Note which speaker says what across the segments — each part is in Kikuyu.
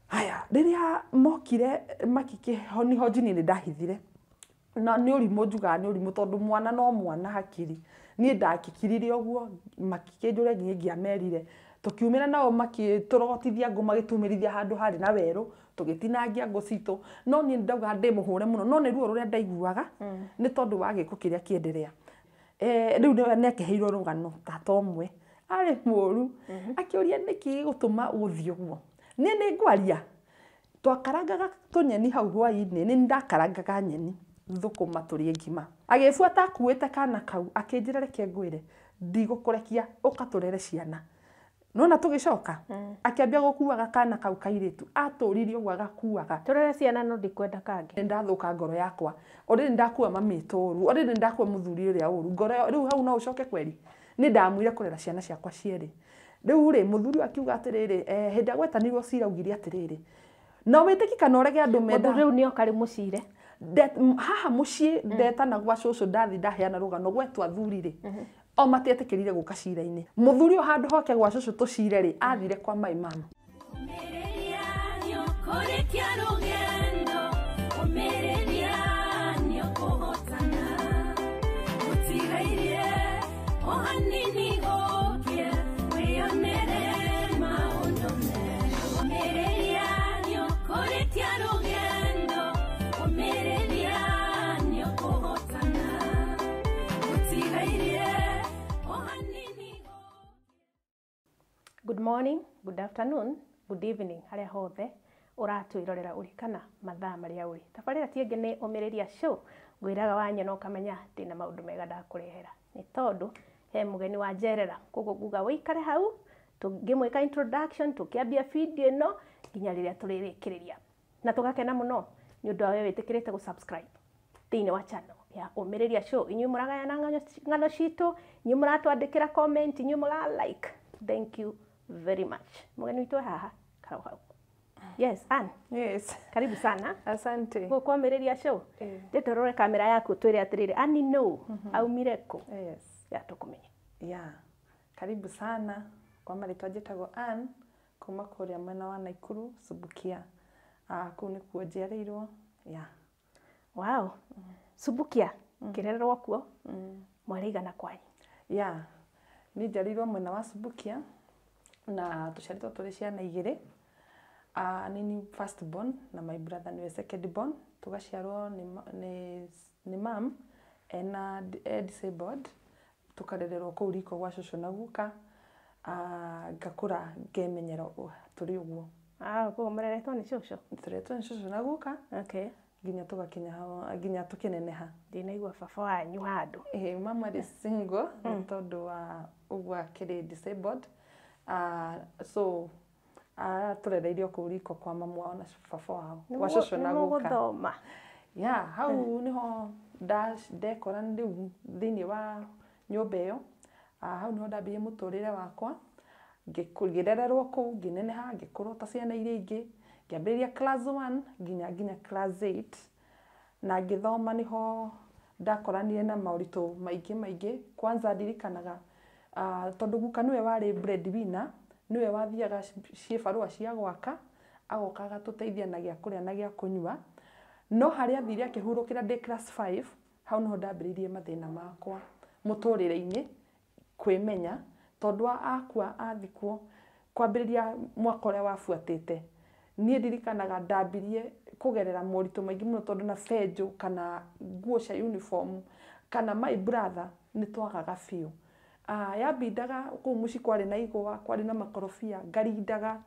Speaker 1: Haya, rĩrĩa mokire makĩkĩhoniho njini, nĩ ndahithire na nĩ ũrimũ, njugaga nĩ ũrimũ tondũ mwana no mwana hakiri. Niĩ ndakĩkirire ũguo, makĩkĩnjũria nginya ingĩamerire. Tũkiumĩra nao, makĩtũrogotithia ngũ, magĩtumĩrithia handũ harĩ na werũ, tũgĩtinangia ngũ citũ. No niĩ ndaugaga ndĩmũhũre mũno, no nĩ ruo rũrĩa ndaiguaga nĩ tondũ wa gĩko kĩrĩa kĩenderea. Rĩu nĩ akĩheirwo rũgano. Tata ũmwe arĩ mũru, akĩũria nĩkĩ gĩgũtũma ũthiĩ ũguo. Niĩ nĩ ngwaria, twakarangaga tũnyeni hau hwaĩ-inĩ, nĩ ndakarangaga nyeni thũkũma tũrĩe ngima. Agĩbuata akuĩte kana kau, akĩnjĩra, "Reke ngwĩre, ndigũkũrekia, ũka tũrere ciana." Nona tũgĩcoka akĩambia gũkuaga kana kau kairĩtu, atũririe ũguo agakuaga.
Speaker 2: Tũrere ciana, no ndikwenda kangĩ.
Speaker 1: Nĩ ndathũka ngoro yakwa already, ndakua mami ũru already, ndakua mũthuri ũrĩa ũru ngoro ĩyo. Rĩu hau no ũcoke kweri nĩ ndamwire kũrera ciana ciakwa cierĩ. Rĩu rĩ, mũthuri ũyũ akiuga atĩrĩrĩ, hĩndĩ ĩrĩa gwetanirwo cira, augire atĩrĩrĩ, na wĩtĩki kana ũrege, andũ menda
Speaker 2: Mũthuri rĩu nĩoka rĩ mũcire.
Speaker 1: Haha mũciĩ ndetana gwa cũcũ, ndathi ndaheana rũgano gwetwo athuri rĩ, o matietĩkĩrire gũka cira-inĩ. Mũthuri ũyũ handũ hoke gwa cũcũ tũcire rĩ, athire kwa my mum.
Speaker 3: Ũmĩrĩria nĩũkũrĩkia rũgendo, ũmĩrĩria nĩũkũhotana, gũtigairie o hanini gũkĩe wĩonere maũndũ merũ. Ũmĩrĩria nĩũkũrĩkia rũgendo, ũmĩrĩria nĩũkũhotana, gũtigairie o hanini gũkĩe.
Speaker 2: Good morning, good afternoon, good evening, harĩa hothe ũratwĩrorera ũrĩ kana mathaa marĩa ũrĩ. Tabarĩra ti ĩngĩ nĩ Ũmĩrĩria Show. Ngwĩraga wanyona ũkamenya ndĩna maũndũ mega ndakũrehera, nĩ tondũ he mũgeni wa njerera. Koguo nguga ũikare hau tũngĩmwĩka introduction, tũkĩambia video ĩno nginya rĩrĩa tũrĩrĩkĩrĩria. Na tũgakena mũno nĩ ũndũ wa we wĩtĩkĩrĩte gũ-subscribe thĩinĩ wa channel ya Ũmĩrĩria Show. Inyuĩ mũragayana ng'ano citũ, inyuĩ mũratwandĩkĩra comment, inyuĩ mũra like, thank you very much. Mũgeni witũ e haha karau hau. Yes, Ann.
Speaker 1: Yes.
Speaker 2: Karibu sana.
Speaker 1: Asante.
Speaker 2: Gũkũ Ũmĩrĩria Show. Ndĩtũrore kamera yaku, twĩre atĩrĩrĩ, Ann no aumire kũ?
Speaker 1: Yes.
Speaker 2: Ya tũkũmenye.
Speaker 1: Yeah. Karibu sana. Kwa marĩtwa njĩtagwo Ann, kuma kũrĩa mwena wa Naikuru, Subukia. Kũu nĩkuo njiarĩirwo. Yeah.
Speaker 2: Wow, Subukia kĩrererwo kuo? Mwarĩ igana kwanyu?
Speaker 1: Yeah. Niĩ njiarĩirwo mwena wa Subukia na tũciarĩtwo tũrĩ ciana igĩrĩ. Nĩ niĩ first born na my brother nĩwe second born. Tũgaciarwo nĩ mam ena e disabled, tũkarererwo kũu riko gwa cũcũ na guka. Ngakũra ngemenyera tũrĩ ũguo.
Speaker 2: Ah, koguo mũreretwo nĩ cũcũ?
Speaker 1: Tũreretwo nĩ cũcũ na guka nginya tũgakinya hau, nginya tũkĩneneha.
Speaker 2: Ndinaigua baba wanyu handũ.
Speaker 1: Ĩĩ, mama arĩ single nĩ tondũ wa ũguo akĩrĩ disabled. So aratũrereirio kũu riko kwa mamu wao na baba wao, gwa cũcũ na guka.
Speaker 2: Nĩmũgũthoma?
Speaker 1: Yeah, hau niho ndekora rĩu thĩinĩ wa nyũmba ĩyo. Hau niho ndambirie mũtũrĩre wakwa. Ngĩrererwo kũu, ngĩneneha, ngĩkũrwo ta ciana iria ingĩ, ngĩambĩrĩria class 1 nginya class 8 na ngĩthoma. Nĩho ndakoranire na moritũ maingĩ maingĩ. Kwanza ndirikanaga, tondũ guka nĩwe warĩ breadwinner, nĩwe wathiaga ciĩbarũa cia gwaka, agoka agatũteithia na gĩa kũrĩa na gĩa kũnyua. No harĩa athire akĩhurũkĩra ndĩ class 5, hau niho ndambĩrĩirie mathĩna makwa mũtũrĩre-inĩ kwĩmenya, tondũ akua athikwo, kwambĩrĩria mwaka ũrĩa wabuatĩte, niĩ ndirikanaga ndambirie kũgerera moritũ maingĩ mũno, tondũ na benjũ kana nguo cia uniform kana my brother nĩ twagaga biũ. Yambindaga kũu mũciĩ kwarĩ na igwa, kwarĩ na makorobia, ngarindaga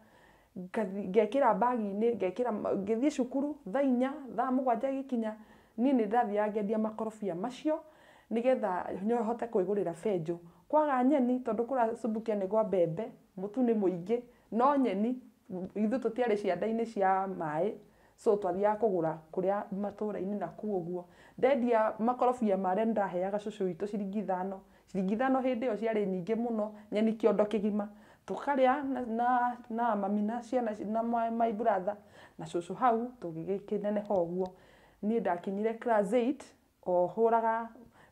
Speaker 1: ngekĩra bagi-inĩ, ngekĩra ngĩthiĩ cukuru thaa 4, thaa 7 igĩkinya, niĩ nĩ ndathiaga ngendia makorobia macio nĩgetha hote kwĩgũrĩra benjũ. Kwaga nyeni, tondũ kũrĩa Subukia nĩ gwa mbembe, mũtu nĩ mũingĩ, no nyeni ithuĩ tũtiarĩ cianda-inĩ cia maĩ, so twathiaga kũgũra kũrĩa matũra-inĩ na kũu ũguo. Ndendia makorobia marĩa, nĩndaheaga cũcũ witũ ciringi 5. Ciringi 5 hĩndĩ ĩyo ciarĩ nyingĩ mũno, nyeni kĩondo kĩgima tũkarĩa na mami na ciana na my brother na cũcũ. Hau tũgĩkĩneneha ũguo. Niĩ ndakinyire class 8 o hũraga.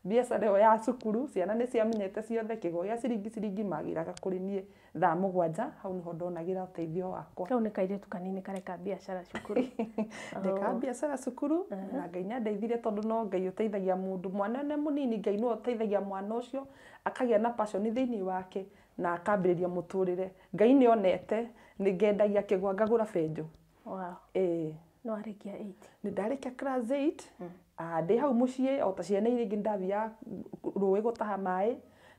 Speaker 1: Biacara ĩyo ya cukuru ciana nĩ ciamenyete ciothe, kĩgwa gĩa ciringi ciringi magĩraga kũrĩ niĩ thaa 7, hau nĩho ndonagĩra ũteithio wakwa.
Speaker 2: Kau nĩ kairĩtu kanini kareka biacara cukuru.
Speaker 1: Ndeka biacara cukuru na Ngai nĩandeithirie, tondũ no Ngai ũteithagia mũndũ, mwana nĩ mũnini, Ngai nĩwe ũteithagia mwana ũcio akagĩa na passion thĩinĩ wake na akambĩrĩria mũtũrĩre. Ngai nĩonete nĩ ngendagia kĩgwa ngagũra benjũ.
Speaker 2: Wow.
Speaker 1: Ĩĩ.
Speaker 2: No warĩkia 8?
Speaker 1: Nĩ ndarĩkia class 8. Ndĩ hau mũciĩ o ta ciana iria ingĩ, ndathiaga rũĩ gũtaha maĩ,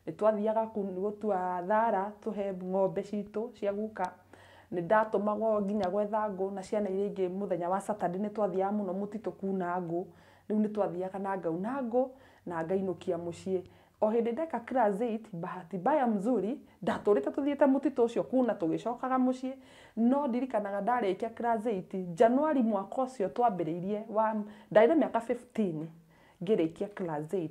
Speaker 1: nĩ twathiaga gũtua thara tũhe ng'ombe citũ cia guka, nĩ ndatũmagwo nginya gwetha ngũ na ciana iria ingĩ. Mũthenya wa Saturday nĩ twathiaga mũno mũtitũ kuna ngũ, rĩu nĩ twathiaga na ngauna ngũ na ngainũkia mũciĩ. O hĩndĩ ndeka class 8, bahati mbaya mzuri, ndatũrĩte tũthiĩte mũtitũ ũcio kuna tũgĩcokaga mũciĩ, no ndirikanaga ndarĩkia class 8 January mwaka ũcio twambĩrĩirie wa, ndarĩ na mĩaka 15 ngĩrĩkia class 8,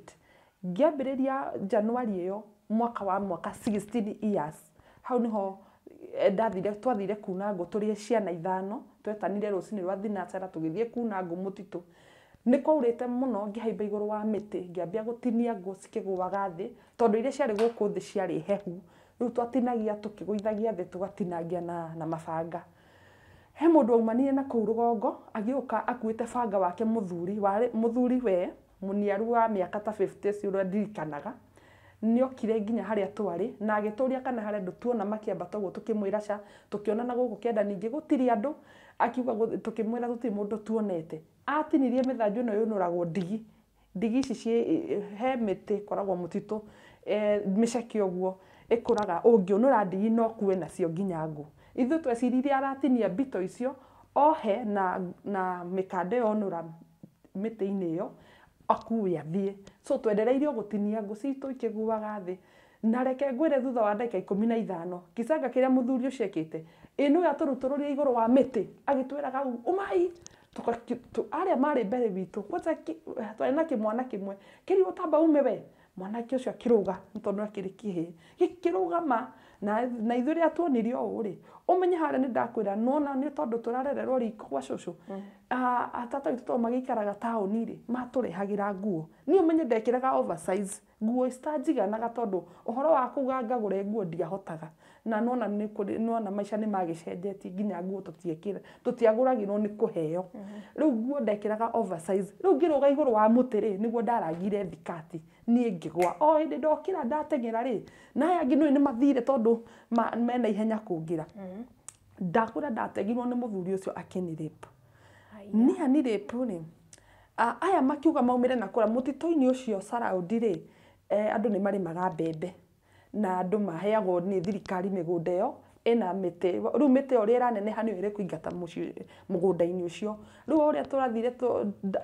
Speaker 1: ngĩambĩrĩria January ĩyo mwaka wa mwaka 16 years, hau nĩho ndathire, twathire kuna ngũ tũrĩ ciana 5, twetanire rũcinĩ rwa thinacara tũgĩthiĩ kuna ngũ mũtitũ. Nĩ kwaurĩte mũno, ngĩhaimba igũrũ wa mĩtĩ ngĩambia gũtinia ngũ cikĩgũaga thĩ, tondũ iria ciarĩ gũkũ thĩ ciarĩ hehu, rĩu twatinagia tũkĩgũithagia thĩ tũgatinangia na mabanga. He mũndũ waumanire na kũu rũgongo agĩũka akuĩte banga wake, mũthuri warĩ mũthuri we mũniaru wa mĩaka ta 50 ũcio ũrĩa ndirikanaga, nĩokire nginya harĩa twarĩ na agĩtũria kana harĩa andũ tuona makĩambata ũguo, tũkĩmwĩra ca, tũkĩona na gũkũ kĩanda ningĩ gũtirĩ andũ, akiuga tũkĩmwĩra gũtirĩ mũndũ tuonete. Atinirie mĩthanju ĩno yũnũragwo ndigi, ndigi ici ciĩ he mĩtĩ ĩkoragwo mũtitũ, mĩceke ũguo ĩkũraga, ũngĩũnũra ndigi no ũkue nacio nginya ngũ. Ithuĩ tweciririe aratinia mbito icio ohe na mĩkanda ĩyo onũra mĩtĩ-inĩ ĩyo akue athiĩ. So twendereire o gũtinia ngũ citũ ikĩguaga thĩ, na reke ngwĩre thutha wa ndagĩka 15 kicanga kĩrĩa mũthuri ũcio ekĩte, ĩ nĩwe atũrutũrũrire igũrũ wa mĩtĩ agĩtwĩraga umai, arĩa marĩ mbere witũ kwanza twarĩ na kĩmwana kĩmwe kĩrirwo tamba ume we, mwanake ũcio akĩrũga nĩ tondũ akĩrĩ kĩhĩĩ gĩkĩrũgama, na ithuĩ rĩrĩa tuonire ũũ rĩ, ũmenye harĩa nĩ ndakwĩra, nĩwona nĩ tondũ tũrarererwo riko gwa cũcũ, tata witũ tondũ magĩikaraga taũni rĩ, matũrehagĩra nguo, niĩ ũmenye ndekĩraga oversize nguo citanjiganaga, tondũ ũhoro wa kuga ngagũre nguo ndiahotaga, na nĩwona nĩwona maica nĩ magĩcenjetie nginya nguo tũtiagũragĩrwo nĩ kũheo, rĩu nguo ndekĩraga oversize, rĩu ngĩrũga igũrũ wa mũtĩ rĩ, nĩguo ndarangire thikati niĩ ngĩgwa, o hĩndĩ ndokĩra ndateng'era rĩ, na aya angĩ nĩũĩ nĩ mathire tondũ mena ihenya kũngĩra. Ndakwĩra ndategirwo nĩ mũthuri ũcio akĩnirape. Niĩ anirape rĩ, aya makiuga maumĩre na kũrĩa mũtitũ-inĩ ũcio surround rĩ, andũ nĩ marĩmaga mbembe na andũ maheagwo nĩ thirikari mĩgũnda ĩyo ĩna mĩtĩ, rĩu mĩtĩ ĩyo ũrĩa ĩraneneha nĩyo ĩrĩkũingata mũgũnda-inĩ ũcio. Rĩu ũrĩa tũrathire,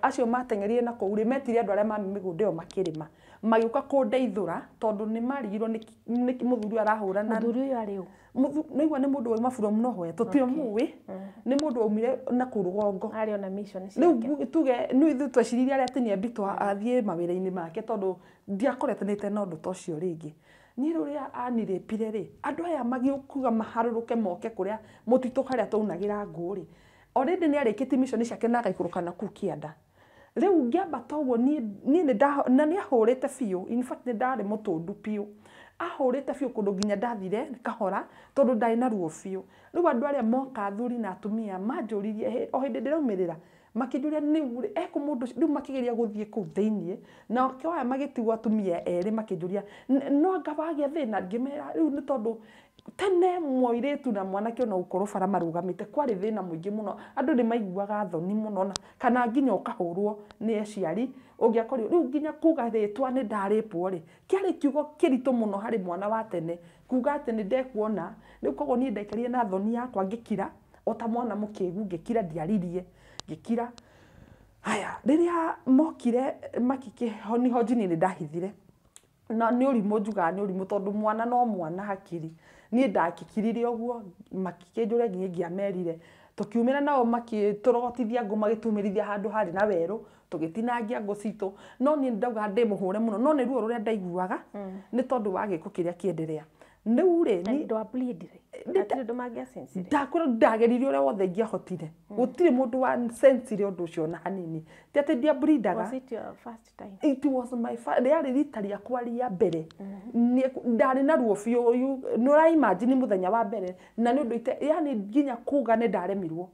Speaker 1: acio mateng'erire na kũu rĩ, metire andũ arĩa marĩ mĩgũnda ĩyo makĩrĩma, magĩũka kũndeithũra tondũ nĩ marigirwo nĩ mũthuri ũyũ arahũrana.
Speaker 2: Mũthuri ũyũ arĩ ũ?
Speaker 1: Nĩaigua nĩ mũndũ wauma from nowhere, tũtiramũĩ, nĩ mũndũ waumire na kũu rũgongo.
Speaker 2: Arĩ ona mission ciake.
Speaker 1: Rĩu tuge nĩ ithuĩ tweciririe arĩa atinia mbito athiĩ mawĩra-inĩ make, tondũ ndiakoretanĩte na ũndũ ta ũcio rĩngĩ. Niĩ rĩu rĩrĩa anirĩpire rĩ, andũ aya magĩũkuga maharũrũke moke kũrĩa mũtitũ harĩa twaunagĩra ngũ rĩ, already nĩ arĩkĩtie mission ciake na agaikũrũka na kũu kĩanda. Rĩu ngĩambata ũguo niĩ na nĩ ahũrĩte biũ, in fact nĩ ndarĩ mũtũndu biũ, ahũrĩte biũ kũndũ nginya ndathire kahora tondũ ndarĩ na ruo biũ. Rĩu andũ arĩa moka athuri na atumia manjũririe o hĩndĩ ndĩraumĩrĩra, makĩnjũria nĩ ekũ mũndũ ũcio, rĩu makĩgeria gũthiĩ kũu thĩiniĩ, na okĩo aya magĩtigwo atumia erĩ makĩnjũria no anga wagĩa thĩna, ngĩmera rĩu nĩ tondũ tene mũirĩtu na mwanake ona gũkorwo bara marũgamĩte kwarĩ thĩna mũingĩ mũno, andũ nĩ maiguaga thoni mũno, kana nginya ũkahũrwo nĩ aciari ũngĩakorirwo. Rĩu nginya kuga rĩtwa nĩ ndarĩpwo rĩ, kĩarĩ kiugo kĩritũ mũno harĩ mwana wa tene kuga atĩ nĩ ndekuona. Rĩu koguo niĩ ndaikarire na thoni yakwa ngĩkira o ta mwana mũkĩgu, ngĩkira, ndiaririe, ngĩkira. Haya, rĩrĩa mokire makĩkĩhonihonji niĩ nĩ ndahithire, na nĩ ũrimũ njugaga nĩ ũrimũ tondũ mwana no mwana hakiri, niĩ ndakĩkirire ũguo, makĩkĩnjũria nginya ingĩamerire, tũkiumĩra nao makĩtũrogotithia ngũ, magĩtumĩrithia handũ harĩ na werũ, tũgĩtinangia ngũ citũ, no niĩ ndaugaga ndĩmũhũre mũno, no nĩ ruo rũrĩa ndaiguaga nĩ tondũ wa gĩko kĩrĩa kĩenderea. Rĩu rĩ ndakwĩra ndageririe ũrĩa wothe ingĩahotire. Gũtirĩ mũndũ wa sensire ũndũ ũcio na hanini. Ti atĩ ndiableedaga. It was my first, rĩarĩ rita rĩakwa rĩa mbere. Ndarĩ na ruo biũ. Nĩ ũra imagine mũthenya wa mbere na nĩ ũndũ yani nginya kuga nĩ ndaremirwo.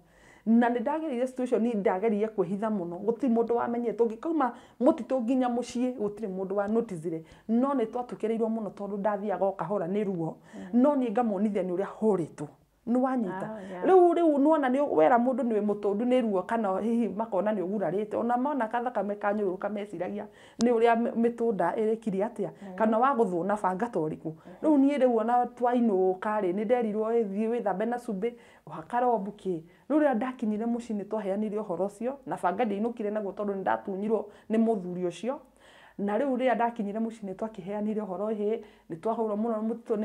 Speaker 1: Na nĩ ndagereire situation ndageririe kwĩhitha mũno. Gũtirĩ mũndũ wamenyire. Tũngĩkauma mũtitũ nginya mũciĩ gũtirĩ mũndũ wa noticire. No nĩ twatũkĩrĩirwo mũno tondũ ndathiaga o kahora nĩ ruo. No niĩ ngamonithia nĩ ũrĩa hũrĩtwo. Nĩ wanyita. Rĩu nĩwona nĩ wera mũndũ nĩ mũtũndu nĩ ruo kana hihi makona nĩ ũgurarĩte. Ona mona kathakame kanyũrũrũka meciragia nĩ ũrĩa mĩtũnda ĩrĩkire atĩa kana wagũthwo na banga ta ũrĩkũ. Rĩu niĩ rĩu ona twainũka rĩ nĩ nderirwo thiĩ wĩthambe na cumbĩ ũhaka kĩ. Rĩu rĩrĩa ndakinyire mũciĩ nĩ twaheanire ũhoro ũcio na banga ndiainũkire naguo tondũ nĩ ndatunyirwo nĩ mũthuri ũcio. Na rĩu rĩrĩa ndakinyire mũciĩ nĩ twakĩheanire ũhoro ĩhĩ nĩ twahũrwo mũno mũtitũ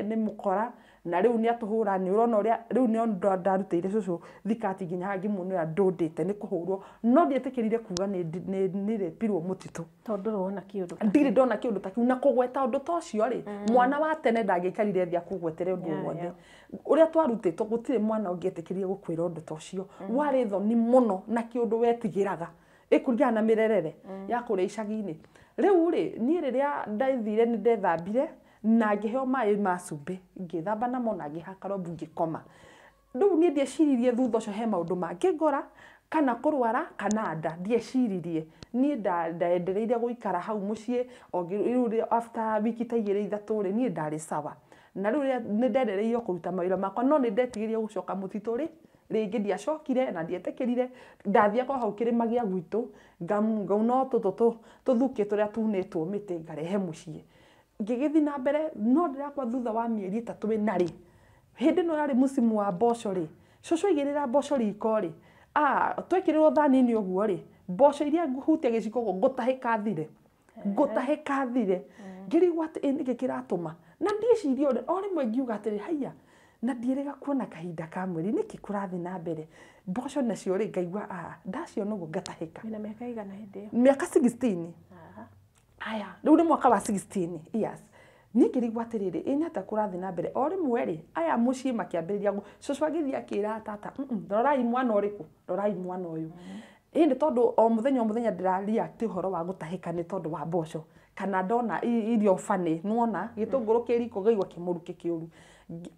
Speaker 1: nĩ mũkora na rĩu nĩ atũhũra nĩ ũrona ũrĩa rĩu nĩ ndarutĩire cũcũ thikati nginya haha ngĩmuonera ndũndĩte nĩ kũhũrwo no ndietĩkĩrire kuga nĩ rĩpirwo mũtitũ
Speaker 2: tondũ ndũrona kĩũndũ
Speaker 1: ndirĩ ndona kĩũndũ ta kĩu na kũgweta ũndũ ta ũcio rĩ mwana wa tene ndangĩikarire thĩ akũgwetere ũndũ wothe ũrĩa twarutĩtwo gũtirĩ mwana ũngĩetĩkĩrire gũkwĩra ũndũ ta ũcio warĩ thoni mũno na kĩũndũ wetigĩraga ĩkũringana na mĩrerere ya kũrĩa icagi-inĩ. Rĩu rĩ niĩ rĩrĩa ndathire nĩ ndethambire na ngĩheo maĩ ma cumbĩ ngĩthamba namo na ngĩhaka robu ngĩkoma. Rĩu niĩ ndieciririe thutha ũcio he maũndũ mangĩ ngora kana kũrwara kana nda ndieciririe. Niĩ ndaendereire gũikara hau mũciĩ rĩu after wiki ta igĩrĩ ithatũ rĩ niĩ ndarĩ sawa. Na rĩu nĩ ndendereire kũruta mawĩra makwa no nĩ ndetigĩrire gũcoka mũtitũ rĩ rĩngĩ ndiacokire na ndietĩkĩrire ndathiaga hau kĩrĩma gĩa gwitũ ngauna tũtũ tũthukĩ tũrĩa tunĩtwo mĩtĩ ngarehe mũciĩ. Ngĩgĩthiĩ na mbere no ndĩrakwa thutha wa mĩeri ĩtatũ ĩna rĩ hĩndĩ ĩno yarĩ mũcimu wa mboco rĩ cũcũ aigĩrĩra mboco riko rĩ twekĩrĩrwo thani-inĩ ũguo rĩ mboco iria ngũhutia gĩciko ũguo ngũtahĩka thire ngũtahĩka thire ngĩrigwo atĩ ĩ nĩkĩ kĩratũma na ndieciria o rĩmwe ngiuga atĩrĩ haiya na ndiĩrĩga kuona kahinda ka mweri nĩkĩ kũrathiĩ na mbere mboco nacio rĩ ngaigua ndaciona ũguo ngatahĩka.
Speaker 2: Wĩna mĩaka igana hĩndĩ ĩyo?
Speaker 1: Mĩaka 16. Aya rĩu nĩ mwaka wa 16 years. Niĩ ngĩrigwo atĩrĩrĩ ĩ nĩ atĩa kũrathiĩ na mbere o rĩmwe rĩ aya mũciĩ makĩambĩrĩria cũcũ agĩthiĩ akĩra tata rorai mwana ũrĩkũ rorai mwana ũyũ. Ĩ nĩ tondũ o mũthenya ndĩra react ũhoro wa gũtahĩka nĩ tondũ wa mboco kana ndona irio bani nĩwona gĩtũngũrũ kĩ riko ngaigua kĩmũrukĩ kĩũru.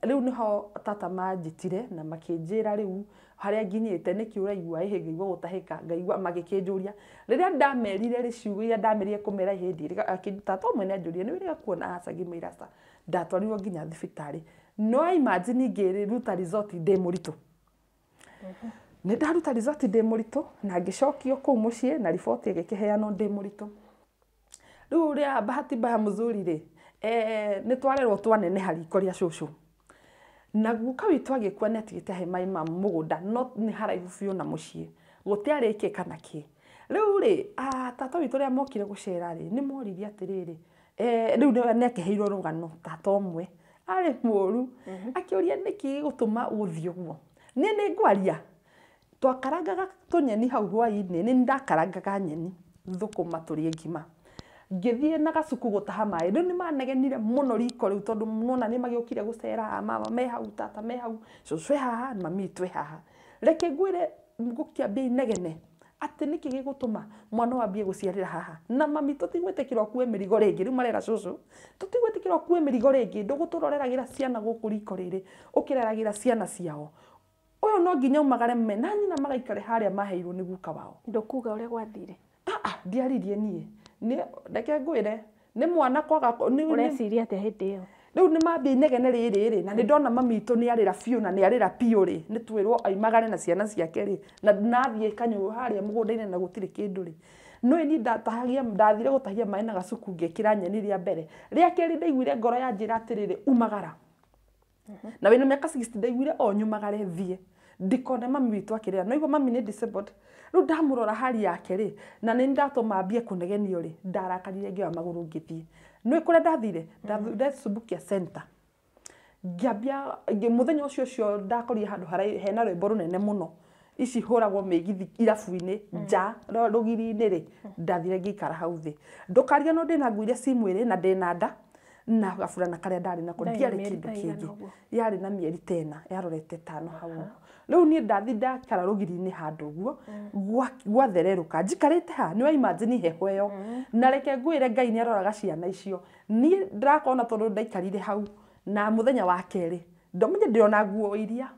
Speaker 1: Rĩu nĩho tata manjĩtire na makĩnjĩra rĩu harĩa nginyĩte nĩkĩ ũraigua ĩhĩ ngaigua gũtahĩka ngaigua magĩkĩnjũria rĩrĩa ndamerire rĩ ciugo iria ndamerire kũmera hĩndĩ tata ũmwe nĩ anjũririe nĩ wĩrĩga kuona aca ngĩmwĩra aca ndatwarirwo nginya thibitarĩ no imagine ngĩruta result ndĩ mũritũ. Nĩ ndaruta result ndĩ mũritũ na ngĩcokio kũu mũciĩ na riboti ĩgĩkĩheanwo ndĩ mũritũ. Rĩu ũrĩa bahati mbaya mzuri rĩ nĩ twarerwo twaneneha riko rĩa cũcũ. Na guka witũ agĩkua nĩ atigĩte he maĩ ma mũgũnda no nĩ haraihu biũ na mũciĩ gũtiarĩ kĩ kana kĩ. Rĩu rĩ tata witũ rĩrĩa mokire gũcera rĩ nĩ moririe atĩrĩrĩ rĩu nĩ akĩheirwo rũgano tata ũmwe arĩ mũru akĩũria nĩkĩ gĩgũtũma ũthiĩ ũguo. Niĩ nĩ ngwaria twakarangaga tũnyeni hau hwaĩ-inĩ nĩ ndakarangaga nyeni thũkũma tũrĩe ngima. Ngĩthiĩ na gacuku gũtaha maĩ rĩu nĩ manegenire mũno riko rĩu tondũ nĩwona nĩ magĩũkire gũcera mama me hau tata me hau cũcũ e haha mami witũ e haha. Reke ngwĩre ngũkĩambia inegene atĩ nĩkĩ gĩgũtũma mwana ũyũ ambie gũciarĩra haha na mami tũtigwĩtĩkĩra ũkue mĩrigo rĩngĩ rĩu marera cũcũ tũtigwĩtĩkĩra ũkue mĩrigo rĩngĩ ndũgũtũroreragĩra ciana gũkũ riko rĩrĩ ũkĩreragĩra ciana ciao ũyũ no nginya umagare me na nyina magaikare harĩa maheirwo nĩ guka wao.
Speaker 2: Ndũkuga ũrĩa gwathire?
Speaker 1: Ndiaririe niĩ nĩ reke ngwĩre nĩ mwana kwaga
Speaker 2: ũreciria atĩa hĩndĩ ĩyo?
Speaker 1: Rĩu nĩ mambia inegene rĩrĩ rĩ na nĩ ndona mami witũ nĩ arĩra biũ na nĩ arĩra biũ rĩ nĩ twĩrwo aimagare na ciana ciake rĩ na nathiĩ kanyũyũ harĩa mũgũnda-inĩ na gũtirĩ kĩndũ rĩ no niĩ ndatahagia ndathire gũtahia maĩ na gacuku ngĩkĩra nyeni rĩa mbere rĩa kerĩ ndaiguire ngoro yanjĩra atĩrĩrĩ umagara na wĩna mĩaka 60 ndaiguire o nyumagare thiĩ ndikone mami witũ akĩrĩra no igua mami nĩ disabled rĩu ndamũrora hali yake rĩ na nĩ ndatũma ambie kũnegenio rĩ ndarakarire ngĩoya magũrũ ngĩthiĩ. Nĩ kũrĩa ndathire ndathire Subukia Center ngĩambia mũthenya ũcio ndakorire handũ hena rwĩmbo rũnene mũno ici hũragwo mĩgithi irabu-inĩ nja rũgiri-inĩ rĩ ndathire ngĩikara hau thĩ. Ndũkariganĩrwo ndĩna nguo iria ci mwĩrĩ na ndĩna nda Na gaburana karĩa ndarĩ nako ndiarĩ kĩndũ kĩngĩ. Yarĩ na mĩeri ta ĩna, yarorete ĩtano hau ũguo. Rĩu niĩ ndathi ndakara rũgiri-inĩ handũ ũguo, gwathererũka. Njikarĩte ha, nĩ wa imagine heho ĩyo. Na reke ngwĩre Ngai nĩ aroraga ciana icio. Niĩ ndĩrakona tondũ ndaikarire hau na mũthenya wa kerĩ, ndomenye ndĩrona nguo iria.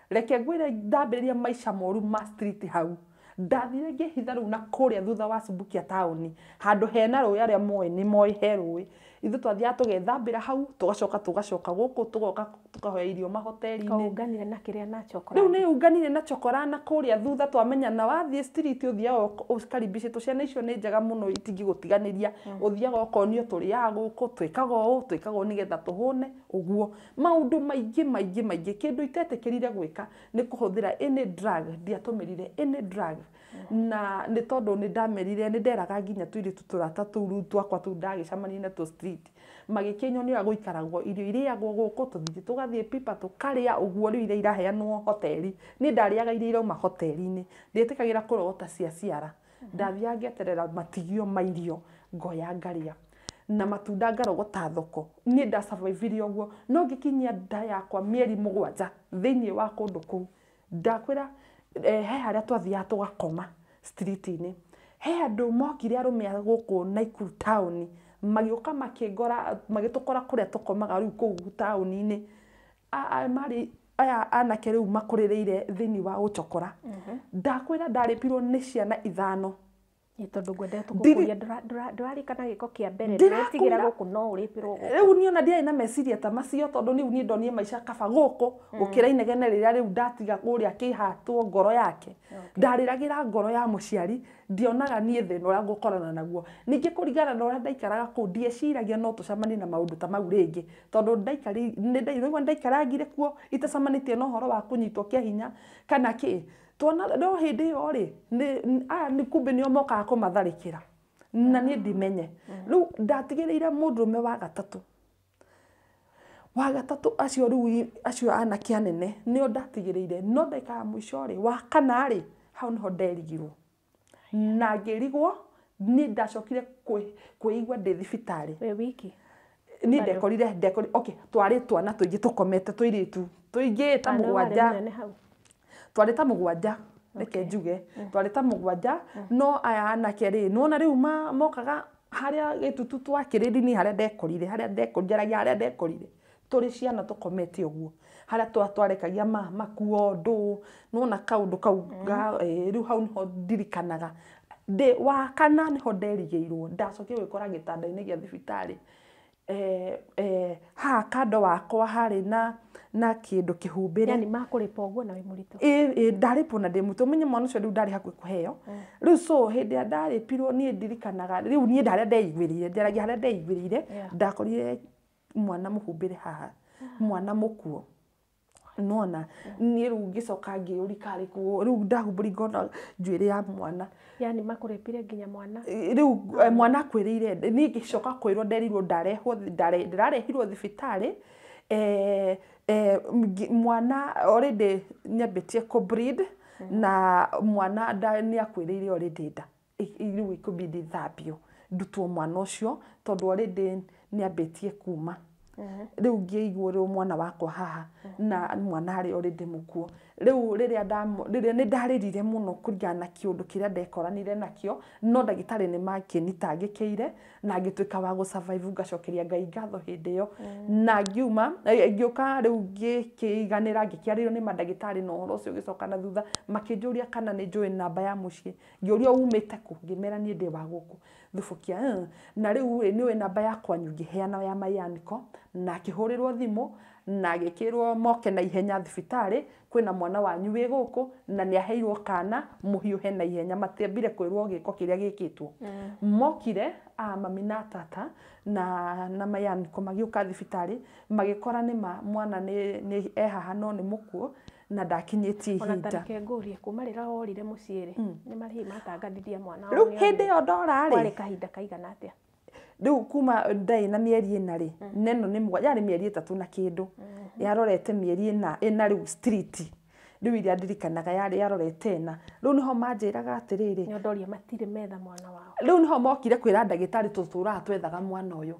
Speaker 1: Reke ngwĩre ndambĩrĩria maica moru ma street hau. Ndathire ngĩhitha rĩu na kũrĩa thutha wa Subukia taũni, handũ hena rũĩ arĩa moĩ nĩ moĩ he rũĩ. Ithuĩ twathiaga tũgethambĩra hau, tũgacoka tũgacoka gũkũ, tũgoka tũkahoya irio mahoteri-inĩ.
Speaker 2: Kaũnganire na kĩrĩa na chokora.
Speaker 1: Rĩu nĩ unganire na chokora na kũrĩa thutha twamenyana wathiĩ street ũthiaga ũkaribicĩtwo ciana icio nĩ njega mũno itingĩgũtiganĩria. Ũthiaga ũkonio tũrĩaga gũkũ, twĩkaga ũũ, twĩkaga ũũ nĩgetha tũhũne, ũguo. Maũndũ maingĩ maingĩ maingĩ, kĩndũ itetĩkĩrire gwĩka nĩ kũhũthĩra any drug, ndiatũmĩrire any drug. Na nĩ tondũ nĩ ndamerire, nĩ nderaga nginya tũirĩtu tũrata tũu rĩu twakwa tũu ndagĩcemania natuo street. Magĩkĩnyonia ũrĩa gũikaragwo, irio irĩagwo gũkũ, tũthiĩ tũgathiĩ pipa tũkarĩa ũguo rĩu iria iraheanwo hoteri. Niĩ ndarĩaga iria irauma hoteri-inĩ. Ndietĩkagĩra kũrogota cia ciara. Ndathiaga ngeterera matigio ma irio, ngoya ngarĩa. Na matunda ngarogota thoko. Niĩ ndasurvivire ũguo. No ngĩkinyia nda yakwa mĩeri 7 thĩinĩ wa kũndũ kũu. Ndakwĩra he harĩa twathiaga tũgakoma street-inĩ. He andũ mokire arũme a gũkũ Naikuru taũni, magĩũka makĩngora, magĩtũkora kũrĩa tũkomaga rĩu kũu taũni-inĩ. Marĩ aya anake rĩu makũrĩrĩire thĩinĩ wa ũchokora. Ndakwĩra ndarĩpirwo nĩ ciana 5.
Speaker 2: Nĩ tondũ ngwendete gũkũria ndũrarikana gĩko kĩa mbere, ndĩretigĩra gũkũ no ũrĩpirwo gũkũ.
Speaker 1: Rĩu niĩ ona ndiarĩ na meciria ta macio tondũ rĩu niĩ ndonire maica kaba gũkũ gũkĩra inegene rĩrĩa rĩu ndatiga kũrĩa akĩhatwo ngoro yake. Ndarĩragĩra ngoro ya mũciari, ndionaga niĩ thĩna ũrĩa ngũkorana naguo. Ningĩ kũringana na ũrĩa ndaikaraga kũu, ndieciragia no tũcemanie na maũndũ ta mau rĩngĩ. Tondũ ndaikarangire kuo itacemanĩtie na ũhoro wa kũnyitwo kĩa hinya kana kĩ. Tuona no hĩndĩ ĩyo rĩ, aya nĩ kumbe nĩo mokaga kũmatharĩkĩra. Na niĩ ndimenye. Rĩu ndatigĩrĩire mũndũrũme wa gatatũ. Wa gatatũ acio rĩu acio anake anene nĩo ndatigĩrĩire. No ndagĩka ya mũico rĩ, wa kana rĩ, hau nĩho nderigirwo. Na ngĩrigwo, niĩ ndacokire kwĩigua ndĩ thibitarĩ.
Speaker 2: Wĩ wiki?
Speaker 1: Niĩ ndekorire, okay, twarĩ twana tũingĩ tũkomete tũirĩtu. Tũingĩ ta mũgwanja. Twarĩ ta mũgwanja, reke njuge, twarĩ ta mũgwanja, no aya anake rĩ, nĩwona rĩu mokaga harĩa gĩtutu twakĩrĩri-inĩ harĩa ndekorire, harĩa ndekorire, harĩa ndekorire. Tũrĩ ciana tũkomete ũguo. Harĩa twarekagia makuo ndũ, nĩwona kaũndũ kau, rĩu hau nĩho ndirikanaga. Ndĩ wa kana nĩho nderigĩirwo, ndacokire gwĩkora gĩtanda-inĩ gĩa thibitarĩ. Haha kando wakwa harĩ na kĩndũ kĩhumbĩre.
Speaker 2: Yani makũrĩpa ũguo na wĩ mũritũ?
Speaker 1: Ĩ, ndarĩpwo na ndĩ mũritũ. Ũmenye mwana ũcio rĩu ndarĩ hakuhĩ kũheo. Rĩu so hĩndĩ ĩrĩa ndarĩpirwo niĩ ndirikanaga, rĩu niĩ harĩa ndeiguĩrĩire, njaragia harĩa ndeiguĩrĩire, ndakorire mwana mũhumbĩre haha, mwana mũkuo. Nĩwona, niĩ rĩu ngĩcoka ngĩũria karĩ kũ, rĩu ndahumbũri ngona njuĩrĩ ya mwana.
Speaker 2: Yani makũrĩpire nginya mwana?
Speaker 1: Rĩu mwana akwĩrĩire, niĩ ngĩcoka kwĩrwo nderirwo ndarehwo, ndĩrarehirwo thibitarĩ, mwana already nĩambĩtie kũ bleed, na mwana nĩ akwĩrĩire already nda. Rĩu ikũbidi thambio, ndutwo mwana ũcio, tondũ already nĩambĩtie kuma. Rĩu ngĩigua rĩu mwana wakwa haha, na mwana arĩ already mũkuo. Rĩu rĩrĩa nĩ ndarĩrire mũno kũringana na kĩũndũ kĩrĩa ndekoranire nakĩo, no ndagĩtarĩ nĩ makĩnitangĩkĩire, na ngĩtuĩka wa gũ survive, ngacokeria Ngai ngatho hĩndĩ ĩyo. Na ngiuma, ngĩũka rĩu ngĩkĩiganĩra, ngĩkĩarĩrio nĩ mandagĩtarĩ na ũhoro ũcio ũgĩcoka na thutha, makĩnjũria kana nĩ njũĩ namba ya mũciĩ. Ngĩũrio umĩte kũ, ngĩmera niĩ ndĩ wa gũkũ Thubukia. Na rĩu rĩ, nĩũĩ namba ya kwanyu, ngĩheana ya Mayaniko, na akĩhũrĩrwo thimũ, na agĩkĩrwo moke na ihenya thibitarĩ, kwĩna mwana wanyu wĩ gũkũ, na nĩ aheirwo kana mũhiũhe na ihenya, matiambire kwĩrwo gĩko kĩrĩa gĩkĩtwo. Mokire, mami na tata, na Mayaniko magĩũka thibitarĩ, magĩkora nĩma mwana nĩ e haha no nĩ mũkuo, na ndakinyĩtie
Speaker 2: Ona
Speaker 1: ihinda.
Speaker 2: ta reke ngũrie, kuma rĩrĩa worire mũciĩ rĩ, nĩ marĩhi matangathithia mwana
Speaker 1: Rĩu
Speaker 2: wao nĩ
Speaker 1: hĩndĩ ĩyo ndora rĩ,
Speaker 2: kwarĩ kahinda kaigana atĩa?
Speaker 1: Rĩu kuma ndarĩ na mĩeri 4 rĩ, neno nĩ mũgwanja, yarĩ mĩeri 3 na kĩndũ. Yarorete mĩeri 4 rĩu street. Rĩu iria ndirikanaga yarĩ yarorete ĩna. Rĩu nĩho manjĩraga atĩrĩrĩ,
Speaker 2: Nĩ ũndoria matirĩ metha mwana wao.
Speaker 1: Rĩu nĩho mokire kwĩra ndagĩtarĩ tũtũraga twethaga mwana ũyũ.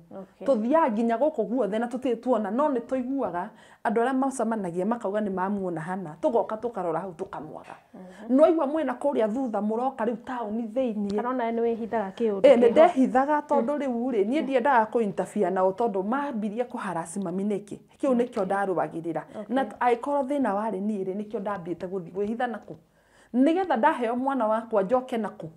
Speaker 1: Tũthiaga nginya gũkũ guothe na tũtirĩ tuona, no nĩ tũiguaga andũ arĩa macemanagia makauga nĩ mamuona hana, tũgoka tũkarora hau tũkamwaga. No aigua mwena kũrĩa thutha mũroka rĩu taũni thĩiniĩ.
Speaker 2: Kana onawe nĩ wĩhithaga kĩũndũ
Speaker 1: Ĩ nĩ
Speaker 2: kĩho.
Speaker 1: ndehithaga tondũ rĩu rĩ niĩ ndiendaga kũ interfere nao tondũ mambirie kũharasi mami nĩkĩ, kĩu nĩkĩo ndarũagĩrĩra. Na angĩkorwo thĩna warĩ niĩ rĩ, nĩkĩo ndambĩte gũthiĩ kwĩhitha nakũ, nĩgetha ndaheo mwana wakwa njoke nakũ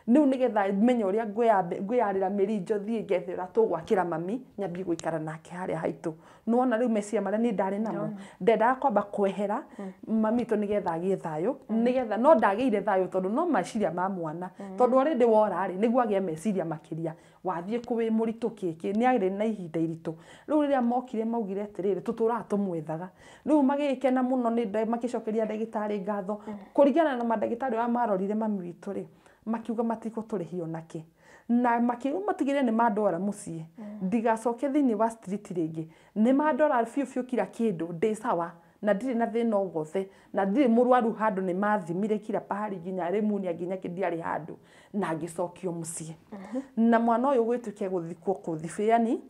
Speaker 1: rĩu, nĩgetha menye ũrĩa ngwĩyarĩra mĩrinjo thiĩ ngethe ũrĩa tũgwakĩra mami nyambie gũikara nake harĩa haitũ. Nĩwona rĩu meciria marĩa niĩ ndarĩ namo, ndendaga kwamba kwehera mami witũ nĩgetha agĩe thayũ, nĩgetha no ndagĩire thayũ tondũ no meciria ma mwana, tondũ already wora rĩ nĩguo agĩe meciria makĩria, wathiĩ kũ wĩ mũritũ kĩkĩ, nĩ arĩ na ihinda iritũ. Rĩu rĩrĩa mokire maugire atĩrĩrĩ, tũtũraga tũmwethaga. Rĩu magĩgĩkena mũno nĩ makĩcokeria ndagĩtarĩ ngatho kũringana na mandagĩtarĩ arĩa marorire mami witũ rĩ, makiuga matigũtũrĩhia onakĩ, na makĩrwo matigĩrĩre nĩ mandwara mũciĩ, ndigacoke thĩinĩ wa street rĩngĩ. Nĩ mandora biũ biũ kila kĩndũ, ndĩ sawa na ndirĩ na thĩna o wothe na ndirĩ mũrwaru handũ, nĩ mathimire kila pahali nginya pneumonia nginya kĩ ndiarĩ handũ, na ngĩcokio mũciĩ. Na mwana ũyũ gwĩtuĩke gũthikwo kũ yani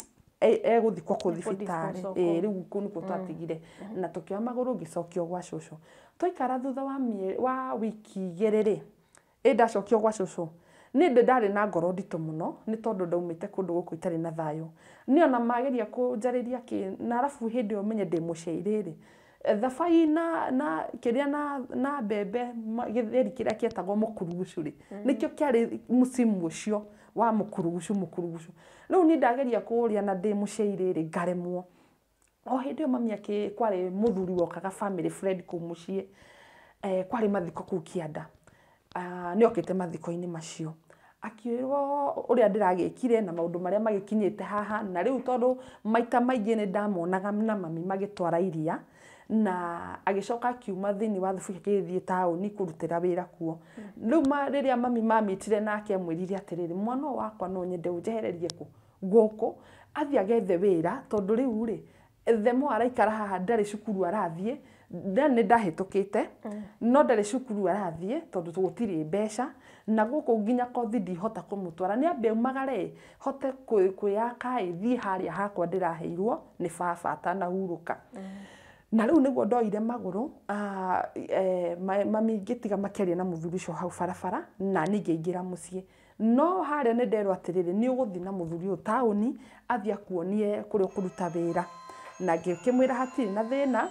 Speaker 1: egũthikwo kũ thibitarĩ.
Speaker 2: Kũ-dispose
Speaker 1: Ĩ rĩu kũu nĩkuo twatigire na tũkĩoya magũrũ ngĩcokio gwa cũcũ. Twaikara thutha wa wa wiki igĩrĩ rĩ, ĩ ndacokio gwa cũcũ niĩ ndĩ ndarĩ na ngoro nditũ mũno nĩ tondũ ndaumĩte kũndũ gũkũ itarĩ na thayũ. Niĩ ona mageria kũnjarĩria kĩ na arabu hĩndĩ ĩyo menye ndĩ mũciairĩ rĩ, thabai na kĩrĩa na mbembe gĩtheri kĩrĩa kĩetagwo mũkurugucu rĩ, nĩkĩo kĩarĩ mũcimu ũcio wa mũkurugucu mũkurugucu. Rĩu niĩ ndageria kũũrĩa na ndĩ mũciairĩ rĩ, ngaremwo. O hĩndĩ ĩyo mami akĩ kwarĩ mũthuri wokaga family friend kũu mũciĩ, kwarĩ mathiko kũu kĩanda. Nĩ okĩte mathiko-inĩ macio akĩrwo ũrĩa ndĩragĩkire na maũndũ marĩa magĩkinyĩte haha. Na rĩu tondũ maita maingĩ nĩ ndamonaga na mami magĩtwara iria, na agĩcoka akiuma thĩinĩ wa thuburia akĩgĩthiĩ taũni kũrutĩra wĩra kuo. Rĩu rĩrĩa mami mamitire nake amwĩrire atĩrĩrĩ, mwana ũyũ wakwa no nyende ũnjehererie kũ gũkũ athiĩ agethe wĩra, tondũ rĩu rĩ the more araikara haha ndarĩ cukuru arathiĩ, then nĩ ndahĩtũkĩte no ndarĩ cukuru arathiĩ tondũ gũtirĩ mbeca, na gũkũ nginya kothi ndihota kũmũtwara, nĩ ambe aumagare hote kwĩyaka ĩ thiĩ harĩa hakwa ndĩraheirwo nĩ baba atanahurũka. Na rĩu nĩguo ndoire magũrũ, mami ngĩtiga makĩaria na mũthuri ũcio hau barabara, na niĩ ngĩingĩra mũciĩ. No harĩa nĩ nderwo atĩrĩrĩ, nĩ ũgũthiĩ na mũthuri ũyũ taũni athiĩ akuonie kũrĩa ũkũruta wĩra. Na ngĩkĩmwĩra hatirĩ na thĩna,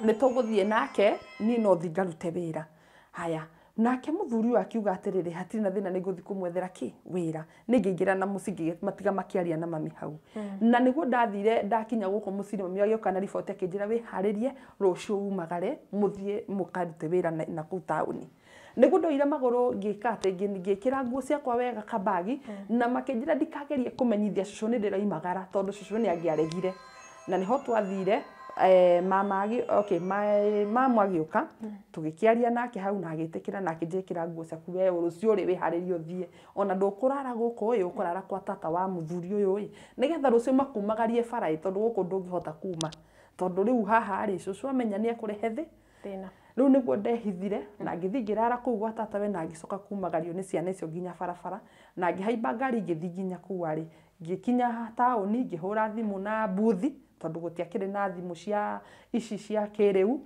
Speaker 1: nĩ tũgũthiĩ nake, niĩ no thiĩ ngarute wĩra. Haya, nake mũthuri ũyũ akiuga atĩrĩrĩ, hatirĩ na thĩna, nĩ ngũthiĩ kũmwethera kĩ wĩra. Nĩ ngĩingĩra na mũciĩ ngĩmatiga makĩaria na mami hau. Na nĩguo ndathire ndakinya gũkũ mũciĩ, mami agĩũka na riboti akĩnjĩra wĩharĩrie rũciũ umagare mũthiĩ mũkarute wĩra na kũu taũni. Nĩguo ndoire magũrũ ngĩka atĩ ngĩkĩra nguo ciakwa wega kabagi, na makĩnjĩra ndikagerie kũmenyithia cũcũ nĩ ndĩroimagara tondũ cũcũ nĩ angĩaregire. Na nĩho twathire, mama okay, mamu agĩũka tũgĩkĩaria nake hau na agĩtĩkĩra na akĩnjĩkĩra nguo ciaku, we rũciũ rĩ wĩharĩrie ũthiĩ, ona ndũkũrara gũkũ ĩ, ũkũrara kwa tata wa mũthuri ũyũ ĩ, nĩgetha rũciũ makumagarie bara ĩ, tondũ gũkũ ndũngĩhota kuma, tondũ rĩu haha rĩ cũcũ amenya nĩ ekũrehe thĩ
Speaker 2: Thĩna.
Speaker 1: Rĩu nĩguo ndehithire na ngĩthiĩ ngĩrara kũu gwa tata we, na ngĩcoka kumagario nĩ ciana icio nginya barabara, na ngĩhaimba ngari ngĩthiĩ nginya kũu arĩ. Ngĩkinya taũni ngĩhũra thimũ na mbuthi, tondũ gũtiakĩrĩ na thimũ cia ici cia kĩrĩu.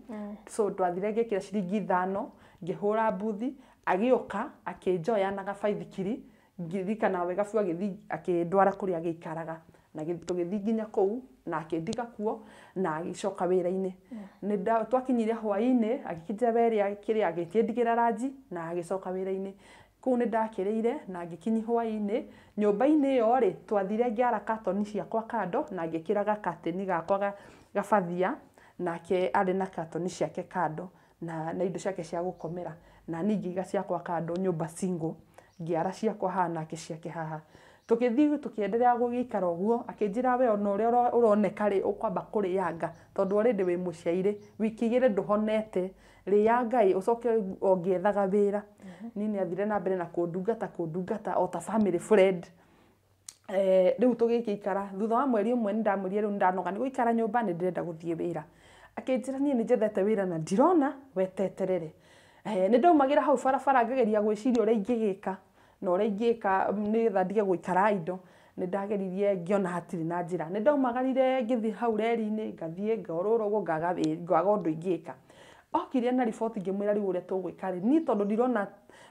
Speaker 1: So twathire ngĩkĩra ciringi 5 ngĩhũra mbuthi, agĩũka akĩnjoya na gabaithikiri, ngĩririkana wega biũ, agĩthiĩ akĩndwara kũrĩa agĩikaraga, na tũgĩthiĩ nginya kũu na akĩndiga kuo na agĩcoka wĩra-inĩ. Nĩ twakinyire hwaĩ-inĩ agĩkĩnjĩra werĩa kĩrĩa, agĩkĩndigĩra ranji na agĩcoka wĩra-inĩ. Kũu nĩ ndakĩrĩire na ngĩkinyia hwaĩ-inĩ nyũmba-inĩ ĩyo rĩ, twathire ngĩara katoni ciakwa kando na ngĩkĩra gakatĩni gakwa gabathia, nake arĩ na katoni ciake kando na indo ciake cia gũkomera, na niĩ ngĩiga ciakwa kando nyũmba single, ngĩara ciakwa haha nake ciake haha. Tũgĩthiĩ tũkĩenderea gũgĩikara ũguo, akĩnjĩra we ona ũrĩa ũroneka rĩ, ũkwamba kũrĩanga tondũ already wĩ mũciairĩ, wiki igĩrĩ ndũhonete, rĩanga ĩ ũcoke ũngĩethaga wĩra. Niĩ nĩ athire na mbere na kũndungata o ta family friend. Rĩu tũgĩgĩikara thutha wa mweri ũmwe nĩ ndamwĩrire rĩu nĩ ndanoga nĩ gũikara nyũmba, nĩ ndĩrenda gũthiĩ wĩra. Akĩnjĩra niĩ nĩ njethete wĩra na ndirona weteterere. Nĩ ndaumagira hau barabara ngageria gwĩciria ũrĩa ingĩgĩka na ũrĩa ingĩka nĩgetha ndige gũikara indo. Nĩ ndageririe ngĩona hatirĩ na njĩra. Nĩ ndaumagarire ngĩthiĩ hau reri-inĩ ngathiĩ ngorũra ũguo ngaga ũndũ ingĩka. Okire na riboti ngĩmwĩra rĩu ũrĩa tũgwĩka rĩ, niĩ tondũ ndirona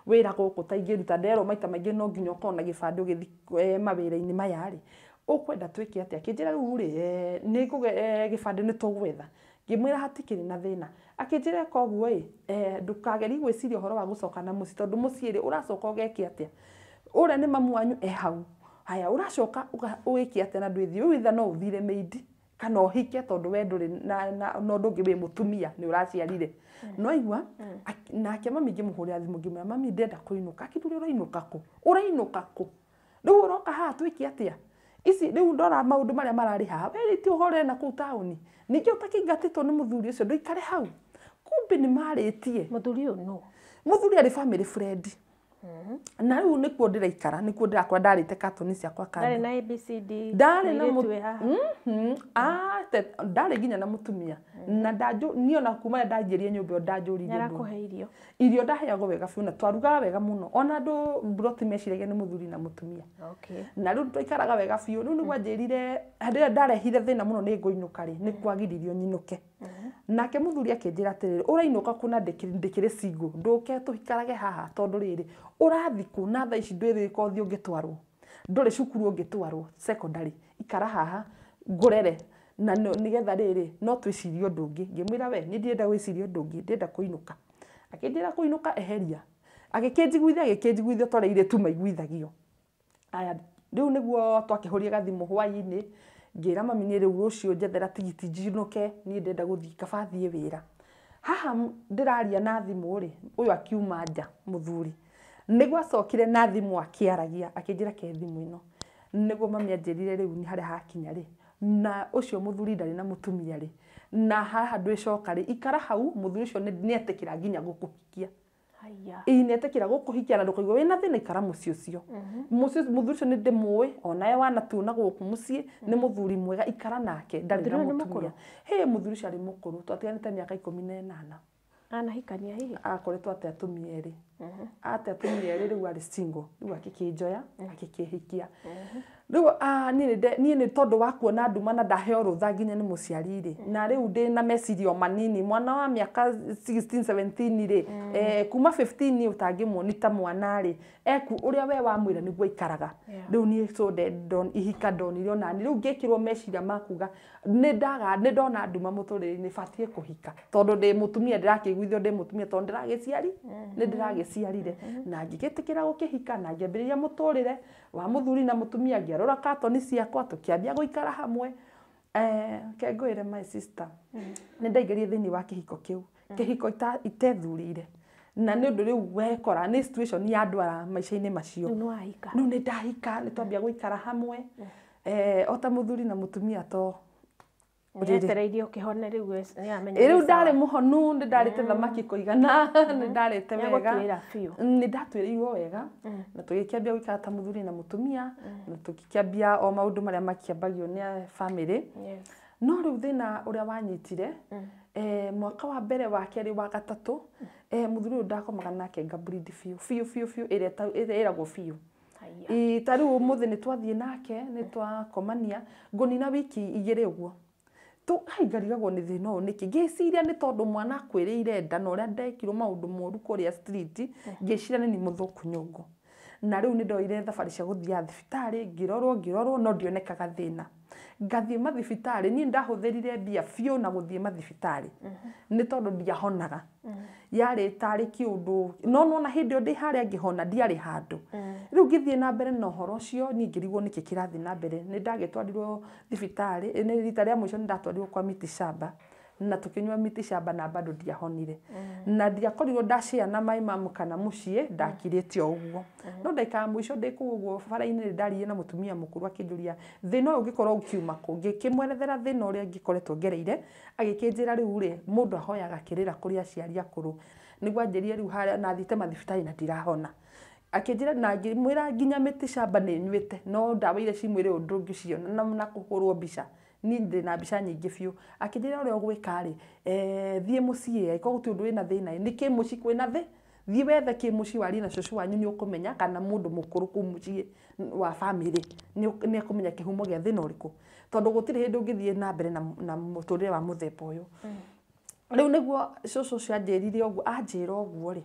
Speaker 1: wĩra gũkũ ta ingĩruta, nderwo maita maingĩ no nginya ũkorwo na gĩbandĩ ũgĩthiĩ mawĩra-inĩ maya rĩ, ũkwenda twĩke atĩa? Akĩnjĩra rĩu rĩ, gĩbandĩ nĩ tũgwetha. Ngĩmwĩra hatikĩrĩ na thĩna. Akĩnjĩra eka ũguo ĩ, ndũkagerie gwĩciria ũhoro wa gũcoka na mũciĩ tondũ mũciĩ rĩ, ũracoka ũgeke atĩa? Ũrĩa nĩ mamu wanyu e hau. Haya, ũracoka ũgĩke atĩa na ndwĩthiĩ? Rĩu either no ũthire maid kana ũhike tondũ we ndũrĩ na ũndũ ũngĩ wĩ mũtumia nĩ ũraciarire. No igua, nake mami ngĩmũhũrĩra thimũ ngĩmwĩra mami ndĩrenda kũinũka. Akĩnjũria ũrainũka kũ? Ũrainũka kũ? Rĩu ũroka haha twĩke atĩa? Ici rĩu ndora maũndũ marĩa mararĩ haha, we ti ũhoro na kũu taũni. Ningĩ ũtakĩingatĩtwo nĩ mũthuri ũcio ndũikare hau. Kumbe nĩ marĩtie.
Speaker 2: Mũthuri ũyũ nũ?
Speaker 1: Mũthuri arĩ family friend. Na rĩu nĩkuo ndĩraikara, nĩkuo ndĩrakora ndarĩte katoni ciakwa kando.
Speaker 2: Ndarĩ na ABCD.
Speaker 1: Ndarĩ na ndarĩ nginya na mũtumia. Na niĩ ona kuma rĩrĩa ndanjirie nyũmba ĩyo ndanjũririe ũndũ.
Speaker 2: Nĩarakũhe irio?
Speaker 1: Irio ndaheagwo wega biũ na twarugaga wega mũno. Ona andũ mburoti meciragia nĩ mũthuri na mũtumia.
Speaker 2: Okay.
Speaker 1: Na rĩu twaikaraga wega biũ. Rĩu nĩguo anjĩrire hĩndĩ ĩrĩa ndarehire thĩna mũno nĩ ngũinũka rĩ, nĩ kwagiririo nyinũke. Nake mũthuri akĩnjĩra atĩrĩrĩ, ũrainũka kũ na ndĩkĩrĩ single, ndũke tũikarage haha tondũ rĩrĩ, ũrathiĩ kũ na thaa ici ndwĩ kothi ũngĩtwarwo, ndũrĩ cukuru ũngĩtwarwo secondary, ikara haha ngũrere na nĩgetha rĩrĩ no twĩcirie ũndũ ũngĩ. Ngĩmwĩra we niĩ ndirenda gwĩciria ũndũ ũngĩ, ndĩrenda kũinũka. Akĩnjĩra kũinũka eheria. Agĩkĩnjiguithia ta ũrĩa airĩtu maiguithagio. Aya, rĩu nĩguo twakĩhũrire gathimũ hwaĩ-inĩ, ngĩra mami niĩ rĩu rũciũ njethera tigiti njinũke, niĩ ndĩrenda gũthiĩ kaba thiĩ wĩra. Haha ndĩraria na thimũ rĩ, ũyũ akiuma nja mũthuri. Nĩguo acokire na thimũ akĩaragia, akĩnjĩra ke thimũ ĩno. Nĩguo mami anjĩrire rĩu nĩ harĩa hakinya rĩ, na ũcio mũthuri ndarĩ na mũtumia rĩ, na haha ndwĩcoka rĩ, ikara hau, mũthuri ũcio nĩetĩkĩra nginya gũkũhikia. Ĩĩ nĩetĩkĩra gũkũhikia na ndũkaigua wĩna thĩna, ikara mũciĩ ũcio. Mũthuri ũcio nĩ ndĩmũĩ, onawe wanatuona gũkũ mũciĩ, nĩ mũthuri mwega, ikara nake, ndarĩ na mũtumia. Hĩ, mũthuri ũcio arĩ mũkũrũ, twatiganĩte mĩaka 18.
Speaker 2: Anahikania hihi?
Speaker 1: Akoretwo ate atumia erĩ. Ate atumia erĩ rĩu arĩ single, rĩu akĩkĩnjoya, akĩkĩhikia. Rĩu niĩ nĩ tondũ wa kuona nduma na ndaheo rũtha nginya nĩ mũciari rĩ, na rĩu ndĩ na meciria o manini, mwana wa mĩaka 16 17 rĩ, kuma 15 ũtangĩmuoni ta mwana rĩ, ũrĩa we wamwĩra nĩguo aikaraga. Rĩu niĩ so ihika ndonire onani, rĩu ngĩkĩrwo meciria ma kuga nĩ ndona nduma mũtũrĩre-inĩ batiĩ kũhika tondũ ndĩ mũtumia, ndĩrakĩiguithio ndĩ mũtumia tondũ nĩ ndĩragĩciarire. Na ngĩgĩtĩkĩra gũkĩhika na ngĩambĩrĩria mũtũrĩre wa mũthuri na mũtumia, ngĩarũra katoni ciakwa tũkĩambia gũikara hamwe. Ke ngwĩre my sister, nĩ ndaingĩrire thĩinĩ wa kĩhiko kĩu, kĩhiko itethurĩire, na nĩ ũndũ rĩu wekora nĩ situation ya ndwara maica-inĩ macio.
Speaker 2: Rĩu nĩ wahika?
Speaker 1: Rĩu nĩ ndahika, nĩ twambia gũikara hamwe, o ta mũthuri na mũtumia to
Speaker 2: Nĩetereirie ũkĩhone rĩu nĩamenya.
Speaker 1: Rĩu ndarĩ mũhonu, nĩ ndarĩte thamaki kũigana, nĩ ndarĩte wega.
Speaker 2: Nĩagũtuĩra biũ.
Speaker 1: Nĩ ndatuĩrĩirwo wega, na tũgĩkĩambia gũikara ta mũthuri na mũtumia, na tũgĩkĩambia o maũndũ marĩa makĩambagio nĩ family. No rĩu thĩna ũrĩa wanyitire, mwaka wa mbere, wa kerĩ, wa gatatũ, mũthuri ũyũ ndakomaga nake ngableed biũ biũ biũ biũ, ĩrĩa ĩragwo biũ. Ta rĩu ũmũthĩ nĩ twathiĩ nake, nĩ twakomania, ngũnina wiki 2 ũguo. Ngarigagwo nĩ thĩna ũyũ nĩkĩ, ngĩciria nĩ tondũ mwana akwĩrĩire nda na ũrĩa ndekirwo maũndũ moru kũrĩa street, ngĩciria nĩ niĩ mũthũku nyũngũ. Na rĩu nĩ ndoire thabarĩ cia gũthiaga thibitarĩ, ngĩrorwo no ndionekaga thĩna. Ngathiĩ mathibitarĩ, niĩ ndahũthĩrire mbia biũ na gũthiĩ mathibitarĩ, nĩ tondũ ndiahonaga. Yarĩ tarĩ kĩũndũ, no nona hĩndĩ ĩyo ndĩ harĩa ngĩhona ndiarĩ handũ. Rĩu ngĩthiĩ na mbere na ũhoro ũcio, niĩ ngĩrigwo nĩkĩ kĩrathiĩ na mbere. Nĩ ndagĩtwarirwo thibitarĩ, nĩ rita rĩa mũico nĩ ndatwarirwo kwa miti shamba, na tũkĩnyua miti shamba na bado ndiahonire. Na ndiakorirwo ndacea na my mum kana mũciĩ, ndakirĩte o ũguo. No ndagĩka ya mũico ndĩ kũu ũguo bara-inĩ nĩ ndaririe na mũtumia mũkũrũ akĩnjũria thĩna ũyũ ũngĩkorwo ũkiuma kũ, ngĩkĩmwerethera thĩna ũrĩa ngĩkoretwo ngereire, agĩkĩnjĩra rĩu rĩ, mũndũ ahoyaga kĩrĩra kũrĩ aciari akũrũ. Nĩguo anjĩrire rĩu harĩa na thiĩte mathibitarĩ na ndirahona. Akĩnjĩra na ngĩmwĩra nginya mĩtĩ shamba nĩ nyuĩte, no ndawa iria ci mwĩrĩ ũyũ ndũngĩciona na kũhũrwo mbica. Niĩ ndĩ na mbica nyingĩ biũ. Akĩnjĩra ũrĩa ũgwĩka rĩ, thiĩ mũciĩ, angĩkorwo gũtirĩ ũndũ wĩna thĩna ĩ, nĩkĩ mũciĩ kwĩna thĩ? Thiĩ wethe kĩ mũciĩ warie na cũcũ wanyu, nĩ ũkũmenya, kana mũndũ mũkũrũ kũu mũciĩ wa bamĩrĩ nĩ ekũmenya kĩhumo gĩa thĩna ũrĩkũ, tondũ gũtirĩ hĩndĩ ũngĩthiĩ na mbere na mũtũrĩre wa mũthemba ũyũ. Rĩu nĩguo cũcũ ũcio anjĩrire ũguo, anjĩra ũguo rĩ,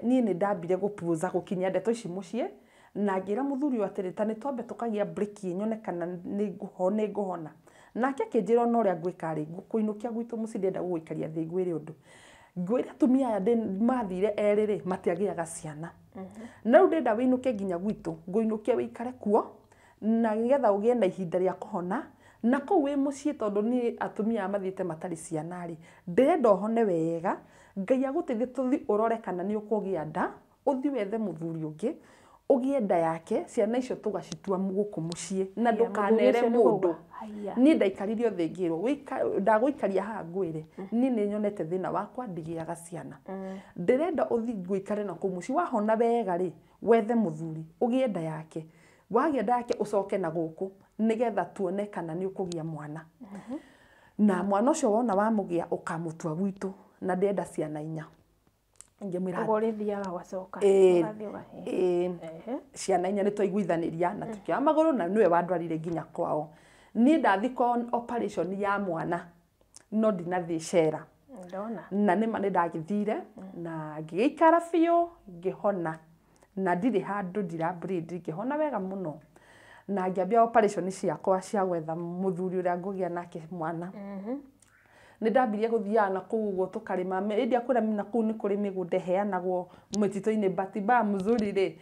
Speaker 1: niĩ nĩ ndambire gũpuza gũkinyia ndeto ici mũciĩ, na ngĩra mũthuri ũyũ atĩrĩ, ta nĩ twambe tũkagĩa break nyone kana nĩ ngũhona. Nake akĩnjĩra ona ũrĩa ngwĩka rĩ, ngũkũinũkia gwitũ mũciĩ, ndĩrenda gũgũikaria thĩ ngwĩre ũndũ. Ngwĩre atumia aya mathire erĩ rĩ, matiagĩaga ciana. Na rĩu ndĩrenda wĩinũke nginya gwitũ, ngũinũkie wĩikare kuo, na nĩgetha ũgĩe na ihinda rĩa kũhona, na kũu wĩ mũciĩ, tondũ niĩ atumia aya mathiĩte matarĩ ciana rĩ, ndĩrenda ũhone wega, Ngai agũteithie tũthiĩ ũrore kana nĩ ũkũgĩa nda, ũthiĩ wethe mũthuri ũngĩ, ũgĩe nda yake, ciana icio tũgacitua gũkũ mũciĩ, na ndũkanere mũndũ. Niĩ ndaikaririo thĩ ngĩrwo, ndagũikaria haha ngwĩre, niĩ nĩ nyonete thĩna wakwa, ndigĩaga ciana. Ndĩrenda ũthiĩ ngũikare na kũu mũciĩ, wahona wega rĩ, wethe mũthuri, ũgĩe nda yake, wagĩa nda yake ũcoke na gũkũ, nĩgetha tuone kana nĩ ũkũgĩa mwana. Na mwana ũcio wona wamũgĩa ũkamũtua gwitũ, na ndĩrenda ciana 4. Ngĩmwĩra
Speaker 2: ũguo ũrĩthiaga ũgacoka.
Speaker 1: Ciana 4 nĩ twaiguithanĩria na tũkĩoya magũrũ, na nĩwe wandwarire nginya kwao. Niĩ ndathi kwao operation ya mwana, no ndinathiĩ cera. Na nĩma nĩ ndagĩthire na ngĩgĩikara biũ, ngĩhona, na ndirĩ handũ ndira bleed, ngĩhona wega mũno. Na ngĩambia operation ciakwa cia gwetha mũthuri ũrĩa ngũgĩa nake mwana. Nĩ ndambirie gũthiaga na kũu ũguo tũkarĩma. Ĩndĩ akwĩra na kũu nĩ kũrĩ mĩgũnda ĩheanagwo mĩtitũ-inĩ, but mbaya mzuri rĩ,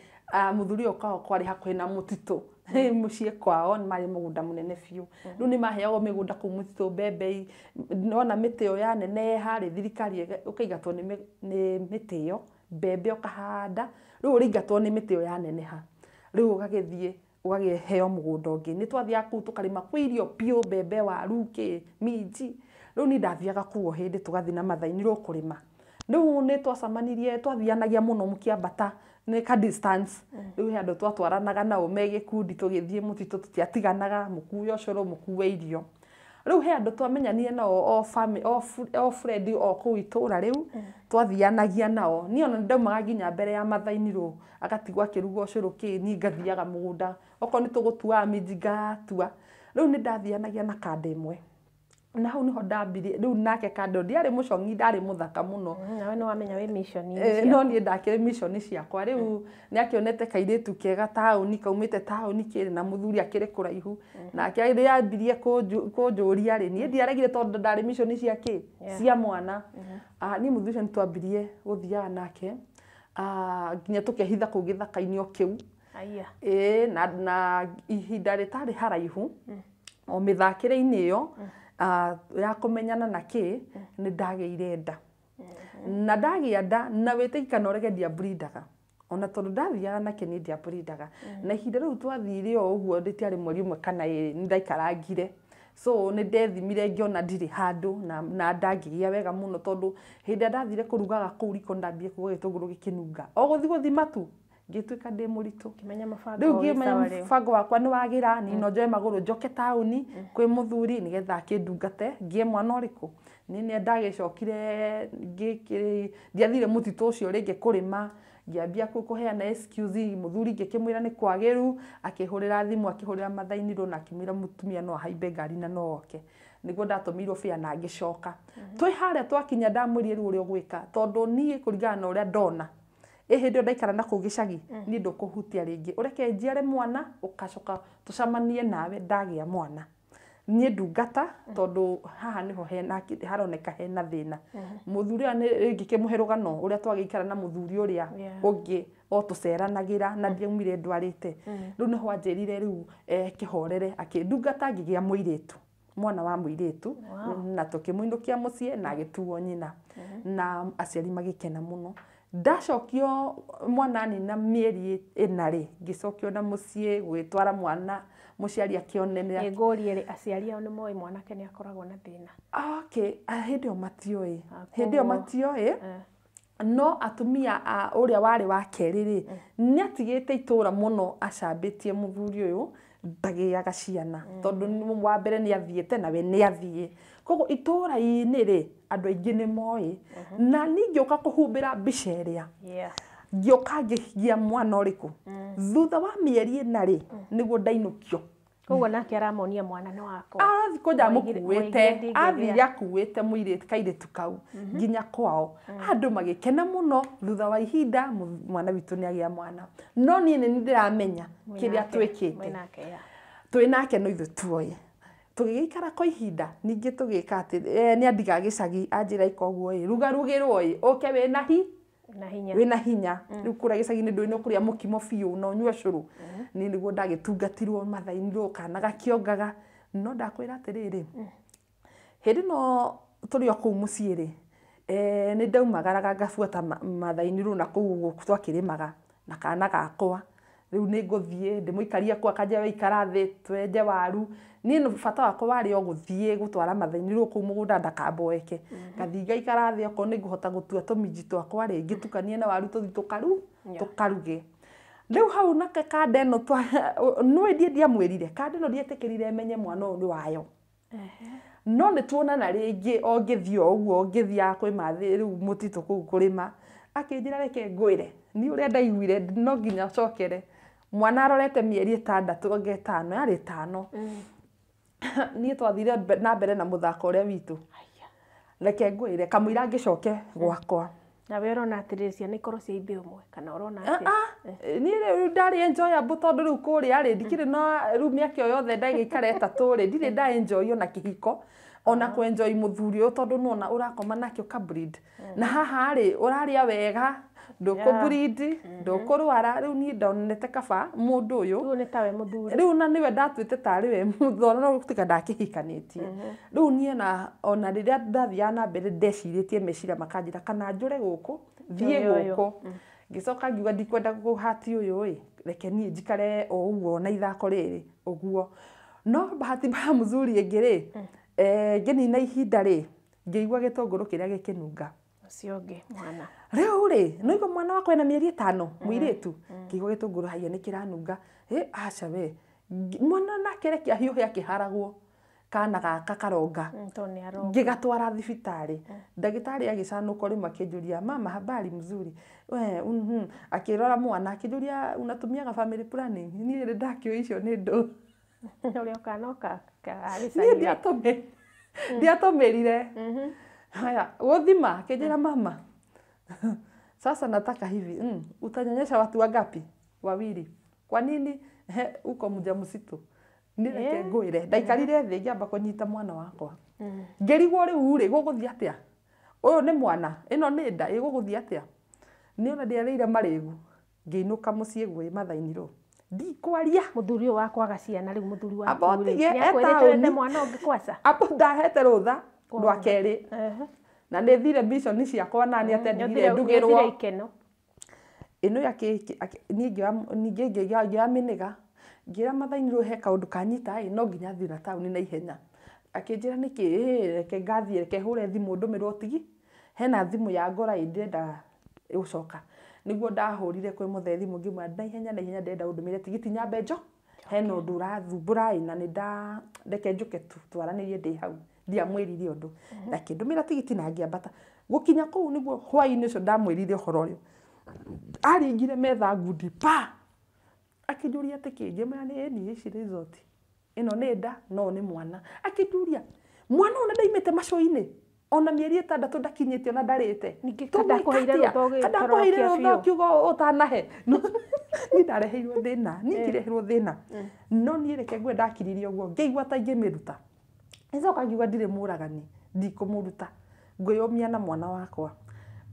Speaker 1: mũthuri ũyũ kwao kwarĩ hakuhĩ na mũtitũ. Mũciĩ kwao nĩ marĩ mũgũnda mũnene biũ. Rĩu nĩ maheagwo mĩgũnda kũu mũtitũ, mbembe, nona mĩtĩ ĩyo yaneneha rĩ, thirikari ũkaingatwo nĩ mĩtĩ ĩyo, mbembe ũkahanda, rĩu ũrĩingatwo nĩ mĩtĩ ĩyo yaneneha. Rĩu ũgagĩthiĩ ũgakĩheo mũgũnda ũngĩ. Nĩ twathiaga kũu tũkarĩma kwĩ irio biũ, mbembe, waru, kĩ, minji. Rĩu niĩ ndathiaga kũu o hĩndĩ tũgathiĩ na mathainirwo kũrĩma. Rĩu nĩ twacemanirie, twathianagia mũno mũkĩambata, nĩ ka distance. Rĩu he andũ twatwaranaga nao me gĩkundi tũgĩthiĩ mũtitũ, tũtiatiganaga, mũkue ũcũrũ, mũkue irio. Rĩu he andũ twamenyanire nao o friend o kũu itũũra rĩu, twathianagia nao. Niĩ ona ndaumaga nginya mbere ya mathainirwo, agatigwo akĩruga ũcũrũ kĩ, niĩ ngathiaga mũgũnda. Okorwo nĩ tũgũtuaga minji ngatua. Rĩu nĩ ndathianagia na kanda ĩmwe. Na hau niho ndambirie, rĩu nake kando ndiarĩ mũcong'i, ndarĩ mũthaka mũno.
Speaker 2: Nawe nĩ wamenya wĩ mission.
Speaker 1: No niĩ ndakĩrĩ mission ciakwa. Rĩu nĩ akĩonete kairĩtu kega taũni, kaumĩte taũni kĩrĩ na mũthuri akĩrĩ kũraihu. Nake rĩrĩa ambirie kũnjũria rĩ, niĩ ndiaregire tondũ ndarĩ mission cia kĩ? Cia mwana. Niĩ mũthuri ũcio nĩ twambirie gũthiaga nake, nginya tũkehitha kũu gĩthaka-inĩ o kĩu. Na ihinda rĩtarĩ haraihu, o mĩthakĩre-inĩ ĩyo, ya kũmenyana na kĩ, nĩ ndagĩire nda. Na ndagĩa nda, na wĩtĩkie kana ũrege ndiamblindaga. Ona tondũ ndathiaga nake niĩ ndiamblindaga. Na ihinda rĩu twathire o ũguo rĩtiarĩ mweri ũmwe kana ĩrĩ, nĩ ndaikarangire. So nĩ ndethimire ngĩona ndirĩ handũ, na ndangĩgĩa wega mũno, tondũ hĩndĩ ĩrĩa ndathire kũrugaga kũu riko ndambire kũigua gĩtũngũrũ gĩkĩnunga. O gũthiĩ gũthima tu, ngĩtuĩka ndĩ mũritũ. Rĩu ngĩmenya mũbango wakwa nĩ wagĩra, niĩ no njoe magũrũ njoke taũni kwĩ mũthuri nĩgetha akĩndungate, ngĩe mwana ũrĩkũ. Niĩ nĩ ndagĩcokire ndiathire mũtitũ ũcio rĩngĩ kũrĩma, ngĩambia kũheana excuse, mũthuri ngĩkĩmwĩra nĩ kwagĩru, akĩhũrĩra thimũ, akĩhũrĩra mathainirwo na akĩmwĩra mũtumia no ahaimbe ngari na no oke. Nĩguo ndatũmĩirwo bĩa na ngĩcoka. Twĩ harĩa twakinya ndamwĩrire rĩu ũrĩa ũgwĩka, tondũ niĩ kũringana na ũrĩa ndona, hĩndĩ ĩyo ndaikara na kũu gĩcagi, niĩ ndũkũhutia rĩngĩ, ũreke njiare mwana, ũgacoka tũcemanie nawe ndagĩa mwana. Niĩ ndungata, tondũ haha nĩho hena haroneka hena thĩna. Mũthuri ũrĩa nĩ ngĩkĩmũhe rũgano ũrĩa twagĩikara na mũthuri ũrĩa ũngĩ o tũceranagĩra na ndiaumire ndwarĩte. Rĩu nĩho anjĩrire rĩu kĩhorere, akĩndungata ngĩgĩa mũirĩtu, mwana wa mũirĩtu, na tũkĩmũinũkia mũciĩ na agĩtuo nyina, na aciari magĩkena mũno. Ndacokio mwana nina mĩeri 4 rĩ, ngĩcokio na mũciĩ gwĩtwara mwana, mũciari akĩonenera.
Speaker 2: Ngũrie rĩ, aciari ao nĩ moĩ mwanake nĩ akoragwo na thĩna?
Speaker 1: Okay, hĩndĩ ĩyo matioĩ. Hĩndĩ ĩyo matioĩ. No atumia a ũrĩa warĩ wa kerĩ rĩ, nĩ atigĩte itũũra mũno acambĩtie mũthuri ũyũ. Ndagĩaga ciana tondũ wa mbere nĩ athiĩte nawe nĩ athiĩ. Koguo itũũra-inĩ rĩ andũ aingĩ nĩ moĩ. Na niĩ ngĩũka kũhumbĩra mbica ĩrĩa. Ngĩũka ngĩgia mwana ũrĩkũ. Thutha wa mĩeri 4 rĩ nĩguo ndainũkio.
Speaker 2: Koguo nake aramonia mwana nĩ wakwa.
Speaker 1: Arathiĩ kũnja amũkuĩte, athire akuĩte mũirĩtu kairĩtu kau nginya kwao. Andũ magĩkena mũno. Thutha wa ihinda mwana witũ nĩ agĩa mwana. No niĩ nĩ ndĩramenya kĩrĩa twĩkĩte. Twĩ nake no ithuĩ tuoĩ. Tũgĩgĩikara kwa ihinda ningĩ tũgĩka atĩ nĩ andiga gĩcagi anjĩra ika ũguo ĩ rugarugĩrwo ĩ ũke wĩna hi wĩna hinya. Rĩu kũrĩa gĩcagi-inĩ ndũĩ nĩ ũkũrĩa mũkimo biũ na ũnyue cũrũ. Niĩ nĩguo ndagĩtungatirwo mathainirwo kana gakĩongaga. No ndakwĩra atĩrĩrĩ, hĩndĩ ĩno tũrĩ o kũu mũciĩ rĩ, nĩ ndaumagaraga ngabuata mathainirwo na kũu twakĩrĩmaga na kana gakwa. Rĩu nĩ ngũthiĩ ndĩmũikarie kũu akanjĩra we ikara thĩ twenje waru. Niĩ bata wakwa warĩ o gũthiĩ gũtwara mathainirwo kũu mũgũnda ndakamboeke. Ngathiĩ ngaikara thĩ okorwo nĩ ngũhota gũtua tũminji twakwa rĩ ngĩtukanie na waru tũthiĩ tũkaruge. Rĩu hau nake kanda ĩno nĩũĩ ndiĩ ndiamwĩrire kanda ĩno ndietĩkĩrire menye mwana ũyũ nĩ wayo. No nĩ tuonana rĩngĩ o ngĩthiĩ o ũguo ngĩthiaga kwĩ mathĩ rĩu mũtitũ kũu kũrĩma. Akĩnjĩra reke ngwĩre niĩ ũrĩa ndaiguire no nginya cokere. Mwana arorete mĩeri 6 anga 5 yarĩ 5. Niĩ twathire na mbere na mũthako ũrĩa witũ. Reke ngwĩre kamũira ngĩcoke gwakwa.
Speaker 2: Na we ũrona atĩrĩrĩ ciana ikorwo cia ithe ũmwe kana ũrona atĩa?
Speaker 1: Niĩ rĩu ndarĩ enjoyable tondũ rĩu kũrĩa rĩ ndikĩrĩ na rĩu mĩaka ĩyo yothe ndagĩikara 3 rĩ ndirĩ nda enjoy ona kĩhiko ona kũ enjoy mũthuri ũyũ tondũ nĩwona ũrakoma nake ũka bleed. Na haha rĩ ũrarĩa wega ndũkũ bleed ndũkũrwara. Rĩu niĩ ndonete kaba mũndũ ũyũ.
Speaker 2: Rĩu nĩ tawe mũthuri.
Speaker 1: Rĩu na nĩwe ndatuĩte tarĩ we mũthuri no tiga ndakĩhikanĩtie. Rĩu niĩ ona rĩrĩa ndathiaga na mbere ndecirĩtie meciria makanjĩra kana njũre gũkũ thiĩ gũkũ. Ngĩcoka ngiuga ndikwenda kũhati ũyũ ĩ reke niĩ njikare o ũguo na ithako rĩrĩ ũguo. No bahati mbaya mzuri ĩngĩ rĩ ngĩnina ihinda rĩ ngĩigua gĩtũngũrũ kĩrĩa gĩkĩnunga.
Speaker 2: Ũcio ũngĩ mwana.
Speaker 1: Rĩu rĩ nĩũigua mwana wakwa ena mĩeri 5 mũirĩtu ngĩigua gĩtũngũrũ haiya nĩ kĩranunga. Aca we mwana nake reke ahiũhe akĩharagwo kana gaka karonga. Ngĩgatwara thibitarĩ. Ndagĩtarĩ agĩcanũka rĩmwe akĩnjũria mama habari mzuri we akĩrora mwana akĩnjũria unatumiaga family planning. Niĩ rĩ ndakĩũĩ icio nĩ ndũ.
Speaker 2: Ũrĩa ũkanoka
Speaker 1: niĩ ndiatũmĩrire. Haya gũthima akĩnjĩra mama sasa nataka hivi utanyonyesha watu wangapi? Wawili. Kwa nini? Uko mjamzito. Nĩ reke ngwĩre ndaikarire thĩ ngĩamba kũnyita mwana wakwa. Ngĩrigwo rĩu rĩ gũgũthiĩ atĩa? Ũyũ nĩ mwana ĩno nĩ nda ĩgũgũthiĩ atĩa? Niĩ ona ndiarĩire marĩgu ngĩinũka mũciĩ gwĩ mathainirwo. Ndikwaria.
Speaker 2: Mũthuri ũyũ wa kwaga ciana rĩu mũthuri waku rĩ nĩakwĩrĩte wethe mwana ũngĩ kwaca?
Speaker 1: Abo ndahete rũtha rwa kerĩ. Na nĩ thire mission ciakwa na nĩ atendigire ndugĩrwo. Ĩno ningĩ ngĩoya mĩnĩga ngĩra mathainirwo he kaũndũ kanyita ĩ no nginya thiĩ na taũni na ihenya. Akĩnjĩra nĩkĩ? Reke ngathiĩ reke hũre thimũ ndũmĩrwo tigi hena thimũ ya ngora ĩ ndĩrenda gũcoka. Nĩguo ndahũrire kwĩ mũthee thimũ ngĩmwĩra na ihenya na ihenya ndĩrenda ũndũmĩre tigiti nyambe njo hena ũndũ ũrathumbũra ĩ na nĩ nda reke njũke tu twaranĩrie ndĩ hau. Ndiamwĩrire ũndũ. Na akĩndũmĩra tigiti na ngĩambata. Gũkinya kũu nĩguo hwaĩ-inĩ ũcio ndamwĩrire ũhoro ũyũ. Aringire metha ngundi pa. Akĩnjũria atĩ kĩ? Ngĩmwĩra nĩ ĩni ici result. Ĩno nĩ nda no nĩ mwana. Akĩnjũria mwana ũyũ ndaimĩte macũ-inĩ ona mĩeri 6 ndakinyĩte ona ndarĩte.
Speaker 2: Ningĩ ndakũheire rũtha
Speaker 1: ũkiuga ũtanahe. Niĩ ndareheirwo thĩna. Niĩ ngĩreherwo thĩna. No niĩ reke ngue ndakiririe ũguo ngĩigua ta ingĩmĩruta. Ngĩcoka ngiuga ndirĩ mũragani ndikũmũruta ngwĩyũmia na mwana wakwa.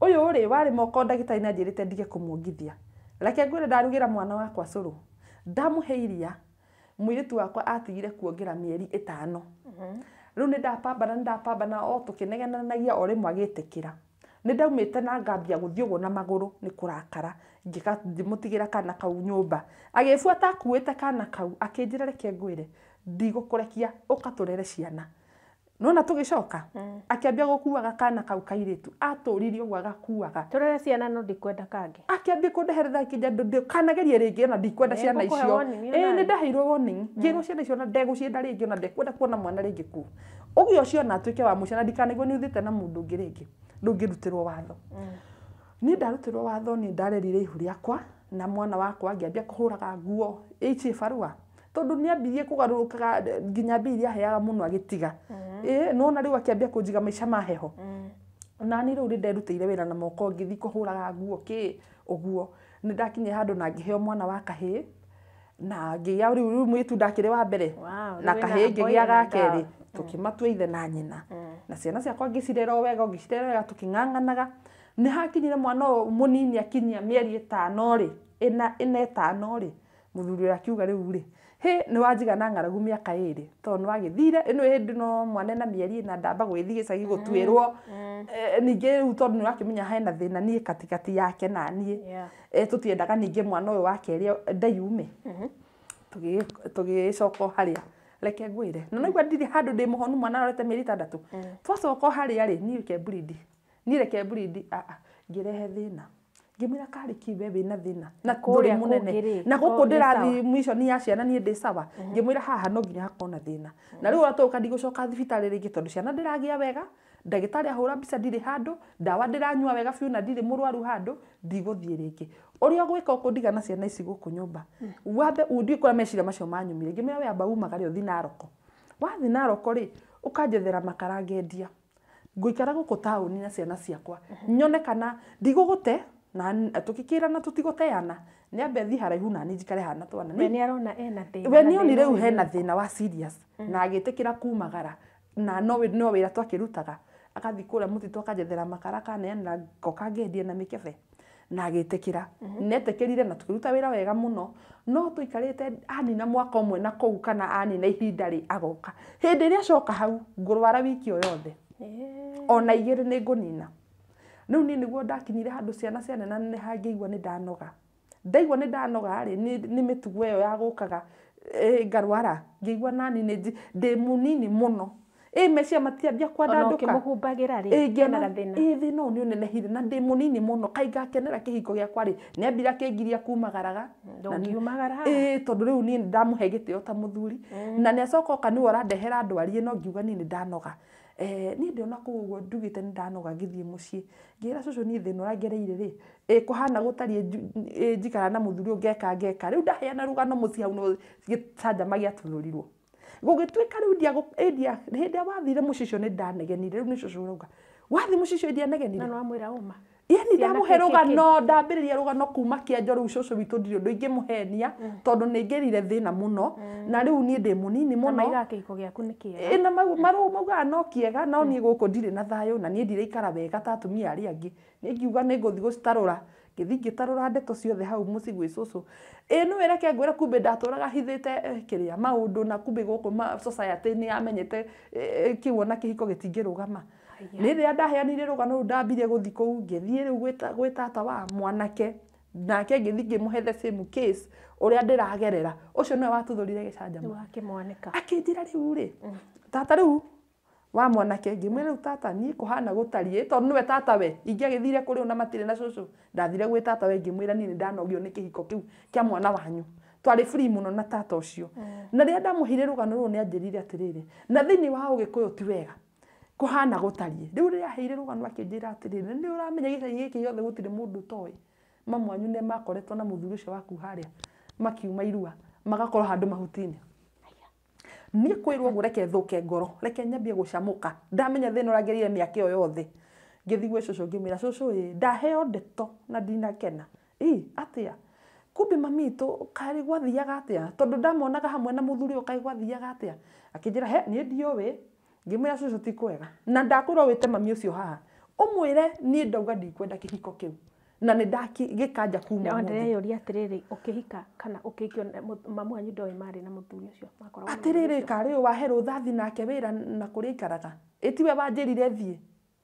Speaker 1: Ũyũ rĩ warĩ moko ndagĩtarĩ nĩ anjĩrĩte ndige kũmuongithia. Reke ngwĩre ndarugĩra mwana wakwa cũrũ ndamũhe iria mũirĩtu wakwa atigire kuongera mĩeri 5. Rĩu nĩ ndapambana o tũkĩnegenanagia o rĩmwe agĩtĩkĩra. Nĩ ndaumĩte na ngambia gũthiĩ ũguo na magũrũ nĩ kũrakara ngĩmũtigĩra kana kau nyũmba. Agĩbuata akuĩte kana kau akĩnjĩra reke ngwĩre ndigũkũrekia ũka tũrere ciana. Nona tũgĩcoka akĩambia gũkuaga kana kau kairĩtu atũririe ũguo agakuaga
Speaker 2: Tũrere ciana no ndikwenda kangĩ.
Speaker 1: Akĩambia kũndeherera akĩnja ndũkanagerie rĩngĩ ona ndikwenda ciana
Speaker 2: Nĩngũkũhe
Speaker 1: icio.
Speaker 2: warning,
Speaker 1: Ĩĩ
Speaker 2: ona.
Speaker 1: nĩ ndaheirwo warning ngĩrwo ciana icio ona ndegũcienda rĩngĩ ona ndekwenda kuona mwana rĩngĩ kũu ũgĩe ũcio na atuĩke wa mũciĩ na ndikanaigua nĩ ũthiĩte na mũndũ ũngĩ rĩngĩ ndũngĩrutĩrwo watho. Niĩ ndarutĩrwo watho niĩ ndarerire ihu rĩakwa na mwana wakwa ngĩambia kũhũraga nguo ici barũa tondũ nĩ ambirie kũgarũrũkaga nginya mbia iria aheaga mũno agĩtiga. Ĩĩ nĩwona rĩu akĩambia kũnjiga maica ma heho. Nani rĩu nĩ nderutĩire wĩra na moko ngĩthiĩ kũhũraga nguo kĩ ũguo nĩ ndakinyire handũ na ngĩheo mwana wa kahĩĩ na ngĩgĩa rĩu mũirĩtu ndakĩrĩ wa mbere na
Speaker 2: rĩu wĩna
Speaker 1: kahĩĩ
Speaker 2: boy
Speaker 1: ngĩgĩa
Speaker 2: and
Speaker 1: ga
Speaker 2: girl.
Speaker 1: kerĩ tũkĩmatua ithe na nyina na ciana ciakwa ngĩcirera o wega ngĩcirera wega tũkĩng'ang'anaga nĩ hakinyire mwana ũyũ mũnini akinyia mĩeri ĩtano rĩ ĩna ĩtano rĩ mũthuri ũrĩa akiuga rĩu rĩ hĩ nĩ wanjiga na ng'aragu mĩaka ĩrĩ tondũ nĩ wagĩthire ĩno hĩndĩ no mwana ena mĩeri ĩna ndamba gũgĩthiĩ gĩcagi gũtuĩrwo. Ningĩ rĩu tondũ nĩ ũrakĩmenya hena thĩna niĩ katikati yake na niĩ tũtiendaga ningĩ mwana ũyũ wa kerĩ ndaiume tũgĩcoka o harĩa reke ngwĩre na naigua ndirĩ handũ ndĩ mũhonu mwana arorete mĩeri ĩtandatũ twacoka o harĩa rĩ niĩ reke mburindi niĩ reke mburindi ngĩrehe thĩna ngĩmwĩra karĩ kĩ we wĩna thĩna na
Speaker 2: Kũrĩa
Speaker 1: ndũrĩ mũnene
Speaker 2: kũngĩ rĩ,
Speaker 1: na gũkũ
Speaker 2: nĩ sawa.
Speaker 1: ndĩrathiĩ mission ya ciana niĩ ndĩ sawa ngĩmwĩra haha no nginya hakorwo na thĩna na rĩu ũrĩa tũgũka ndigũcoka thibitarĩ rĩngĩ tondũ ciana ndĩragĩa wega ndagĩtarĩ ahũra mbica ndirĩ handũ ndawa ndĩranyua wega biũ na ndirĩ mũrwaru handũ ndigũthiĩ rĩngĩ ũrĩa ũgwĩka ũkũndiga na ciana ici gũkũ nyũmba wambe ndiũĩ kũrĩa meciria macio manyumire ngĩmwĩra we amba umagare ũthiĩ Naroko wathiĩ Naroko rĩ ũkanjethera makara ngendia ngũikara gũkũ taũni na ciana ciakwa nyone kana ndigũgũte na tũgĩkĩrana tũtigũteana nĩ ambe athiĩ haraihu nani njikare haha na twana
Speaker 2: We nĩ arona ena thĩna.
Speaker 1: we
Speaker 2: na
Speaker 1: nĩ onire
Speaker 2: thĩna
Speaker 1: rĩu
Speaker 2: ũyũ
Speaker 1: hena thĩna wa serious na agĩtĩkĩra kumagara na no wĩra twakĩrutaga agathiĩ kũrĩa mũtitũ akanjethera makara akaneanĩra ngoka ngendie na mĩkebe na agĩtĩkĩra netĩkĩrire na tũkĩruta wĩra wega mũno no tũikarĩte anina mwaka ũmwe na kũu kana anina ihinda rĩ agoka hĩndĩ ĩrĩa acoka hau ngũrwara wiki o yothe ona igĩrĩ nĩ ngũnina rĩu niĩ nĩguo ndakinyire handũ ciana cianena neneha ngĩigua nĩ ndanoga ndaigua nĩ ndanoga rĩ nĩ mĩtugo ĩyo ya gũkaga ngarwara ngĩigua nani nĩ ndĩ mũnini mũno ĩ meciria matiambia
Speaker 2: Ona
Speaker 1: kwandandũka
Speaker 2: ũkĩmũhumbagĩra rĩ,
Speaker 1: Ĩ, ngĩona
Speaker 2: ena gathĩna.
Speaker 1: ĩ thĩna ũyũ nĩ ũnenehire na ndĩ mũnini mũno kaĩ ngakenera kĩhiko gĩakwa rĩ nĩ ambire akĩngiria kumagaraga
Speaker 2: Ndũngiumagara haha.
Speaker 1: Ĩ tondũ rĩu niĩ nĩndamũhe gĩtĩo ta mũthuri na nĩ acoka oka nĩwe ũrandehera ndwari ĩno ngiuga niĩ nĩ ndanoga. Niĩ ndĩona kũu ũguo ndugĩte nĩ ndanoga ngĩthiĩ mũciĩ ngĩra cũcũ niĩ thĩna ũrĩa ngereire rĩ ĩ kũhana gũtariĩ njikara na mũthuri ũyũ ngeka ngeka rĩu ndaheana rũgano mũciĩ hau no gĩcanjama gĩatuthũrirwo gũgĩtuĩka rĩu ndiagũ hĩndĩ ĩrĩa wathire mũciĩ ũcio nĩ ndanegenire rĩu nĩ cũcũ ũrauga wathiĩ mũciĩ ũcio ndianegenire
Speaker 2: Na nĩ wamwĩra ũma.
Speaker 1: yani
Speaker 2: Ciana
Speaker 1: ndamũhe
Speaker 2: kĩ, kĩ, kĩ?
Speaker 1: rũgano ndambĩrĩria rũgano kuma kĩanjo rĩu cũcũ witũ ndirĩ ũndũ ingĩmũhenia tondũ nĩ ngĩrire thĩna mũno na rĩu niĩ ndĩ mũnini
Speaker 2: Na
Speaker 1: mũno
Speaker 2: maigaga kĩhiko gĩaku nĩ kĩega.
Speaker 1: Ĩ, na maugaga no kĩega no niĩ gũkũ ndirĩ na thayũ na niĩ ndiraikara wega ta atumia arĩa angĩ niĩ ngiuga nĩ ngũthiĩ gũcitarũra ngĩthiĩ ngĩtarũra ndeto ciothe hau mũciĩ gwĩ cũcũ ĩ nĩwe reke ngwĩre kumbe ndatũraga hithĩte kĩrĩa maũndũ na kumbe gũkũ society nĩ yamenyete kĩu ona kĩhiko gĩtingĩrũgama nĩ rĩrĩa ndaheanire rũgano rũu ndambire gũthiĩ kũu ngĩthiĩ rĩu gwĩ tata wa mwanake nake ngĩthiĩ ngĩmũhe the same case ũrĩa ndĩragerera ũcio nĩwe watuthũrire gĩcanjama
Speaker 2: Rĩu akĩmwanĩka.
Speaker 1: akĩnjĩra rĩu rĩ tata rĩu wa mwanake ngĩmwĩra rĩu tata niĩ kũhana gũtariĩ tondũ nĩwe tata we ingĩagĩthire kũrĩ ona matirĩ na cũcũ ndathire gwĩ tata we ngĩmwĩra niĩ nĩ ndanogio nĩ kĩhiko kĩu kĩa mwana wanyu twarĩ free mũno na tata ũcio na rĩrĩa ndamũheire rũgano rũrũ nĩ anjĩrire atĩrĩrĩ na thĩinĩ wa ũgĩkũyũ ti wega kũhana gũtariĩ rĩu rĩrĩa aheire rũgano akĩnjĩra atĩrĩrĩ nĩ ũramenya gĩcagi gĩkĩ gĩothe gũtirĩ mũndũ ũtoĩ mamu wanyu nĩ makoretwo na mũthuri ũcio waku harĩa makiuma irua magakorwo handũ mahuti-inĩ niĩ kwĩrwo ũguo reke thũke ngoro reke nyambie gũcamũka ndamenya thĩna ũrĩa ngereire mĩaka ĩyo yothe ngĩthiĩ gwĩ cũcũ ngĩmwĩra cũcũ ĩ ndaheo ndeto na ndinakena ĩ atĩa kumbe mami witũ karĩ gwathiaga atĩa tondũ ndamonaga hamwe na mũthuri ũyũ kaĩ gwathiaga atĩa akĩnjĩra he niĩ ndiũĩ ngĩmwĩra cũcũ ti kwega na ndakwĩrwo wĩte mami ũcio haha ũmwĩre niĩ ndauga ndikwenda kĩhiko kĩu na nĩ ndagĩkanja kuma
Speaker 2: Na
Speaker 1: ũmũthĩ
Speaker 2: ndĩreyũria atĩrĩrĩ ũkĩhika kana ũkĩhikio mamu wanyu ndoĩ marĩ na mũthuri ũcio makoragwo na mũthuri
Speaker 1: atĩrĩrĩ
Speaker 2: ũcio.
Speaker 1: karĩ ũyũ wahe rũthathi nake wĩra na kũrĩa aikaraga ĩtiwe wanjĩrire thiĩ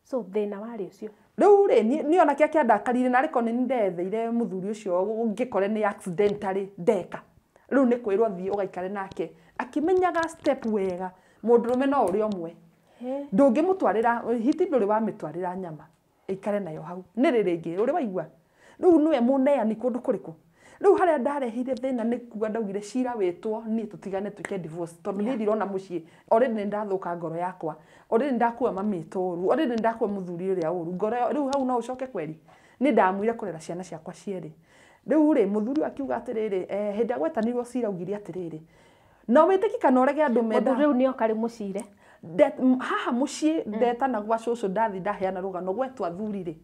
Speaker 2: So thĩna warĩ ũcio.
Speaker 1: Rĩu rĩ niĩ ona kĩrĩa kĩandakarire narĩ korwo nĩ niĩ ndetheire mũthuri ũcio ngĩkore nĩ accidentally ndeka rĩu nĩ kwĩrwo thiĩ ũgaikare nake akĩmenyaga step wega mũndũrũme no ũrĩa ũmwe Ndũngĩmũtwarĩra hiti ndũrĩ wamĩtwarĩra nyama ĩikare nayo hau nĩ rĩ rĩngĩ ũrĩ waigua rĩu nĩwe mũneani kũndũ kũrĩkũ rĩu harĩa ndarehire thĩna nĩ kuga ndaugire cira wĩtwo niĩ tũtigane tuĩke divorce tondũ niĩ ndirona mũciĩ already nĩ ndathũka ngoro yakwa already nĩ ndakua mami ũru already nĩ ndakua mũthuri ũrĩa ũru ngoro rĩu hau no ũcoke kweri nĩ ndamwire kũrera ciana ciakwa cierĩ rĩu rĩ mũthuri akiuga atĩrĩrĩ hĩndĩ ĩrĩa gwetanirwo cira augire atĩrĩrĩ no wĩtĩki kana ũrege andũ menda
Speaker 2: Mũthuri rĩu nĩoka rĩ mũcire
Speaker 1: haha mũciĩ ndetana gwa cũcũ ndathi ndaheana rũgano gwetwo athuri rĩ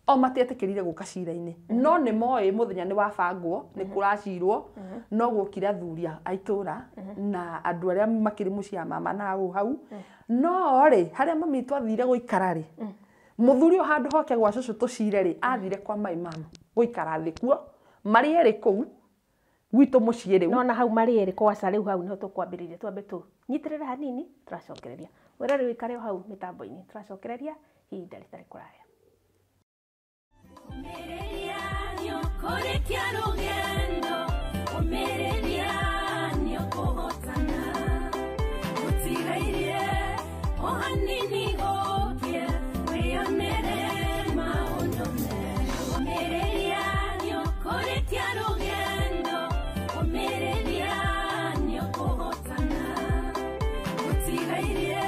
Speaker 1: o matietĩkĩrire gũka cira-inĩ no nĩ moĩ mũthenya nĩ wabangwo nĩ kũracirwo no gũkire athuri a itũra na andũ arĩa makĩrĩ mũciĩ ya mama na hau hau no rĩ harĩa mami twathire gũikara rĩ mũthuri ũyũ handũ hoke gwa cũcũ tũcire rĩ athire kwa my mum gũikara thĩ kuo marĩ erĩ kũu gwitũ mũciĩ rĩu
Speaker 2: no na hau marĩ erĩ kwaca rĩu hau nĩho tũkwambĩrĩria twambe tũnyitĩrĩre hanini tũracokereria wĩra rĩu ikare o hau mĩtambo-inĩ tũracokereria ihinda rĩtarĩ kũraya.
Speaker 3: Ũmĩrĩria nĩũkũrĩkia rũgendo, ũmĩrĩria nĩũkũhotana. Gũtigairie o hanini gũkĩe, wĩyonere maũndũ merũ. Ũmĩrĩria nĩũkũrĩkia rũgendo, ũmĩrĩria nĩũkũhotana. Gũtigairie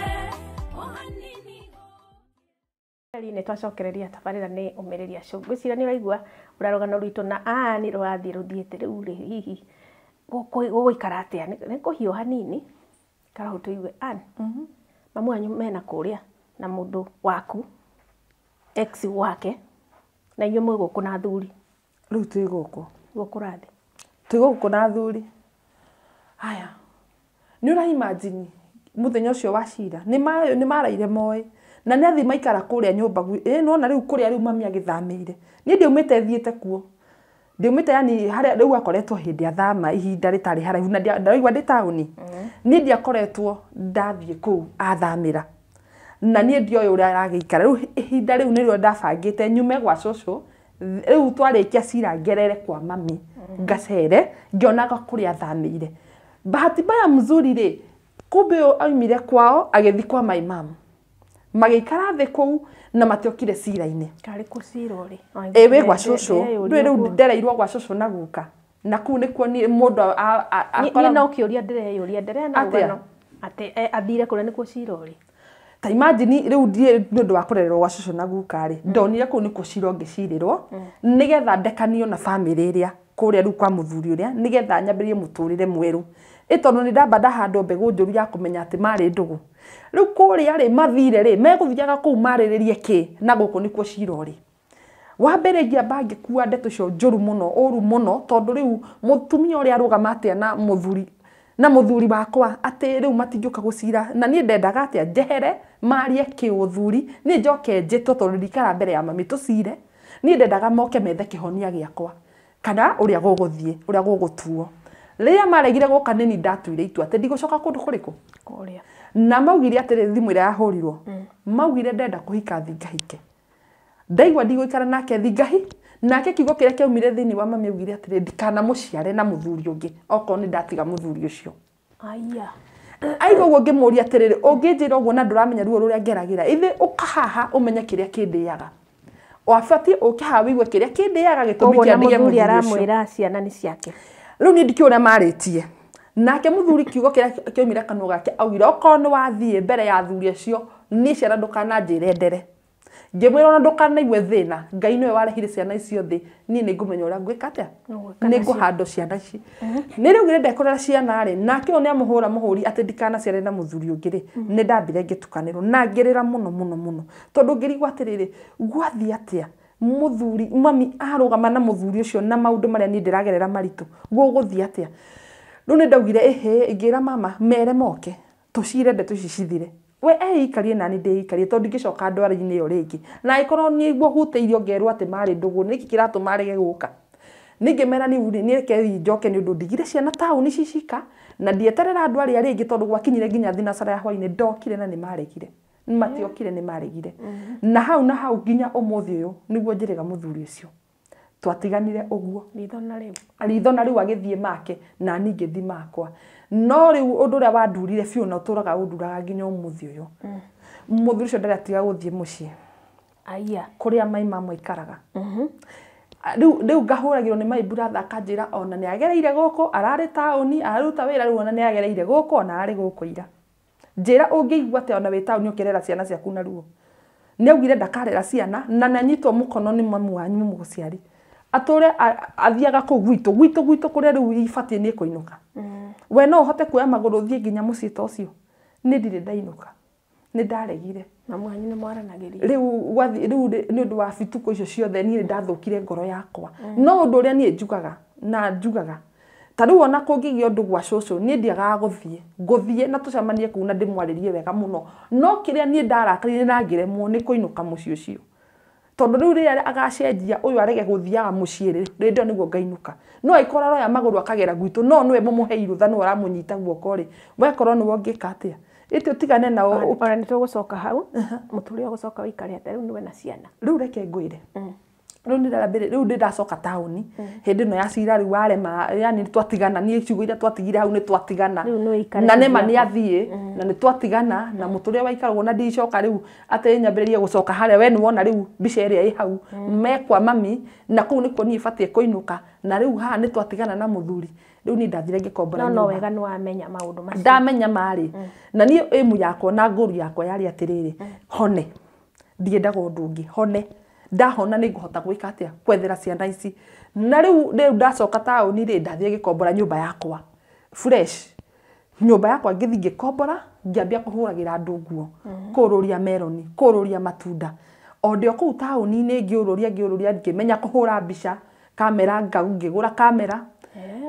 Speaker 3: o hanini gũkĩe.
Speaker 2: Nĩ twacokereria tabarĩra nĩ ũmĩrĩria show ngwĩciria nĩ ũraigua ũrĩa rũgano rwitũ na nĩ rũrathiĩ rũthiĩte rĩu rĩ hihi gũgũikara atĩa nĩ kũhiũha hanini ikara hau tũigue Ann mamu wanyu mena kũrĩa na mũndũ waku ex wake na inyuĩ mwĩ gũkũ na athuri
Speaker 1: rĩu twĩ gũkũ
Speaker 2: gũkũ rathi
Speaker 1: twĩ gũkũ na athuri haya nĩ ũra imagine mũthenya ũcio wa cira nĩ maraire moĩ na nĩ athi maikara kũrĩa nyũmba nĩwona rĩu kũrĩa rĩu mami agĩthamĩire niĩ ndiaumĩte thiĩte kuo ndiaumĩte yani harĩa rĩu akoretwo hĩndĩ athama ihinda rĩtarĩ haraihu na ndaraigua ndĩ taũni niĩ ndiakoretwo ndathiĩ kũu athamĩra na niĩ ndioĩ ũrĩa aragĩikara rĩu ihinda rĩu nĩrĩo ndabangĩte nyume gwa cũcũ rĩu twarĩkia cira ngerere kwa mami ngacere ngĩonaga kũrĩa athamĩire bahati mbaya mzuri rĩ kumbe ũyũ aumire kwao agĩthiĩ kwa my mum magĩikara thĩ kũu na matiokire cira-inĩ
Speaker 2: karĩ kũ cira ũrĩ
Speaker 1: ĩ wĩ gwa cũcũ ndũĩ rĩu ndereirwo gwa cũcũ na guka na kũu nĩkuo niĩ mũndũ
Speaker 2: niĩ no kĩũria ndĩreyũria ndereana
Speaker 1: Atĩa?
Speaker 2: rũgano atĩ athire kũrĩa nĩkuo cira ũrĩ
Speaker 1: ta imagine rĩu ndiĩ nĩ ũndũ wa kũrererwo gwa cũcũ na guka rĩ ndonire kũu nĩkuo cira ũngĩcirĩrwo nĩgetha ndekanio na bamĩrĩ ĩrĩa kũrĩa rĩu kwa mũthuri ũrĩa nĩgetha nyambĩrĩrie mũtũrĩre mwerũ ĩ tondũ nĩ ndamba ndahandwo mbegũ njũru ya kũmenya atĩ marĩ ndũgũ rĩu kũrĩa rĩ mathire rĩ megũthiaga kũu marĩrĩrie kĩ na gũkũ nĩkuo cira ũrĩ wa mbere ngĩamba ngĩkua ndeto icio njũru mũno ũru mũno tondũ rĩu mũtumia ũrĩa arũgama atĩa na mũthuri wakwa atĩ rĩu matingĩũka gũcira na niĩ ndendaga atĩa njehere marie kĩũthuri niĩ njoke njĩtwo tondũ ndikara mbere ya mami tũcire niĩ ndendaga moke methe kĩhonia gĩakwa kana ũrĩa gũgũthiĩ ũrĩa gũgũtuo rĩrĩa maregire gũka nĩ ndatuire itua atĩ ndigũcoka kũndũ kũrĩkũ
Speaker 2: kũrĩa
Speaker 1: na maugire atĩrĩ thimũ ĩrĩa yahũrirwo maugire ndenda kũhika thi ngahike ndaigua ndigũikara nake thi ngahi nake kiugo kĩrĩa kĩaumire thĩinĩ wa mami augire atĩrĩ ndikanamũciare na mũthuri ũngĩ okorwo nĩ ndatiga mũthuri ũcio
Speaker 2: aya
Speaker 1: aigua ũguo ngĩmũria atĩrĩrĩ ũngĩnjĩra ũguo na ndũramenya ruo rũrĩa ngeragĩra ithe ũka haha ũmenye kĩrĩa kĩndĩaga wabatiĩ ũke haha wĩigue kĩrĩa kĩndĩaga gĩtũmi
Speaker 2: koguo
Speaker 1: kĩa
Speaker 2: na
Speaker 1: ndige
Speaker 2: mũthuri
Speaker 1: mũthuri ũcio
Speaker 2: aramwĩra ciana nĩ ciake
Speaker 1: rĩu niĩ ndikĩũĩ ũrĩa marĩtie nake mũthuri kiugo kĩrĩa kĩaumire kanua gake augire okorwo nĩ wathiĩ mbere ya athuri acio niĩ ciana ndũkananjĩre ndere ngĩmwĩra ona ndũkanaigue thĩna Ngai nĩwe warehire ciana icio thĩ niĩ nĩ ngũmenya ũrĩa ngwĩka atĩa
Speaker 2: Ũgwĩka
Speaker 1: nĩ
Speaker 2: nacio.
Speaker 1: ngũhandwo ciana ici nĩ rĩu gĩrĩ ndekũrera ciana rĩ nake ũyũ nĩ amũhũra mũhũri atĩ ndikanaciare na mũthuri ũngĩ rĩ nĩ ndambire ngĩtukanĩrwo na ngĩrĩra mũno mũno mũno tondũ ngĩrigwo atĩrĩrĩ gwathiĩ atĩa mũthuri mami arũgama na mũthuri ũcio na maũndũ marĩa niĩ ndĩragerera maritũ gũgũthiĩ atĩa rĩu nĩ ndaugire ĩhĩ ngĩra mama mere moke tũcire ndeto ici cithire we eikarie nani ndĩikarie tondũ ndingĩcoka ndwara-inĩ ĩyo rĩngĩ na angĩkorwo nĩguo hutĩirio ngerwo atĩ marĩ ndũgũ nĩkĩ kĩratũma arege gũka ningĩmera rĩu rĩ nĩreke njoke nĩ ũndũ ndigire ciana taũni cicika na ndieterera andũ arĩa rĩngĩ tondũ gwakinyire nginya thinacara ya hwainĩ ndokire na nĩ maregire matiokire nĩ maregire na hau na hau nginya ũmũthĩ ũyũ nĩguo njĩrĩga mũthuri ũcio twatiganire ũguo
Speaker 2: ritho na rĩu
Speaker 1: ritho na rĩu agĩthiĩ make na niĩ ngĩthiĩ makwa No rĩu ũndũ ũrĩa wandurire biũ na ũtũraga ũnduraga nginya ũmũthĩ ũyũ, mũthuri ũcio ndaratiga gũthiĩ mũciĩ.
Speaker 2: Aya.
Speaker 1: Kũrĩa mai mamwe aikaraga. Rĩu ngahũragĩrwo nĩ my brother akanjĩra ona nĩ agereire gũkũ, ararĩ taũni, araruta wĩra rĩu ona nĩ agereire gũkũ, ona ararĩ gũkũ ira. Njĩra ũngĩigua atĩa ona wĩ taũni ũkĩrera ciana ciaku na ruo. Nĩ augire ndakarera ciana na nĩ anyitwo mũkono nĩ mamu wanyu mũgũciari. Atũre athiaga kũu gwitũ gwitũ gwitũ kũrĩa rĩu ibatiĩ nĩ kũinũka. We no ũhote kuoya magũrũ ũthiĩ nginya mũciĩ ta ũcio. Niĩ ndirĩ ndainũka. Nĩ ndaregire.
Speaker 2: Mamu wanyu nĩ mwaranagĩria.
Speaker 1: Rĩu rĩu nĩ ũndũ wa bituko icio ciothe niĩ ndathũkire ngoro yakwa. No ũndũ ũrĩa niĩ njugaga na njugaga ta rĩu ona kũngĩgĩa ũndũ gwa cũcũ niĩ ndiagaga gũthiĩ, ngũthiĩ na tũcemanie kũu na ndĩmwarĩrie wega mũno. No kĩrĩa niĩ ndarakarire na ngĩremwo nĩ kũinũka mũciĩ ũcio. Tondũ rĩu rĩrĩa agacenjia ũyũ arege gũthiaga mũciĩ rĩ, rĩndĩ ĩyo nĩguo ngainũka. No angĩkorwo aroya magũrũ akagera gwitũ, no nĩwe mũmũhei rũtha nĩwe ũramũnyita guoko rĩ, wekorwo nĩwe ũngĩka atĩa? Ĩtĩ ũtigane nao.
Speaker 2: Ona nĩ tũgũcoka hau, mũtũrĩre ũgũcoka ũikare atĩa rĩu nĩwe na ciana.
Speaker 1: Rĩu reke ngwĩre. Rĩu rĩu ndĩracoka taũni hĩndĩ ĩno ya cira rĩu warema, yani twatigana, niĩ ciugo iria twatigire hau nĩ twatigana. Na nĩma nĩ athiĩ, na nĩ twatigana, na mũtũrĩre waikaragwo na ndicoka rĩu atĩ nyambĩrĩrie gũcoka harĩa we nĩwona rĩu mbica ĩrĩa ĩ hau mekwa mami, na kũu nĩkuo niĩ batiĩ kũinũka, na rĩu haha nĩ twatigana na mũthuri. Rĩu niĩ ndathire ngĩkombora
Speaker 2: nyũmba. No wega nĩ wamenya maũndũ macio.
Speaker 1: Ndamenya marĩ. Na niĩ ĩmu yakwa na ngũru yakwa yarĩ atĩrĩrĩ, hone. Ndiendaga ũndũ ũngĩ, hone. Ndahona nĩ ngũhota gwĩka atĩa kwethera ciana ici. Na rĩu ndacoka taũni rĩ, ndathiĩ ngĩkombora nyũmba yakwa fresh. Nyũmba yakwa ngĩthiĩ ngĩkombora, ngĩambia kũhũragĩra andũ nguo, kũũrũria meroni, kũũrũria matunda. O ndĩ o kũu taũni-inĩ ngĩũrũria ngĩũrũria ngĩmenya kũhũra mbica, kamera ngĩgũra kamera,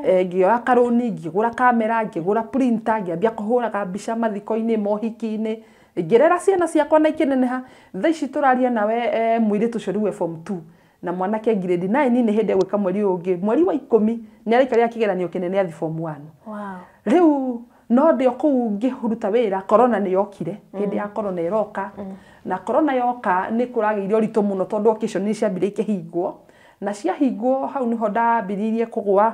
Speaker 1: ngĩoya karũni, ngĩgũra kamera, ngĩgũra printer, ngĩambia kũhũraga mbica mathiko-inĩ, mohiki-inĩ. Ngĩrera ciana ciakwa na ikĩneneha. Thaa ici tũraria nawe mũirĩtu ũcio rĩu e form 2 na mwanake grade 9 nĩ hĩndĩ egwĩka mweri ũyũ ũngĩ, mweri wa 10 nĩ araikarĩra kĩgeranio kĩnene athi form 1.
Speaker 2: Wow.
Speaker 1: Rĩu no ndĩ o kũu ngĩruta wĩra, corona nĩ yokire, hĩndĩ ya corona ĩroka. Na corona yoka nĩ kũragĩire ũritũ mũno tondũ occasion nĩ ciambire ikĩhingwo. Na ciahingwo hau nĩho ndambĩrĩirie kũgũa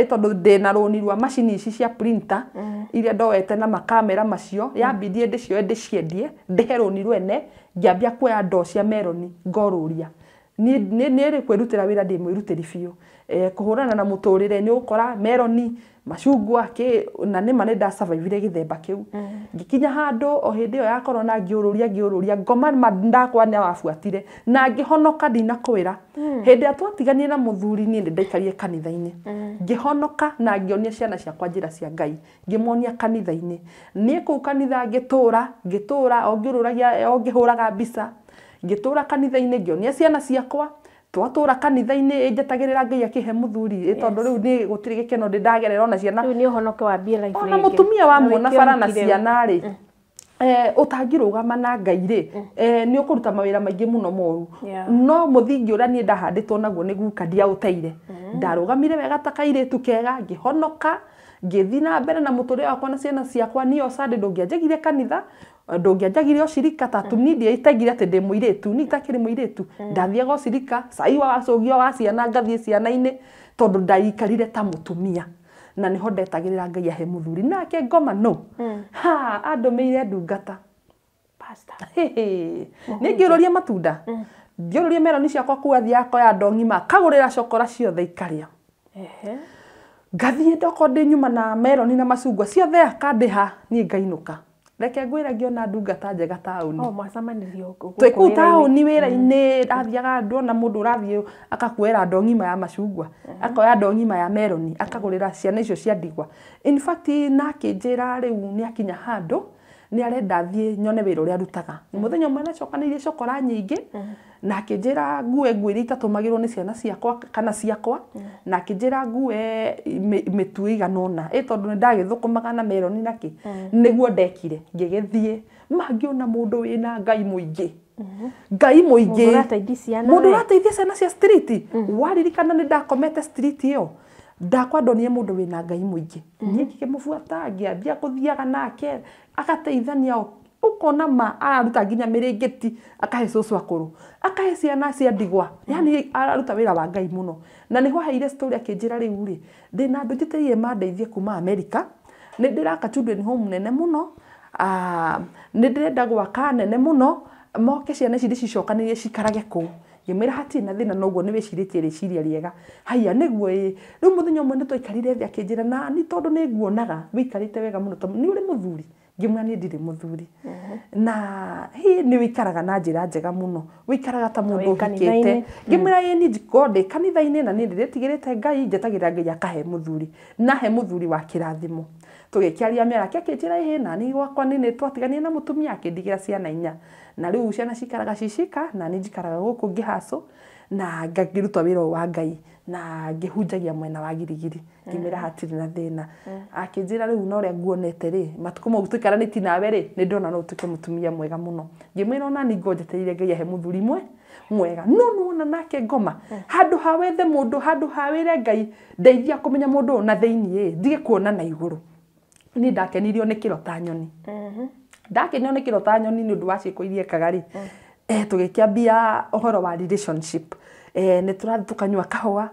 Speaker 1: tondũ ndĩna rũni rwa macini ici cia printer iria ndoete na makamera macio, yambindie ndĩcioe ndĩciendie ndĩhe rũni rwene, ngĩambia kuoya ndoo cia meroni ngorũria. Niĩ rĩ kwĩrutĩra wĩra ndĩ mwĩrutĩri biũ. Kũhũrana na mũtũrĩre nĩ ũgũkora meroni, macungwa kĩ, na nĩma nĩ ndasurvivire gĩthemba kĩu. Ngĩkinya handũ o hĩndĩ ĩyo ya corona ngĩũrũria ngĩũrũria ngoma ndakwa nĩ wabuatire na ngĩhonoka ndinakwĩra. Hĩndĩ ĩrĩa twatiganire na mũthuri niĩ nĩ ndaikarire kanitha-inĩ. Ngĩhonoka na ngĩonia ciana ciakwa njĩra cia Ngai, ngĩmonia kanitha-inĩ. Niĩ kũu kanitha ngĩtũra ngĩtũra o ngĩũrũragia o ngĩhũraga mbica, ngĩtũra kanitha-inĩ ngĩonia ciana ciakwa. Twatũra kanitha-inĩ njetagĩrĩra Ngai akĩhe mũthuri, tondũ rĩu nĩ gũtirĩ gĩkeno ndĩ ndagerera ona ciana.
Speaker 2: Rĩu nĩ ũhonoke wambie life rĩngĩ.
Speaker 1: Ona mũtumia wa muona bara na ciana rĩ, ũtangĩrũgama na Ngai rĩ, nĩ ũkũruta mawĩra maingĩ mũno moru. No mũthingi ũrĩa niĩ ndahandĩtwo naguo nĩ guka ndiaũteire. Ndarũgamire wega ta kairĩtu kega, ngĩhonoka, ngĩthiĩ na mbere na mũtũrĩre wakwa na ciana ciakwa. Niĩ o Sunday ndũngĩanjagire kanitha, ndũngĩanjagire ũcirika ta niĩ ndiaitagire atĩ ndĩ mũirĩtu, niĩ itakĩrĩ mũirĩtu. Ndathiaga ũcirika, cai wa wacũgio wa ciana ngathiĩ ciana-inĩ tondũ ndaikarire ta mũtumia. Na nĩho ndetagĩrĩra Ngai ahe mũthuri. Nake ngoma no. Ha, andũmĩire ndungata.
Speaker 2: Pastor.
Speaker 1: Niĩ ngĩũrũria matunda. Ngĩũrũria meroni ciakwa kũu athiĩ akoya ndoo ng'ima, akagũrĩra cokora ciothe ikarĩa. Ngathiĩ ndokorwo ndĩ nyuma na meroni na macungwa ciothe akandĩha, niĩ ngainũka. Reke ngwĩre ngĩona ndungata njega taũni.
Speaker 2: Oh, mwacemanirie
Speaker 1: gũkũ. Twĩ kũu taũni wĩra-inĩ, ndathiaga ndona mũndũ ũrathiĩ akakuoera ndoo ng'ima ya macungwa, akoya ndoo ng'ima ya meroni, akagũrĩra ciana icio cia ndigwa. In fact na akĩnjĩra rĩu nĩ akinya handũ nĩ arenda thiĩ nyone wĩra ũrĩa arutaga. Mũthenya ũmwe nĩacokanĩirie cokora nyingĩ, na akĩnjĩra ngue nguo iria itatũmagĩrwo nĩ ciana ciakwa kana ciakwa, na akĩnjĩra ngue mĩtu ĩigana ũna, tondũ nĩ ndagĩthũkũmaga na meroni na kĩ, nĩguo ndekire. Ngĩgĩthiĩ ma ngĩona mũndũ wĩna Ngai mũingĩ. Ngai mũingĩ. Mũndũ ũrateithia ciana cia street. Waririkana nĩ ndakomete street ĩyo. Ndakwa ndonire mũndũ wĩna Ngai mũingĩ. Niĩ ngĩkĩmũbuata, ngĩambia kũthiaga nake, agateithania ũkona ma araruta nginya mĩrĩngĩti akahe cũcũ akũrũ, akahe ciana cia ndigwa, yani araruta wĩra wa Ngai mũno. Na nĩho aheire story akĩnjĩra rĩu rĩ, ndĩna andũ njĩtĩrĩire mandeithie kuma Amerika, Nĩ ndĩraka children home nene mũno, nĩ ndĩrenda gwaka nene mũno, moke ciana ici ndĩcicokanĩrie cikarage kũu. Ngĩmwĩra hatirĩ na thĩna, noguo nĩ wĩcirĩtie rĩciria rĩega. Haiya, nĩguo ĩĩ. Rĩu mũthenya ũmwe nĩ twaikarire thĩ, akĩnjĩra na nĩ tondũ nĩ nguonaga wĩikarĩte wega mũno, tondũ nĩ ũrĩ mũthuri. Ngĩmwĩra niĩ ndirĩ mũthuri. Na hi nĩ wĩikaraga na njĩra njega mũno, wĩikaraga ta mũndũ ũhikĩte. Ngĩmwĩra ĩĩ niĩ njikoo ndĩ kanitha-inĩ na niĩ ndĩrĩtigĩrĩte Ngai, njetagĩrĩra Ngai akahe mũthuri, na he mũthuri wa kĩrathimo. Tũgĩkĩaria mĩarake, akĩnjĩra ĩhĩ, na niĩ gwakwa nĩ twatiganire na mũtumia akĩndigĩra ciana 4. Na rĩu ciana cikaraga cicika, na niĩ njikaraga gũkũ ngĩhacũ na ngĩruta wĩra ũyũ wa Ngai na ngĩhunjagia mwena wa Girigiri. Ngĩmwĩra hatirĩ na thĩna. Akĩnjĩra rĩu na ũrĩa nguonete rĩ, matukũ mau tũikaranĩtie nawe rĩ, nĩ ndĩrona no ũtuĩke mũtumia mwega mũno. Ngĩmwĩra ona niĩ njetereire Ngai ahe mũthuri mwega. No nĩwona nake ngoma, handũ ha wethe mũndũ, handũ ha wĩre Ngai ndeithia kũmenya mũndũ ũyũ na thĩiniĩ, ndige kuona na igũrũ. Niĩ ndakenirio nĩ kĩro ta nyoni. Ndakenio nĩ kĩro ta nyoni nĩ ũndũ wa ciĩko iria ekaga rĩ, tũgĩkĩambia ũhoro wa relationship. Nĩ tũrathiĩ tũkanyua kahũa,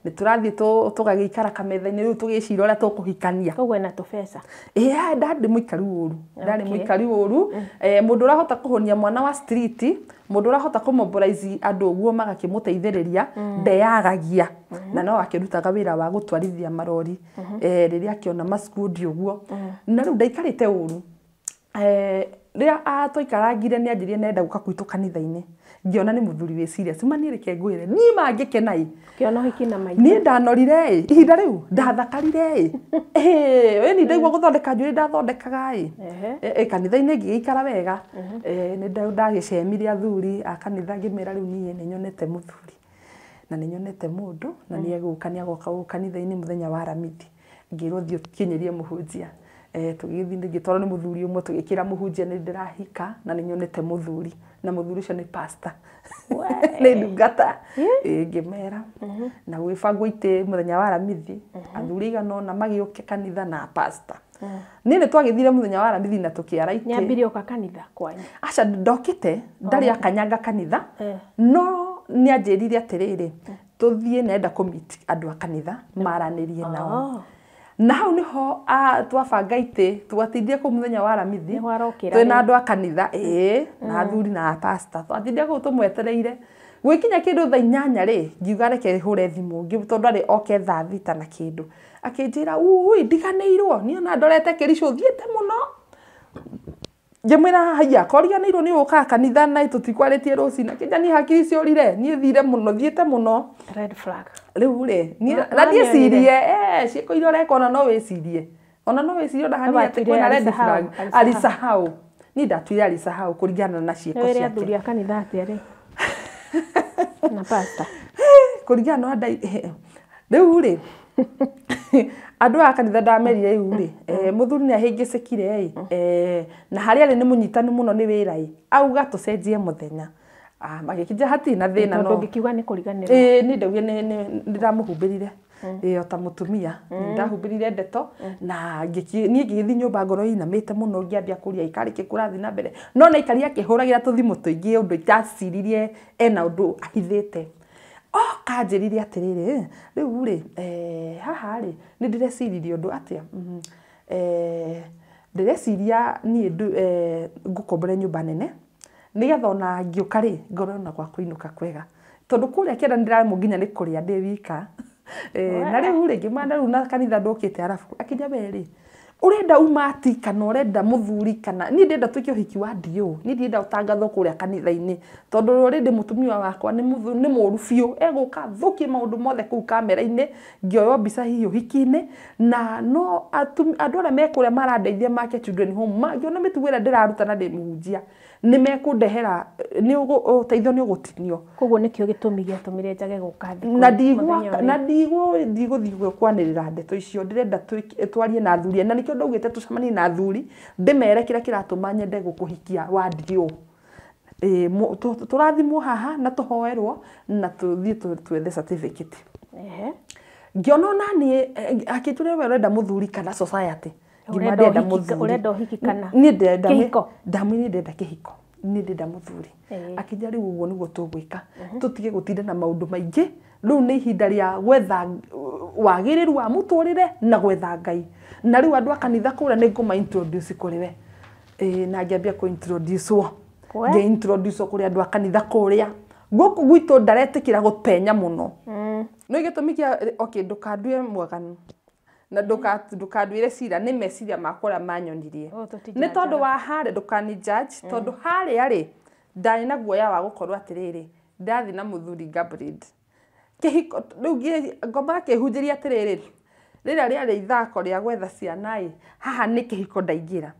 Speaker 1: nĩ tũrathiĩ tũgagĩikara kametha-inĩ, rĩu tũgĩcira ũrĩa tũkũhikania.
Speaker 2: Koguo ena tũbeca.
Speaker 1: Ĩĩ, ndarĩ mũikaru ũru. Ndarĩ mũikaru ũru. Mũndũ ũrahota kũhũnia mwana wa street, mũndũ ũrahota kũmobilize andũ ũguo magakĩmũteithĩrĩria, ndeyagagia. Na no akĩrutaga wĩra wa gũtwarithia marori, rĩrĩa akĩona maskundi ũguo. Na rĩu ndaikarĩte ũru. Rĩrĩa twaikarangire nĩ anjĩrire nenda gũka gwitũ kanitha-inĩ. Ngĩona nĩ mũthuri wĩ serious. Ma niĩ reke ngwĩre, niĩ mangĩkena ĩ.
Speaker 2: Kĩona ũhiki na maitho.
Speaker 1: Niĩ ndanorire ĩ, ihinda rĩu ndathakarire ĩ. Ĩni ndaigua gũthondeka njuĩrĩ ndathondekaga ĩ. Kanitha-inĩ ngĩgĩikara wega. Nĩ ndagĩcemire athuri a kanitha, ngĩmera rĩu niĩ nĩ nyonete mũthuri na nĩ nyonete mũndũ na nĩ egũka, nĩ agoka gũkũ kanitha-inĩ mũthenya wa Aramithi. Ngĩrwo thiĩ ũkinyĩrie mũhunjia. Tũgĩthiĩ, ngĩtwarwo nĩ mũthuri ũmwe, tũgĩkĩra mũhunjia nĩ ndĩrahika na nĩ nyonete mũthuri, na mũthuri ũcio nĩ pastor. Nĩ ndungata. Ngĩmera. Na gũgĩbangwo itĩ mũthenya wa Aramithi, athuri aigana ũna magĩũke kanitha na pastor. Niĩ nĩ twagĩthire mũthenya wa Aramithi na tũkĩara itĩ.
Speaker 2: Nĩambirie ũka kanitha kwanyu?
Speaker 1: Aca, ndokĩte, ndarĩ akanyanga kanitha, no nĩ anjĩrire atĩrĩrĩ, tũthiĩ nenda kũmeet andũ a kanitha maranĩrie nao. Na hau nĩho twabanga itĩ, twatindire kũu mũthenya wa Aramithi, twĩna andũ a kanitha, ĩĩ, na athuri na pastor. Twatindire kũu tũmwetereire. Gwĩkinya kĩndũ thaa 8 rĩ, ngiuga reke hũre thimũ, tondũ arĩ oke thaa 6 na kĩndũ. Akĩnjĩra, ui, ndiganĩirwo, niĩ ona ndorete kĩricũ thiĩte mũno. Ngĩmwĩra haiya, koriganĩirwo nĩ ũkaga kanitha na tũtikwarĩtie rũcinĩ. Akĩnjĩra niĩ hakiri ciũrire, niĩ thire mũno, thiĩte mũno.
Speaker 2: Red flag.
Speaker 1: Rĩu rĩ, na ndiĩcirie, ciĩko iria ũreka ona no wĩcirie. Ona no wĩcirie ona hanini atĩ kwĩna red flag. Alisahau. Niĩ ndatuire alisahau kũringana na ciĩko ciake.
Speaker 2: Nĩ athuri a kanitha atĩa rĩ? Na pastor.
Speaker 1: Kũringana na andũ rĩu rĩ, andũ a kanitha ndamerire rĩu rĩ, mũthuri nĩ ahĩngĩcĩkire ĩ, na harĩa arĩ nĩ mũnyitanu mũno nĩ wĩra ĩ, auga tũcenjie mũthenya. Magĩkĩnjĩra hatirĩ na thĩna, no
Speaker 2: ndũngĩkiuga nĩ kũriganĩrwo.
Speaker 1: Niĩ ndaugire nĩ ndamũhumbĩrire. O ta mũtumia, ndahumbĩrire ndeto na niĩ ngĩgĩthiĩ nyũmba ngoro ĩinamĩte mũno, ngĩambia kũria ikarĩ kĩ kũrathiĩ na mbere. No na aikaria akĩhũragĩra tũthimũ tũingĩ ũndũ itaciririe ena ũndũ ahithĩte. Kanjĩrire atĩrĩrĩ, rĩu rĩ, haha rĩ, nĩ ndĩreciririe ũndũ atĩa? Ndĩreciria niĩ ngũkombore nyũmba nene, nĩgetha ona ngĩũka rĩ, ngorwo na gwa kũinũka kwega. Tondũ kũrĩa kĩanda nĩndĩraremwo nginya nĩ kũrĩa ndĩ wika. Na rĩu rĩ, ngĩmwĩra rĩu na kanitha ndũkĩte arabu. Akĩnjĩra we rĩ, ũrenda umati kana ũrenda mũthuri kana niĩ ndĩrenda tuĩke ũhiki wa DO, niĩ ndĩrenda ũtangathwo kũrĩa kanitha-inĩ, tondũ already mũtumia wakwa nĩ mũru biũ, egũka thũkie maũndũ mothe kũu kamera-inĩ, ngĩoywo mbica hihi ũhiki-inĩ, na no andũ arĩa me kũrĩa marandeithia make children home, mangĩona mĩtugo ĩrĩa ndĩraruta na ndĩ mũhunjia, nĩ mekũndehera, nĩ ũteithio nĩ ũgũtinio.
Speaker 2: Koguo nĩkĩo gĩtũmi gĩatũmire njage gũka thikũ
Speaker 1: na ndigũthiĩ kwanĩrĩra ndeto icio, ndĩrenda twarie na athuri, na nĩkĩo ndaugĩte tũcemanie na athuri, ndĩmere kĩrĩa kĩratũma nyende gũkũhikia wa DO. Tũrathimwo haha na tũhoerwo na tũthiĩ twethe certificate. Ngĩona ona niĩ akĩnjũria we ũrenda mũthuri kana society.
Speaker 2: Ũrenda ũhiki kana kĩhiko?
Speaker 1: Ndamwĩrire ndĩrenda kĩhiko, niĩ ndĩrenda mũthuri. Akĩnjĩra rĩu ũguo nĩguo tũgwĩka, tũtige gũtinda na maũndũ maingĩ, rĩu nĩ ihinda rĩa gwetha wagĩrĩru wa mũtũrĩre na gwetha Ngai. Na rĩu andũ a kanitha kũrĩa nĩ ngũma introduce kũrĩ we. Ĩĩ na ngĩambia kũ introduce wo. Ngĩ introduce kũrĩ andũ a kanitha kũrĩa. Gũkũ gwitũ ndaretĩkĩra gũpenya mũno. No gĩtũmi kĩa okay, ndũkandue mwaganu na ndũkanduĩre cira nĩ meciria makwa ũrĩa manyonirie. Nĩ tondũ wa harĩa ndũkani judge, tondũ harĩa rĩ ndarĩ na guoya wa gũkorwo atĩrĩrĩ ndathiĩ na mũthuri Gabriel kĩhiko rĩu ngoma akĩhunjĩria atĩrĩrĩ rĩrĩa rĩarĩ ithako rĩa gwetha ciana ĩ haha nĩ kĩhiko ndaingĩra.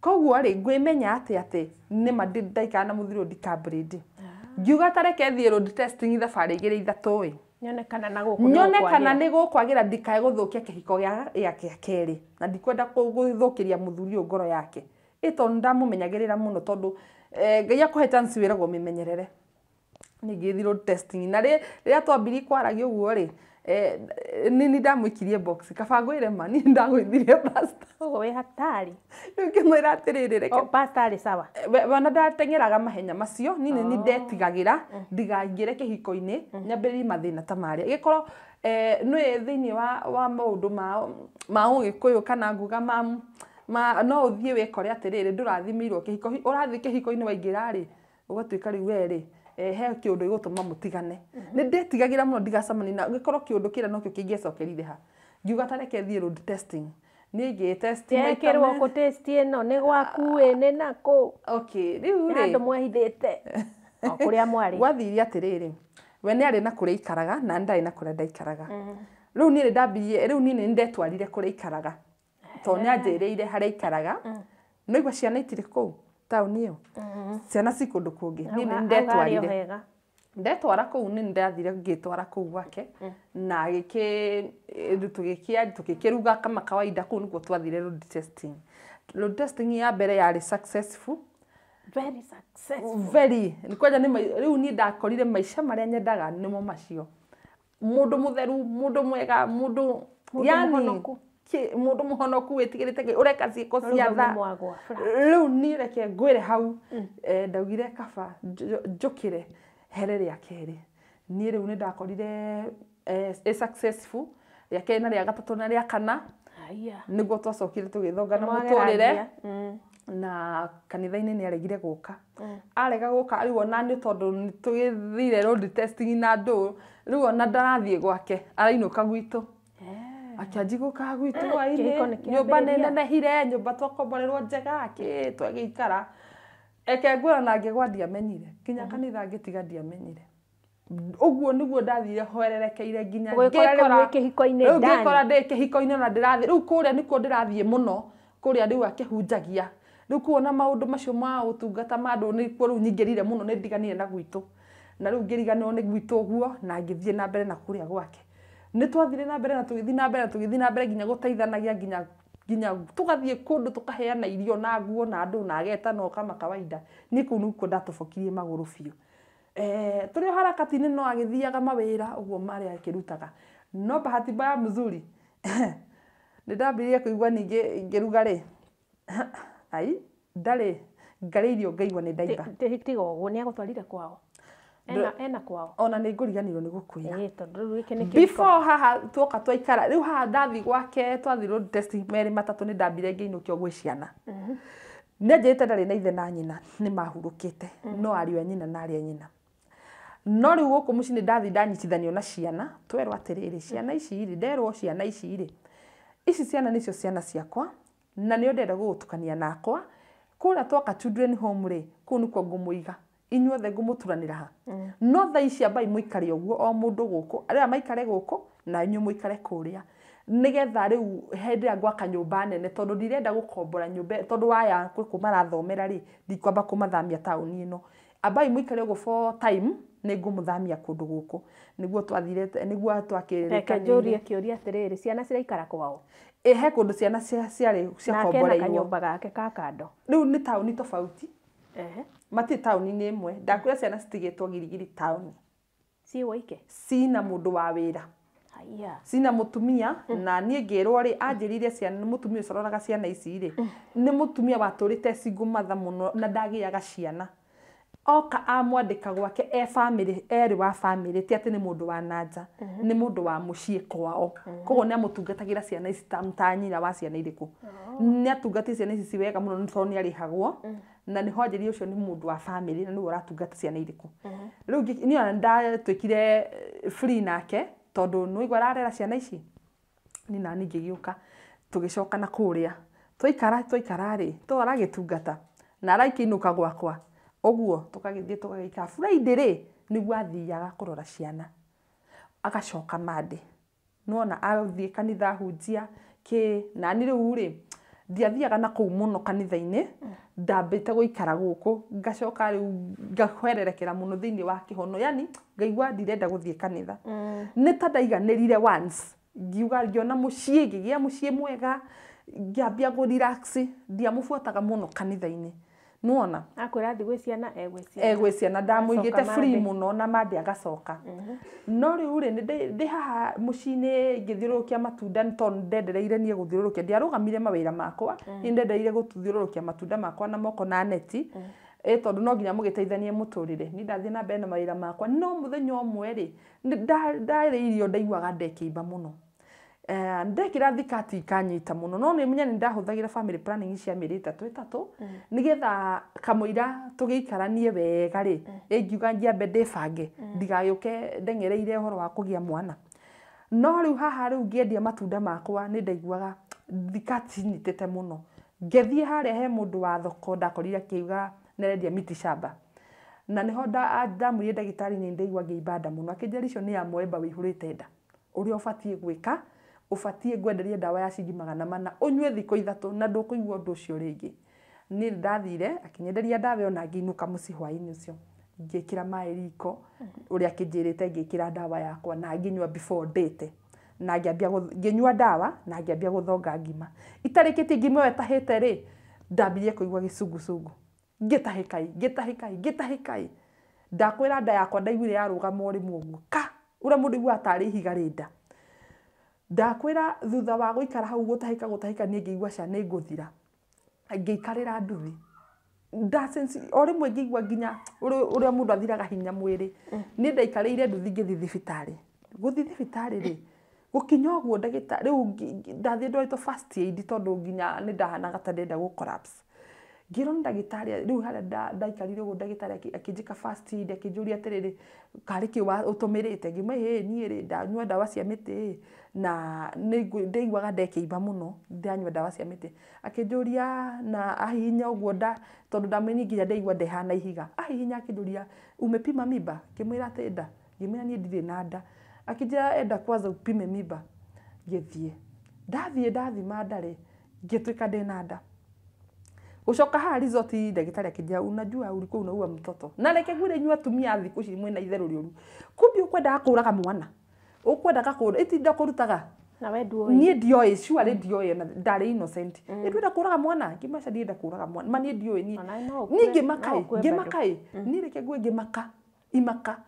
Speaker 1: Koguo rĩ ngwĩmenya atĩ atĩ nĩma ndaikara na mũthuri ũyũ ndikambirindi. Ngiuga ta reke thiĩ road testing thabarĩ igĩrĩ ithatũ ĩ
Speaker 2: nyone kana na gũkũ
Speaker 1: nyone kana nĩ gũkwagĩra ndikae gũthũkia kĩhiko gĩa kerĩ na ndikwenda gũthũkĩria mũthuri ũyũ ngoro yake. Ĩ tondũ ndamũmenyagĩrĩra mũno tondũ Ngai akũhe chance wĩragwo mĩmenyerere. Ningĩ road testing na rĩrĩa twambirie kwaragia ũguo rĩ nini ndamũikirie box kaba ngwĩre ma nini ndagũithirie pastor.
Speaker 2: Ũguo wĩ hatari.
Speaker 1: Rĩu ngĩmwĩra atĩrĩrĩ reke
Speaker 2: pastor arĩ sawa.
Speaker 1: Wona ndateng'eraga mahenya macio nini nĩ ndetigagĩra ndigaingĩre kĩhiko-inĩ nyambĩrĩrie mathĩna ta marĩa gĩkorwo nĩ thĩinĩ wa maũndũ ma ũgĩkũyũ kana nguga ma no ũthiĩ wĩkore atĩrĩrĩ ndũrathimĩirwo kĩhiko ũrathiĩ kĩhiko-inĩ waingĩra rĩ ũgatuĩka rĩu we rĩ he kĩũndũ gĩgũtũma mũtigane. Nĩ ndetigagĩra mũno ndigacemanie na gĩkorwo kĩũndũ kĩrĩa nokĩo kĩngĩacokerire ha. Ngiuga ta reke thiĩ road testing. Niĩ ngĩ test
Speaker 2: Yekĩrwo kũ test ĩno nĩ gwaku ĩ nĩ nakũ.
Speaker 1: Okay, rĩu rĩ
Speaker 2: handũ mwehithĩte o kũrĩa mwarĩ.
Speaker 1: Gwathiire atĩrĩrĩ we nĩ arĩ na kũrĩa aikaraga na ndarĩ na kũrĩa ndaikaraga. Rĩu niĩ ndambirie rĩu niĩ nĩ ndetwarire kũrĩa aikaraga tondũ nĩ anjĩrĩire harĩa aikaraga. No igua ciana itirĩ kũu taũni ĩyo ciana ci kũndũ kũngĩ. Niĩ nĩ ndetwarire ndetwara kũu nĩ ndathire ngĩtwara kũu gwake na tũgĩkĩruga kama kawaida kũu nĩkuo twathire road testing. Road testing ya mbere yarĩ successful.
Speaker 2: Very successful.
Speaker 1: Very. Kwanja nĩ rĩu niĩ ndakorire maica marĩa nyendaga nĩmo macio. Mũndũ mũtheru, mũndũ mwega, mũndũ yani mũndũ mũhonoku wĩtigĩrĩte Ngai ũreka ciĩko cia tha. Rĩu niĩ reke ngwĩre hau ndaugire kaba njũkĩre here rĩa kerĩ. Niĩ rĩu nĩ ndakorire ĩ successful rĩa kerĩ na rĩa gatatũ na rĩa kana. Nĩguo twacokire tũgĩthongana mũtũrĩre na kanitha-inĩ nĩ aregire gũka. Arega gũka rĩu ona nĩ tondũ nĩ tũgĩthire road testing na andũ rĩu ona ndarathiĩ gwake arainũka gwitũ. Akĩanji gũka gwitũ hwaĩ-inĩ nyũmba nĩ nenehire nyũmba twakomborerwo njega kĩ twagĩikara. Eke ngwĩra na ngĩgwa ndiamenyire nginya kanitha ngĩtiga ndiamenyire. Ũguo nĩguo ndathire hwererekeire nginya
Speaker 2: ngĩkora kĩhiko-inĩ
Speaker 1: ndani. Ngĩkora ndĩ kĩhiko-inĩ na ndĩrathiĩ rĩu kũrĩa nĩkuo ndĩrathiĩ mũno kũrĩa rĩu akĩhunjagia. Rĩu kuona maũndũ macio ma ũtungata ma andũ nĩkuo rĩu nyingĩrire mũno nĩ ndiganire na gwitũ. Na rĩu ngĩriganĩrwo nĩ gwitũ ũguo na ngĩthiĩ na mbere na kũrĩa gwake. Nĩ twathire na mbere na tũgĩthiĩ na mbere na tũgĩthiĩ na mbere nginya gũteithanagia nginya tũgathiĩ kũndũ tũkaheana irio na nguo na andũ na agetana kama kawaida. Niĩ kũu nĩkuo ndatũbokirie magũrũ biũ. Tũrĩ o harakati-inĩ no agĩthiaga mawĩra ũguo marĩa akĩrutaga. No bahati mbaya mzuri nĩ ndambĩrĩirie kũigua ningĩ ngĩruga rĩ ai ndarĩ ngarĩa irio ngaigua nĩ ndaimba.
Speaker 2: Tiga ũguo nĩ agũtwarire kwao. Ena kwao.
Speaker 1: Ona nĩ ngũriganĩrwo nĩ gũkwĩra. Before haha tuoka twaikara rĩu haha ndathi gwake twathi road testing merĩ matatũ nĩ ndambire ngĩinũkio gwĩ ciana. Nĩ anjĩrĩte ndarĩ na ithe na nyina nĩ mahurũkĩte no ariũ a nyina na arĩ a nyina. No rĩu gũkũ mũciĩ nĩ ndathi ndanyitithanio na ciana twerwo atĩrĩrĩ ciana ici rĩ nderwo ciana ici rĩ ici ciana nĩcio ciana ciakwa na nĩo ndĩrenda gũgũtukania nakwa kũrĩa twaka children home rĩ kũu nĩkuo ngũmũiga inyuothe ngũmũturanĩra ha. No thaa ici ambai mũikare ũguo o mũndũ gũkũ arĩa maikare gũkũ na inyuĩ mũikare kũrĩa nĩgetha rĩu hĩndĩ ĩrĩa ngwaka nyũmba nene tondũ ndirenda gũkombora nyũmba tondũ waya gũkũ marathomera rĩ ndikwamba kũmathamia taũni ĩno ambai mũikare ũguo for time nĩ ngũmũthamia kũndũ gũkũ nĩguo twathire nĩguo twakĩrĩkanĩire.
Speaker 2: Reke njũrie kĩũria atĩrĩrĩ ciana ciraikara kwao?
Speaker 1: Ĩ he kũndũ ciana ciarĩ ciakomboreirwo.
Speaker 2: Nake na kanyũmba gake ka kando.
Speaker 1: Rĩu nĩ taũni tofauti. Matirĩ taũni-inĩ ĩmwe ndakwĩra ciana citigĩtwo girigiri taũni.
Speaker 2: Ciĩ woike?
Speaker 1: Cina mũndũ wa wĩra. Cina mũtumia na niĩ ngĩrwo rĩ anjĩrire ciana mũtumia ũcio ũroraga ciana ici rĩ nĩ mũtumia watũrĩte single mother mũno na ndagĩaga ciana. Oka amwandĩka gwake e family, erĩ wa family, ti atĩ nĩ mũndũ wa nanja, nĩ mũndũ wa mũciĩ kwao. Koguo nĩ amũtungatagĩra ciana ici ta nyina wa ciana irĩkũ. Nĩ atungatire ciana ici ci wega mũno nĩ tondũ nĩ arĩhagwo, na nĩho anjĩrire ũcio nĩ mũndũ wa family na nĩwe ũratungata ciana irĩkũ. Rĩu niĩ ona nĩndatuĩkire free nake tondũ nĩwaigua ararera ciana ici. Niĩ nani ngĩgĩũka tũgĩcoka na kũrĩa twaikara twaikara rĩ, to aragĩtungata na arakĩinũka gwakwa ũguo tũkagĩthiĩ tũgagĩikara. Friday rĩ nĩguo athiaga kũrora ciana agacoka Monday, nĩwona athiĩ kanitha ahunjia kĩ, nani rĩu rĩ ndiathiaga na kũu mũno kanitha-inĩ, ndambĩte gũikara gũkũ ngacoka rĩu ngahwererekera mũno thĩinĩ wa kĩhono, yani ngaigua ndirenda gũthiĩ kanitha. Nĩ ta ndaiganĩrire once, ngiuga ngĩona mũciĩ, ngĩgĩa mũciĩ mwega, ngĩambia kũ relax, ndiamũbuataga mũno kanitha-inĩ, nĩwona
Speaker 2: Akwĩra athiĩ gwĩ ciana, egwĩ ciana.
Speaker 1: Egwĩ ciana ndamũigĩte
Speaker 2: Agacoka
Speaker 1: free
Speaker 2: Monday.
Speaker 1: mũno na Monday agacoka. No rĩu rĩ ndĩ haha mũciĩ-inĩ ngĩthiũrũrũkia matunda nĩ tondũ ndendereire niĩ gũthiũrũrũkia, ndiarũgamire mawĩra makwa, niĩ ndendereire gũthiũrũrũkia matunda makwa na moko na neti, ĩ tondũ no nginya mũgĩteithanie mũtũrĩre. Niĩ ndathiĩ na mbere na mawĩra makwa, no mũthenya ũmwe rĩ ndarĩa irio ndaiguaga ndekĩimba mũno. Ndekĩra thikati ikanyita mũno, no nĩ menye nĩ ndahũthagĩra family planning cia mĩeri ĩtatũ ĩtatũ, nĩgetha kamũira tũgĩikaranie wega rĩ, ĩngiuga njiambe ndĩbange ndigagĩũke ndeng'ereire ũhoro wa kũgĩa mwana. No rĩu haha rĩu ngĩendia matunda makwa nĩ ndaiguaga thikati cinyitĩte mũno. Ngĩthiĩ harĩa he mũndũ wa thoko ndakorire akiuga nĩarendia miti shamba, na nĩho ndamwĩrire ndagĩtarĩ nĩ ndaigua ngĩimba nda mũno, akĩnjĩra icio nĩ ya mwemba wĩihũrĩte nda, ũrĩa ũbatiĩ gwĩka ũbatiĩ ngwenderie ndawa ya ciringi 400 ũnyue thikũ 3 na ndũkũigua ũndũ ũcio rĩngĩ. Niĩ nĩndathire akĩnyenderia ndawa ĩyo na ngĩinũka mũciĩ hwaĩ-inĩ ũcio, ngĩkĩra maĩ riko ũrĩa akĩnjĩrĩte, ngĩkĩra ndawa yakwa na ngĩnyua before ndĩte, na ngĩambia ngĩnyua ndawa na ngĩambia gũthonga ngima. Itarĩkĩtie ngima ĩyo ĩtahĩte rĩ, ndambirie kũigua gĩcungucungu, ngĩtahĩka ngĩtahĩka ngĩtahĩka, ndakwĩra nda yakwa ndaiguire yarũgama o rĩmwe ũguo ka, ũrĩa mũndũ aiguaga tarĩ ihiga rĩ nda. Ndakwĩra thutha wa gũikara hau gũtahĩka gũtahĩka niĩ ngĩigua ca nĩ ngũthira, ngĩikarĩra nduthi, o rĩmwe ngĩigua nginya ũrĩa mũndũ athiraga hinya mwĩrĩ. Niĩ ndaikarĩire nduthi ngĩthiĩ thibitarĩ. Gũthiĩ thibitarĩ rĩ, gũkinya ũguo ndagĩtarĩ rĩu ndathiĩ ndwarĩtwo first aid tondũ nginya nĩ ndahanaga ta ndĩrenda gũ collapse. Ngĩrwo nĩ ndagĩtarĩ rĩu harĩa ndaikarire ũguo ndagĩtarĩ akĩnjĩka first aid, akĩnjũria atĩrĩrĩ, karĩ kĩ ũtũmĩrĩte, ngĩmwĩra ĩĩ niĩ rĩ ndanyua ndawa cia mĩtĩ na ndaiguaga ndekĩimba mũno ndanyua ndawa cia mĩtĩ. Akĩnjũria na ahihinya ũguo nda, tondũ ndamwĩrire nginya ndaigua ndehana ihiga, ahihinya akĩnjũria umepima mimba, ngĩmwĩra atĩ nda, ngĩmwĩra niĩ ndirĩ na nda. Akĩnjĩra enda kwanza upime mimba, ngĩthiĩ ndathiĩ ndathima nda rĩ, ngĩtuĩka ndĩna nda. Gũcoka haha resort ndagĩtarĩ akĩnjĩra unajua ulikuwa unaua mtoto. Na reke ngwĩre inyuĩ atumia a thikũ ici mwĩna itherũ rĩũru, kumbe ũkwendaga kũraga mwana, ũkwendaga kũra ĩtinda kũrutaga.
Speaker 2: Na we ndũĩ.
Speaker 1: Niĩ ndioĩ, surely ndioĩ, ona ndarĩ innocent. Ndĩrenda kũraga mwana, ngĩmaca ndirenda kũraga mwana, ma niĩ ndioĩ niĩ.
Speaker 2: Ona no ũkue,
Speaker 1: Niĩ ngĩmaka
Speaker 2: no
Speaker 1: ĩ,
Speaker 2: ũkue
Speaker 1: ngĩmaka
Speaker 2: bado.
Speaker 1: ĩ, niĩ reke ngue ngĩmaka, imaka.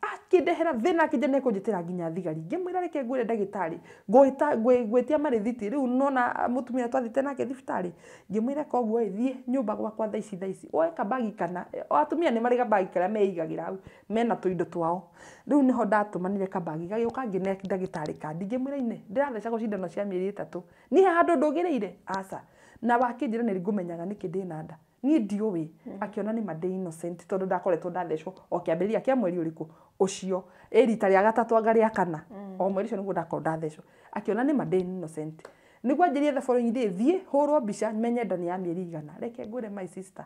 Speaker 1: Akĩndehera thĩna akĩnjĩra nĩ ekũnjĩtĩra nginya thigari. Ngĩmwĩra reke ngwĩre ndagĩtarĩ, ngwĩtia marĩthiti, rĩu nona mũtumia twathiĩte nake thibitarĩ, ngĩmwĩra koguo ĩ, thiĩ nyũmba gwakwa thaa ici thaa ici, woe kabagi kana, atumia nĩ marĩ kabagi karĩa meigagĩra hau, mena tũindo twao. Rĩu nĩho ndatũmanire kabagi, gagĩũka ngĩne ndagĩtarĩ kandi, ngĩmwĩra ine, ndĩrathecagwo cindano cia mĩeri 3, niĩ he handũ ndũgĩrĩire? Aca. Na wakĩnjĩra nĩ ngũmenyaga nĩkĩ ndĩna nda. Niĩ ndiũĩ, akĩona nĩ ma ndĩ innocent tondũ ndakoretwo ndathecwo o kĩambĩrĩria kĩa mweri ũrĩkũ ũcio, ĩ rita rĩa gatatũ anga rĩa kana, o mweri ũcio nĩguo ndakorwo ndathecwo, akĩona nĩ ma ndĩ innocent. Nĩguo anjĩrire the following day thiĩ hũrwo mbica menye nda nĩ ya mĩeri igana. Reke ngwĩre my sister,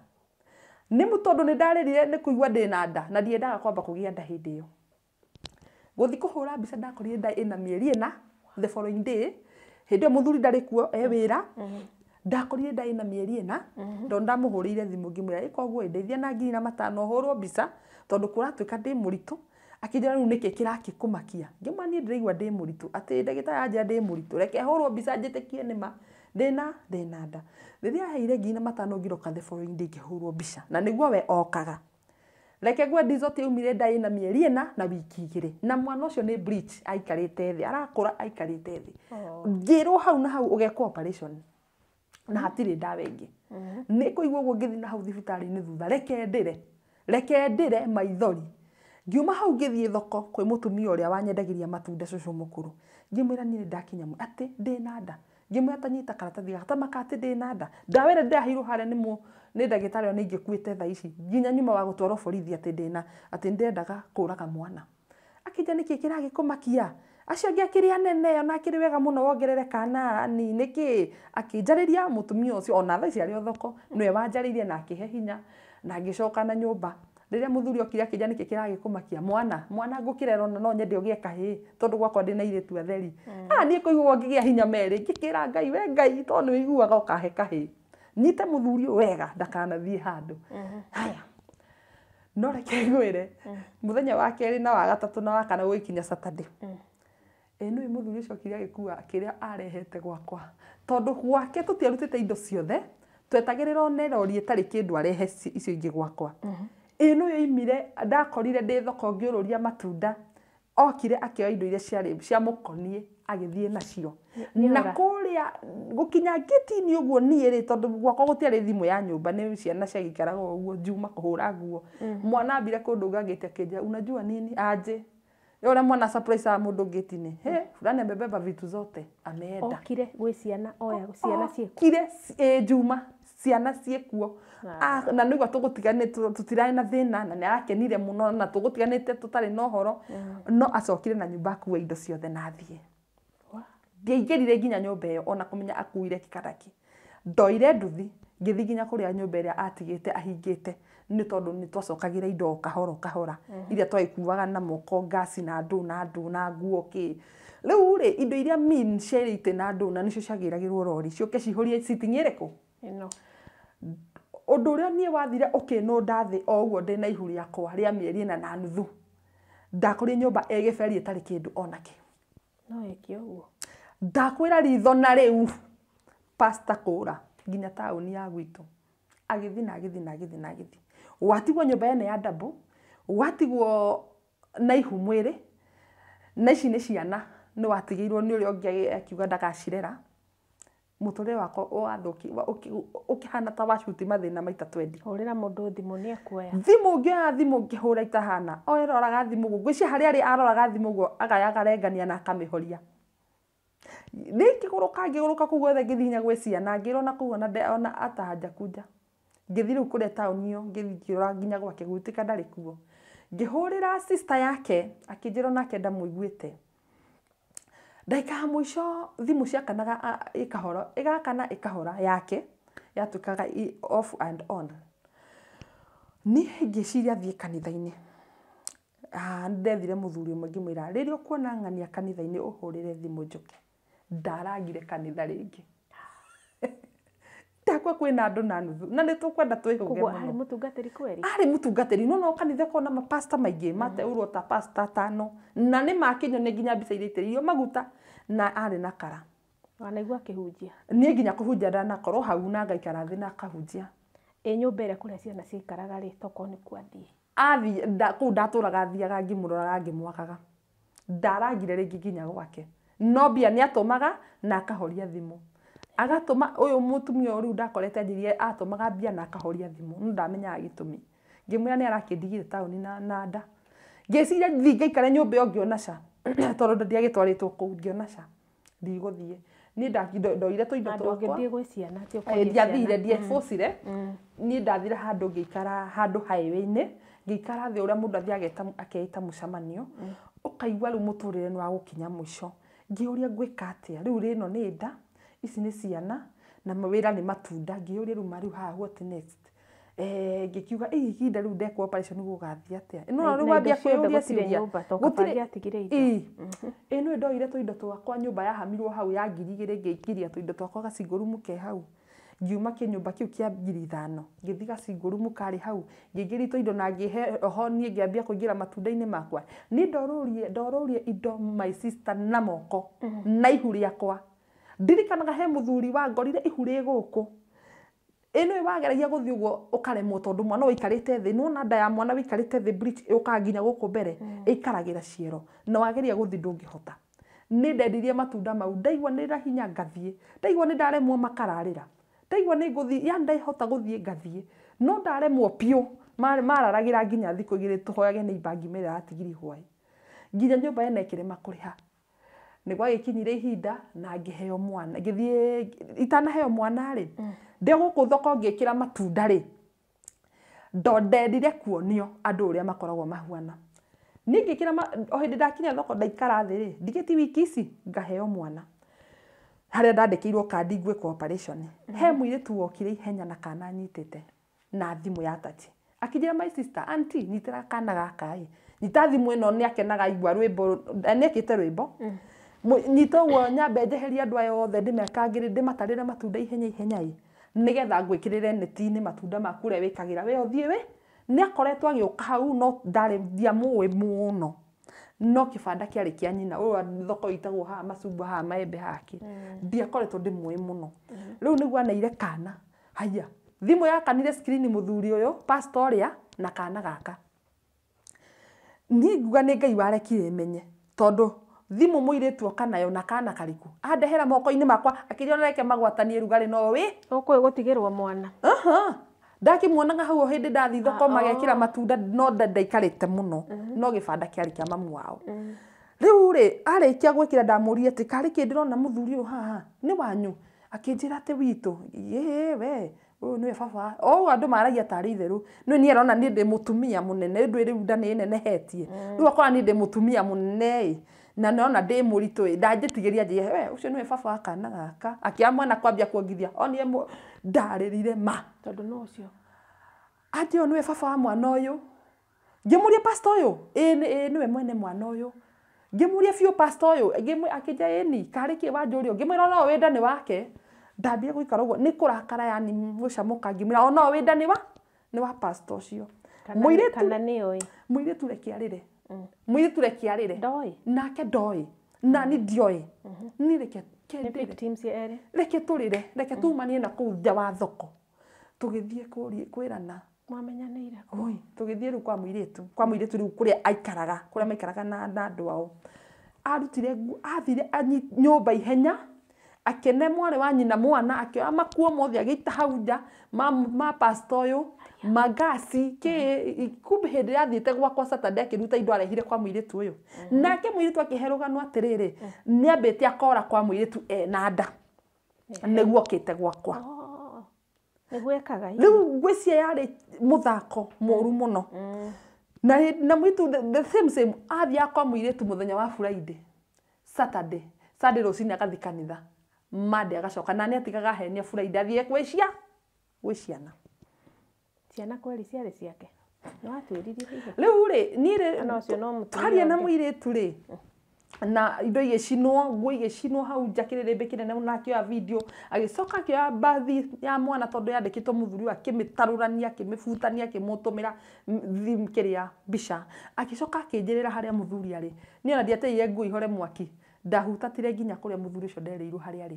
Speaker 1: nĩ tondũ nĩ ndarĩrire nĩ kũigua ndĩna nda na ndiendaga kwamba kũgĩa nda hĩndĩ ĩyo. Gũthiĩ kũhũra mbica ndakorire nda ĩna mĩeri 4 the following day, hĩndĩ ĩyo mũthuri ndarĩ kuo e wĩra, ndakorire nda ĩna mĩeri 4, tondũ ndamũhũrĩire thimũ ngĩmwĩra ĩ koguo ĩ ndeithia na 4,500 hũrwo mbica tondũ kũratuĩka ndĩ mũritũ. Akĩnjĩra rĩu nĩkĩ kĩrakĩkũmakia, ngĩmwĩra niĩ ndĩraigua ndĩ mũritũ, atĩ ndagĩtarĩ anjĩra ndĩ mũritũ, reke hũrwo mbica njĩtĩkie nĩma ndĩna nda. Rĩrĩa aheire 4,500 ngĩroka the following day ngĩhũrwo mbica, na nĩguo we okaga. Reke ngwe result yaumire nda ĩna mĩeri 4 na wiki 2, na mwana ũcio nĩ breech aikarĩte thĩ, arakũra aikarĩte thĩ. Ngĩrwo hau na hau ũgekwo operation na hatirĩ ndawa ĩngĩ. Nĩ kũigua ũguo ngĩthiĩ na hau thibitarĩ-inĩ thutha, reke ndĩre. Reke ndĩre maithori. Ngiuma hau ngĩthiĩ thoko kwĩ mũtumia ũrĩa wanyendagĩria matunda cũcũ mũkũrũ. Ngĩmwĩra niĩ nĩndakinya atĩ ndĩna nda. Ngĩmwĩra ta nyita karatathi gaka ta maka atĩ ndĩna nda. Ndawa ĩrĩa ndĩraheirwo harĩa nĩ ndagĩtarĩ ona ingĩkuĩte thaa ici. Nginya nyuma wa gũtwarwo borithi atĩ ndĩna atĩ ndĩrendaga kũraga mwana. Akĩnjĩra nĩkĩ kĩragĩkũmakia? Acio angĩ akĩrĩ anene ona akĩrĩ wega mũno wongerere kana ni nĩkĩ? Akĩnjarĩria mũtumia ũcio ona thaa ici arĩ o thoko nĩwe wanjarĩirie na akĩhe hinya na ngĩcoka na nyũmba. Rĩrĩa mũthuri okire akĩnjĩra nĩkĩ kĩragĩkũmakia? Mwana, mwana ngũkĩrera ona no nyende ũgĩe kahĩĩ tondũ gwakwa ndĩna airĩtu atheri. Niĩ kũigua ngĩgĩa hinya merĩ ngĩkĩra Ngai we Ngai tondũ nĩ ũiguaga ũkahe kahĩĩ. Nyite mũthuri ũyũ wega ndakanathiĩ handũ. Haya. No reke ngwĩre mũthenya wa kerĩ na wa gatatũ na wa kana gũgĩkinya Saturday. Ĩ nĩũĩ mũthuri ũcio okire agĩkua kĩrĩa arehete gwakwa. Tondũ gwake tũtiarutĩte indo ciothe, twetagĩrĩra one rori ĩtarĩ kĩndũ arehe icio ingĩ gwakwa. Ĩ nĩũĩ oimire ndakorire ndĩ thoko ngĩũrũria matunda, okire akĩoya indo iria ciarĩ ciamũkoniĩ agĩthiĩ nacio. Na kũrĩa gũkinya ngĩti-inĩ ũguo niĩ rĩ tondũ gwakwa gũtiarĩ thimũ ya nyũmba nĩ ciana ciagĩikaraga o ũguo njuma kũhũra nguo. Mwana ambire kũndũnga ngĩti akĩnjĩra unajua nini aje. Ũrĩa mwana surprise mũndũ ngĩti-inĩ. He, fulani amebeba vitu zote ameenda.
Speaker 2: Okire gwĩ ciana oya ciana ciĩkuo.
Speaker 1: Okire Juma ciana ciĩkuo. Na nĩguo tũgũtiganĩte tũtirarĩ na thĩna na nĩarakenire mũno na tũgũtiganĩte tũtarĩ na ũhoro. No acokire na nyũmba akue indo ciothe na athiĩ. Ndiaingĩrire nginya nyũmba ĩyo ona kũmenya akuire kĩ kana kĩ. Ndoire nduthi ngĩthiĩ nginya kũrĩa nyũmba ĩrĩa atigĩte ahingĩte nĩ tondũ nĩ twacokagĩra indo o kahora o kahora iria twagĩkuaga na moko ngasi na ndũ na ndũ na nguo kĩ. Rĩu rĩ indo iria mean ciarĩ itĩ na ndũ na nĩcio ciagĩragĩrwo rori ciũke cihũrie sitting ĩrĩkũ?
Speaker 2: Ĩno.
Speaker 1: Ũndũ ũrĩa niĩ wathire ũkĩnũnda thĩ o ũguo ndĩna ihu rĩakwa rĩa mĩeri ĩna na nuthu. Ndakorire nyũmba ĩ gĩberi ĩtarĩ kĩndũ ona kĩ.
Speaker 2: No ĩke ũguo.
Speaker 1: Ndakwĩra ritho na rĩu pastor kũra nginya taũni ya gwitũ. Agĩthiĩ na agĩthiĩ na agĩthiĩ na agĩthiĩ. Watigwo nyũmba ĩno ya double, watigwo na ihu mwĩrĩ, na ici nĩ ciana nĩ watigĩirwo nĩ ũrĩa ũngĩ akiuga ndagacirera. Mũtũrĩre wakwa ũkĩhana ta wacuti mathĩna maita 20.
Speaker 2: Hũrĩra mũndũ thimũ nĩ ekuoya.
Speaker 1: Thimũ ngĩoya thimũ ngĩhũra itahana. O ĩroraga thimũ ũguo. Ngwĩciria harĩa arĩ aroraga thimũ ũguo agarengania na akamĩhoria. Nĩ ngĩgũrũka ngĩgũrũka kũu guothe ngĩthiĩ nginya gwĩ ciana ngĩrwo na kũu ona ata hajakuja. Ngĩthiĩ rĩu kũrĩa taũni ĩyo ngĩthiĩ ngĩrora nginya gwake gũgĩtuĩka ndarĩ kuo. Ngĩhũrĩra sister yake akĩnjĩra onake ndamũiguĩte. Ndagĩka ya mũico thimũ ciakanaga ĩkahora ĩgakana ĩkahora yake yatuĩkaga off and on. Niĩ ngĩciria thiĩ kanitha-inĩ. Nĩndethire mũthuri ũmwe ngĩmwĩra rĩrĩa ũkuona ng'ania kanitha-inĩ ũhũrĩre thimũ njũke. Ndarangire kanitha rĩngĩ. Ndakua kwĩna andũ na nuthu na nĩ tũkwenda twĩhũge
Speaker 2: Koguo
Speaker 1: mũno.
Speaker 2: arĩ mũtungatĩri kweri?
Speaker 1: Arĩ mũtungatĩri no no kanitha koragwo na mapasta maingĩ mateũrwo ta pasta atano na nĩ makĩnyonia nginya mbica iria aitĩrĩirio maguta na arĩ na kara.
Speaker 2: Wanaigua akĩhunjia?
Speaker 1: Niĩ nginya kũhunjia ndanakorwo hau na ngaikara thĩ na akahunjia.
Speaker 2: Ĩ nyũmba ĩrĩa kũrĩa ciana ciikaraga rĩ tokorwo nĩ kuo athiĩ?
Speaker 1: Athiĩ kũu ndatũraga athiaga ngĩmũroraga ngĩmwakaga. Ndarangire rĩngĩ nginya gwake. No mbia nĩ atũmaga na akahoria thimũ. Agatũma ũyũ mũtumia ũyũ rĩu ndakorete anjĩrire atũmaga mbia na akahoria thimũ no ndamenyaga gĩtũmi. Ngĩmwĩra nĩ arakĩndigire taũni na nda. Ngĩciria thiĩ ngaikare nyũmba ĩyo ngĩona ca tondũ ndiagĩtwarĩtwo kũu ngĩona ca ndigũthiĩ. Niĩ ndoire tũindo
Speaker 2: Na
Speaker 1: twakwa.
Speaker 2: ndũngĩthiĩ gwĩ ciana ti ũkũthiĩ
Speaker 1: Ndiathire ndiebũcire. Niĩ ndathire handũ ngĩikara handũ highway-inĩ ngĩikara thĩ ũrĩa mũndũ athiaga akeita mũcemanio ũkaigua rĩu mũtũrĩre nĩ wa gũkinya mũico. Ngĩũria ngwĩka atĩa rĩu rĩno nĩ nda ici nĩ ciana na mawĩra nĩ matunda ngĩũria rĩu ma rĩu haha what next. Ngĩkiuga ihinda rĩu ndekwo operation gũgathiĩ atĩa. No rĩu wambia kwĩyũria ciũria.
Speaker 2: Gũtirĩ atigire indo.
Speaker 1: Ĩ nĩũĩ ndoire tũindo twakwa nyũmba yahamirwo hau ya 2000 ngĩingĩria tũindo twakwa gacingũrumu ke hau. Ngiuma kĩnyũmba kĩu kĩa 5000 ngĩthiĩ gacingũrumu karĩ hau ngĩingĩria tũindo na ngĩhe oho niĩ ngĩambia kũingĩra matunda-inĩ makwa. Niĩ ndorũrie indo my sister na moko na ihu rĩakwa. Ndirikanaga he mũthuri wangorire ihu rĩ gũkũ. Ĩ nĩũĩ wageragia gũthiĩ ũguo ũkaremwo tondũ mwana ũikarĩte thĩ nĩwona nda ya mwana wĩikarĩte thĩ breech yũkaga nginya gũkũ mbere ĩikaragĩra ciero na wageria gũthiĩ ndũngĩhota. Nĩ ndendirie matunda mau ndaigua nĩ na hinya ngathiĩ ndaigua nĩ ndaremwo makararĩra ndaigua nĩ ngũthiĩ yani ndahota gũthiĩ ngathiĩ no ndaremwo biũ Mararagĩra nginya thikũ igĩrĩ tũhoyage nĩ ibangi mĩrĩa yatigiri hwaĩ. Nginya nyũmba ĩno ĩkĩrema kũrĩha. Nĩ gwagĩkinyire ihinda na ngĩheo mwana. Ngĩthiĩ itanaheo mwana rĩ, ndĩ gũkũ thoko ngĩkĩra matunda rĩ, ndendire kuonio andũ ũrĩa makoragwo mahuana. Niĩ ngĩkĩra o hĩndĩ ndakinya thoko ndaikara thĩ rĩ, ndigĩti wiki ici ngaheo mwana. Harĩa ndandĩkĩirwo kandi ngwĩkwo operation. He mũirĩtu wokire ihenya na kana anyitĩte na thimũ ya tachi. Akĩnjĩra my sister, auntie, nyitĩra kana gaka ĩ. Nyita thimũ ĩno nĩ akenaga aigua rwĩmbo, nĩekĩte rwĩmbo. Nyita ũguo nyambe njeherie andũ aya othe ndĩmekangĩre ndĩmatarĩre matunda ihenya ihenya ĩ. Nĩgetha ngwĩkĩrĩre neti-inĩ matunda maku ũrĩa wĩkagĩra we ũthiĩ wĩ. Nĩ akoretwo agĩũka hau no ndarĩ ndiamũĩ mũno. No kĩbanda kĩarĩ kĩa nyina ũyũ thoko ĩtagwo haha macungwa haha maembe haha kĩ. Ndiakoretwo ndĩmũĩ mũno. Rĩu nĩguo aneire kana. Haiya, thimũ yakanire screen mũthuri ũyũ, pastor ũrĩa na kana gaka. Niĩ nguga nĩ Ngai warekire menye tondũ thimũ mũirĩtu oka nayo na kana karĩkũ. Andehera moko-inĩ makwa akĩnjĩra reke magwatanie rugarĩ no wĩ.
Speaker 2: Ũkũĩ gũtigĩrwo mwana.
Speaker 1: Ndakimuonaga hau o hĩndĩ ndathi thoko magekĩra matunda no ndaikarĩte mũno no gĩbanda kĩarĩ kĩa mamu wao. Rĩu rĩ arĩkia gwĩkĩra ndamũria atĩ karĩ kĩ ndĩrona mũthuri ũyũ haha nĩ wanyu, akĩnjĩra atĩ witũ ĩĩ we ũyũ nĩwe baba. O andũ maragia tarĩ itherũ nĩ niĩ arona niĩ ndĩ mũtumia mũnene ndwĩ rĩu nda nĩ nenehetie rĩu akora niĩ ndĩ mũtumia mũnene ĩ na nona ndĩ mũritũ ĩ ndanjĩtigĩria njĩre we ũcio nĩwe baba wa kana gaka. Akĩoya mwana kwambia kuongithia onie ndarĩrire ma
Speaker 2: tondũ no ũcio
Speaker 1: atĩ ũyũ nĩwe baba wa mwana ũyũ. Ngĩmũria pastor ũyũ ĩ nĩwe mwene mwana ũyũ. Ngĩmũria biũ pastor ũyũ akĩnjĩra ĩni karĩ kĩ wanjũria ngĩmwĩra no wĩnda nĩ wake. Ndambire gũikara ũguo nĩ kũrakara yani gũcamũka ngĩmwĩra o no wĩnda nĩ wa pastor ũcio.
Speaker 2: Mũirĩtu kana nĩ oĩ
Speaker 1: mũirĩtu reke arĩre. Mũirĩtu reke arĩre.
Speaker 2: Ndoĩ.
Speaker 1: Nake ndoĩ. Na ni ndioĩ. Ni reke
Speaker 2: ndĩre.
Speaker 1: Reke tũrĩre, reke tumanie na kũu nja wa thoko. Tũgĩthiĩ kwĩrana.
Speaker 2: Mwamenyanĩire
Speaker 1: kũ? Oi, tũgĩthiĩ rĩu kwa mũirĩtu. Kwa mũirĩtu rĩu kũrĩa aikaraga, kũrĩa maikaraga na andũ ao. Arutire athire nyũmba ihenya, akĩne mwarĩ wa nyina mwana, akĩoya makuo mothe agĩita hau nja ma pastor ũyũ, magasi kĩ kumbe hĩndĩ ĩrĩa athiĩte gwakwa Saturday akĩruta indo arehire kwa mũirĩtu ũyũ. Nake mũirĩtu akĩhe rũgano atĩrĩrĩ, nĩambĩte akora kwa mũirĩtu ena nda nĩguo okĩte gwakwa.
Speaker 2: Nĩguo ekaga
Speaker 1: rĩu ngwĩciria yarĩ mũthako mũru mũno. Na mũirĩtu the same athiaga kwa mũirĩtu mũthenya wa Friday, Saturday, Sunday rũcinĩ agathiĩ kanitha, Monday agacoka na nĩatigaga ahenia Friday athiĩ gwĩ ciana.
Speaker 2: Ciana kweri ciarĩ ciake. Nĩ watuĩririe hihi?
Speaker 1: Rĩu rĩ niĩ rĩ twaria na mũirĩtu rĩ na indo igĩcinwo, nguo igĩcinwo hau nja kĩrĩrĩmbĩ kĩnene mũno akĩoya video agĩcoka akĩoya bathi ya mwana tondũ yandĩkĩtwo mũthuri ũyũ akĩmĩtarũrania akĩmĩbutania akĩmũtũmĩra kĩrĩa mbica agĩcoka akĩnjĩrĩra harĩa mũthuri arĩ. Niĩ ona ndiateire nguo ihore mwaki ndahutatire nginya kũrĩa mũthuri ũcio nderĩirwo harĩa arĩ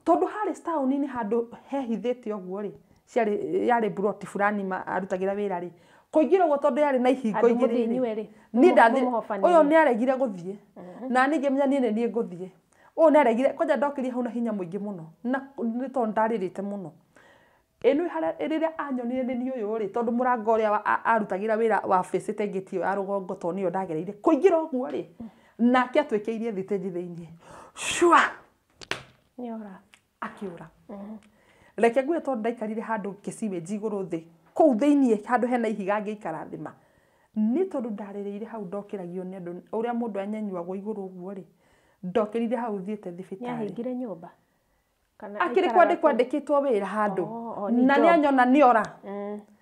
Speaker 1: tondũ harĩ taũni-inĩ handũ hehithĩte ũguo rĩ ciarĩ yarĩ broti fulani arutagĩra wĩra rĩ kũingĩra ũguo tondũ yarĩ na ihingo igĩrĩ niĩ ndathire ũyũ nĩaregire gũthiĩ na niĩ ngĩmenya niĩ nĩ niĩ ngũthiĩ ũyũ nĩaregire kwanja ndokĩrire hau na hinya mũingĩ mũno na nĩ tondũ ndarĩrĩte mũno ĩno harĩa rĩrĩa anyonire nĩ niĩ ũyũ rĩ tondũ mũrango ũrĩa arutagĩra wĩra wa facĩte ngĩti ĩyo ya rũgongo tondũ nĩyo ndagereire kũingĩra ũguo rĩ nake atwĩkĩirie thitĩnji thĩinĩ cua
Speaker 2: nĩora
Speaker 1: akĩũra. Reke ngwĩre tondũ ndaikarire handũ kĩciwĩnji igũrũ thĩ kũu thĩinĩ handũ hena ihiga ngĩikara thĩ ma nĩ tondũ ndarĩrĩire hau ndokĩragio nĩ andũ ũrĩa mũndũ anyenyuagwo igũrũ ũguo rĩ ndokĩrire hau thiĩte thibitarĩ.
Speaker 2: Nĩahingire nyũmba kana
Speaker 1: akĩrĩ kwandĩkĩtwo wĩra handũ na nĩanyona nĩora